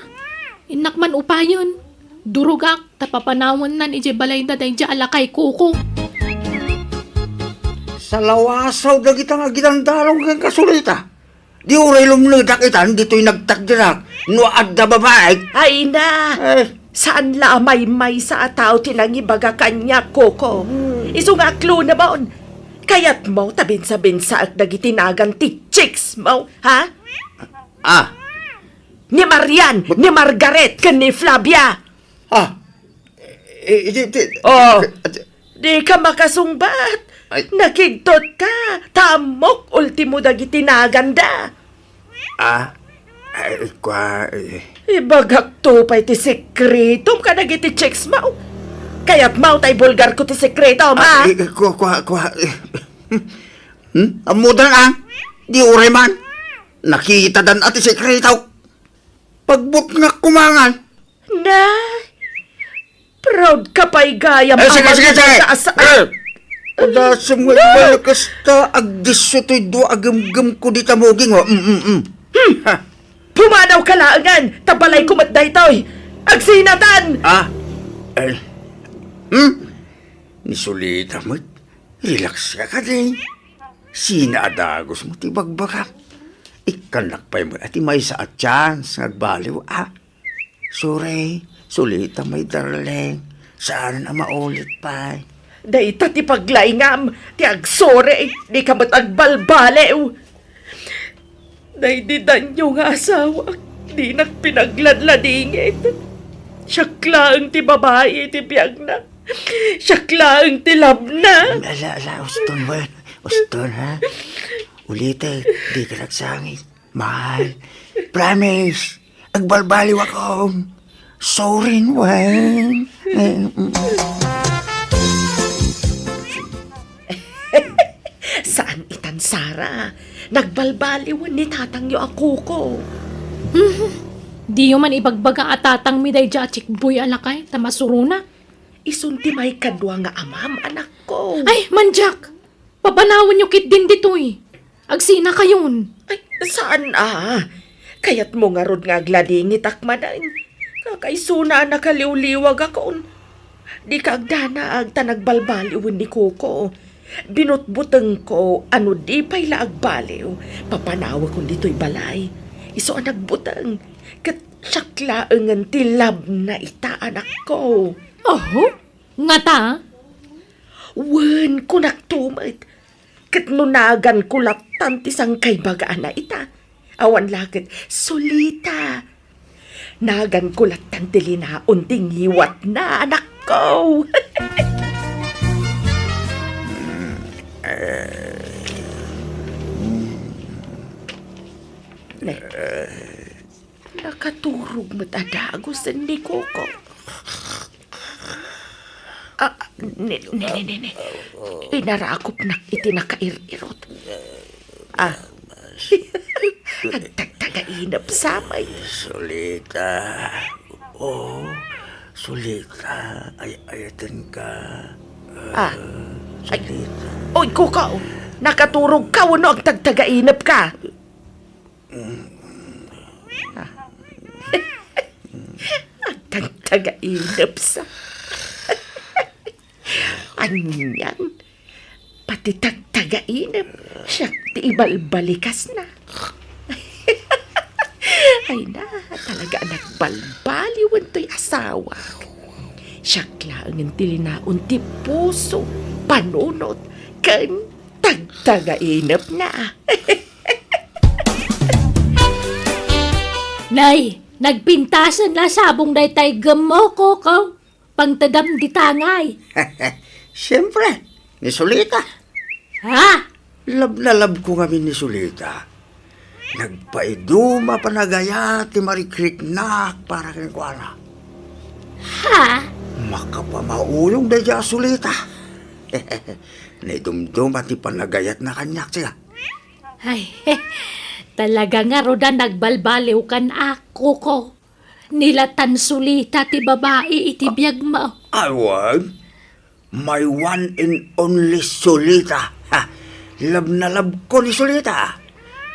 innak man upayen. Durogak ta papanawennan idiay balayda daydiay a lakay, Coco. Salawasaw dagita nga agidandalong kenka, Sulita. Di uray lumnedak itan ditoy nagtakderak no adda babaek. Ay na! Eh. Saan la a maymaysa a tao ti nangibaga kaniak, Coco. Isu nga aklonemon. Kayatmo ta binsabinsaek dagiti nagan ti chicks mo, ha? Ah. Ni Marian, ni Margaret, ken ni Flavia. Ah. Eh, eh, di, di, Oh. di, Di ka makasungbat. Ay. Nakigtot ka. Ta ammok ultimo dagiti naganda. Ah, ay, kwa, eh. Ibagak to pay ti sekretom kadagiti chicks mo. Kayatmo ta ibulgar ko ti sekretom, Ah, ah? eh, kwa, kwa, kwa, eh. Hmm? Ammoda, ah? Di uray man. Nakitadan a ti sekreto. Pagbutngak kumangan. Na, proud ka pay gayam Eh, sige, sige, sige. Sa, sa, Eh, Adasem nga ibalik kasta, agdisso toy dua a gemgem ko dita muging, oh. Mm, mm, mm. Hmm. Ha. Pumanaw ka laengen, ta balay ko met daytoy. Agsinatan! Ah? Eh. Hmm? Ni Solita met. Relax ka kadi. Sina a dagus mo ti bagbagam. Ikkannak pay met a ti maysa a chance nga agbaliw, ah. Sorry, Solita, my darling. Saan a maulit pay. Dayta ti paglaingam, ti agsore, di ka met agbalbaliw. Daydi danyo nga asawak, dinak pinagladladingit. Siak laeng ti babai iti biagna. Siak laeng ti labna. Ala, ala, uston, wen. Uston, ha? Ulitek, di ka nagsangit. Mahal, promise, agbalbaliw ako. Sorry, Wayne. Eh, mm. Saan itan, Sara. Nagbalbaliwen ni tatangyo a Coco. Hmm. Diyo man ibagbaga a tatangmi daydiay a chikboy a lakay, ta masurona. Isun ti maikadua nga amam, anakko. Ay, mandiak! Papanawenyo ketdin ditoy. Agsinakayon. Ay, saan a? Kayatmo ngarud nga agladingitak manen? Kakaisuna a nakaliwliwagakon. Dika agdanaag ta nagbalbaliwen ni Coco. Binutbutengko a no di pay la agbaliw, papanawekon ditoy balay. Isu a nagbuteng, ket siak laengen ti labna ita, anakko. Oho? Ngata? Wen, kunakto met. Ket no naganko lattan ti sangkaibagaan a ita, awan la ket Solita. Naganko lattan ti linaon ti ngiwatna, anakko. Ne. Nakaturog met a dagusen ni Coco. Ah, ne, ne, ne, ne, ne. Inarakopnak iti nakair-irot. Ah. Agtagtagainep sa met. Solita. Oh, Solita. Ay, ayaten ka. Ah. Ay. Solita. Oy, Coco. Nakaturog ka wenno agtagtagainep ka? Ah. Agtagtagainep sa. Anian, pati tagtagainep, siak ti ibalbalikasna. Ay na, talaga a nagbalbaliwen toy asawak. Siak laengen ti linaon ti puso, panunot, ken tagtagainepna. Nay, nagpintasen la sabong daytay gemmok, Coco. Pangtedam dita ngay. Siempre, ni Solita. Ha? Love na love ko ngamin ni Solita. Nagpaiduma panagayat ti marikriknak para kenkuana. Ha? Makapamauyong daydiay a Solita. Naidumduma ti panagayatna kaniak, siya. Ay, talaga ngarud a nagbalbaliw kan ako, Coco. Ni la tan Solita ti babai iti biagmo. Awan, my one and only Solita. Ha, love na love ko ni Solita.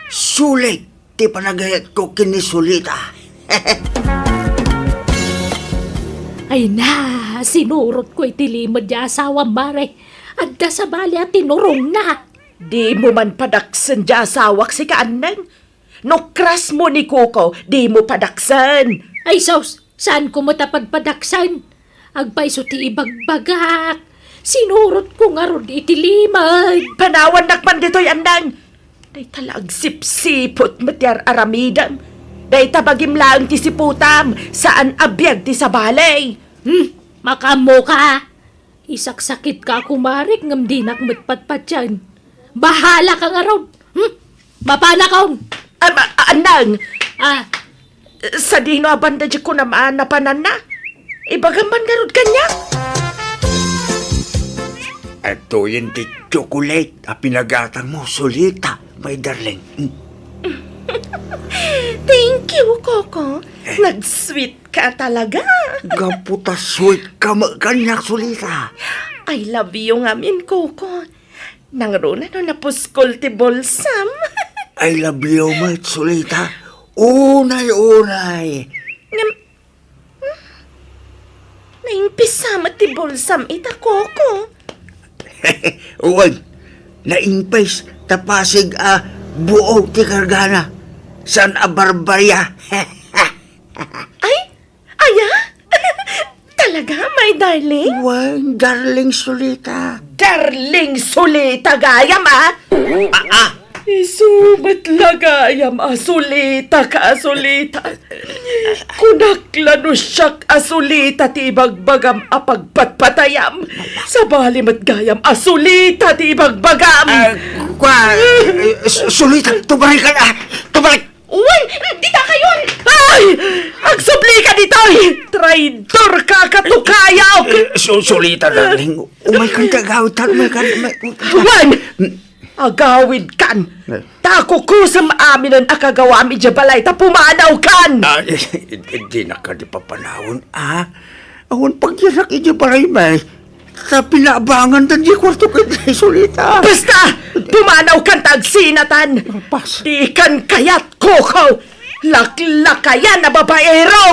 Sulit ti panagayat ko ken ni Solita. Ay na, sinurot ko iti limed ya asawa, mare. Adda sabali a tinurongna. Di mo man padaksen ya asawak, sika, Anneng. No crush mo ni Coco, di mo padaksen. Ay, sus! Saanko met a padpadaksan. Agpayso ti ibagbagak. Sinurotko ngarud iti limed. Panawannak man ditoy, Annang. Dayta la agsipsiput met ti ar-aramidem. Dayta bagim laeng ti siputam, saan a biag ti sabali. Hmm, makaammoka. Isaksakitka a kumarik ngem dinak met patpatian. Bahalaka ngarud. Hmm? Mapanakon. Am-, a-, Annang! Ah, Sadino a banda di kunam a napananna? Ibagam man ngarud kaniak. Adtoyen ti chocolate a pinagatangmo, Solita, my darling. Mm. Thank you, Coco. Nag-sweet ka talaga. Gapu ta sweet ka met kaniak, Solita. I love you ngamin, Coco. Nangruna no napuskol ti bulsam. I love you met, Solita. Unay-unay. Ngem, hmm? Naingpis sa met ti bulsam ita, Coco. Wen, naingpis ta pasig a buog ti kargana. Saan a barbaria. Ay, aya? Talaga, my darling? Wen, darling Solita. Darling Solita gayam, a? Ah, ah. Isu met la gayam a Solita ka, Solita. Kunak la no siak a Solita ti ibagbagam a pagpatpatayam. Sabali met gayam a Solita ti ibagbagam. Ah, kwa, eh, Su-, Solita, tumarik ka na. Tumarik. Wen, dita kayon! Ay! Agsubli ka ditoy! Traidor ka, katukayok! Eh, Su-, Solita, darling. Umay kan ti agawid tan, umay kan, umay. Wen! Agawid kan! Eh. Ta kukusem aminen a kagawam idiay balay ta pumanaw kan! Ah, eh, eh, di na ka di papanawon, ah. Awan pagyarak idiay balay, may. Ta pinabangan ta di kwarto ket Solita. Basta! Pumanaw kan ta agsinatan! Pas. Di kan kayat, Coco! Laklakayan a babaero!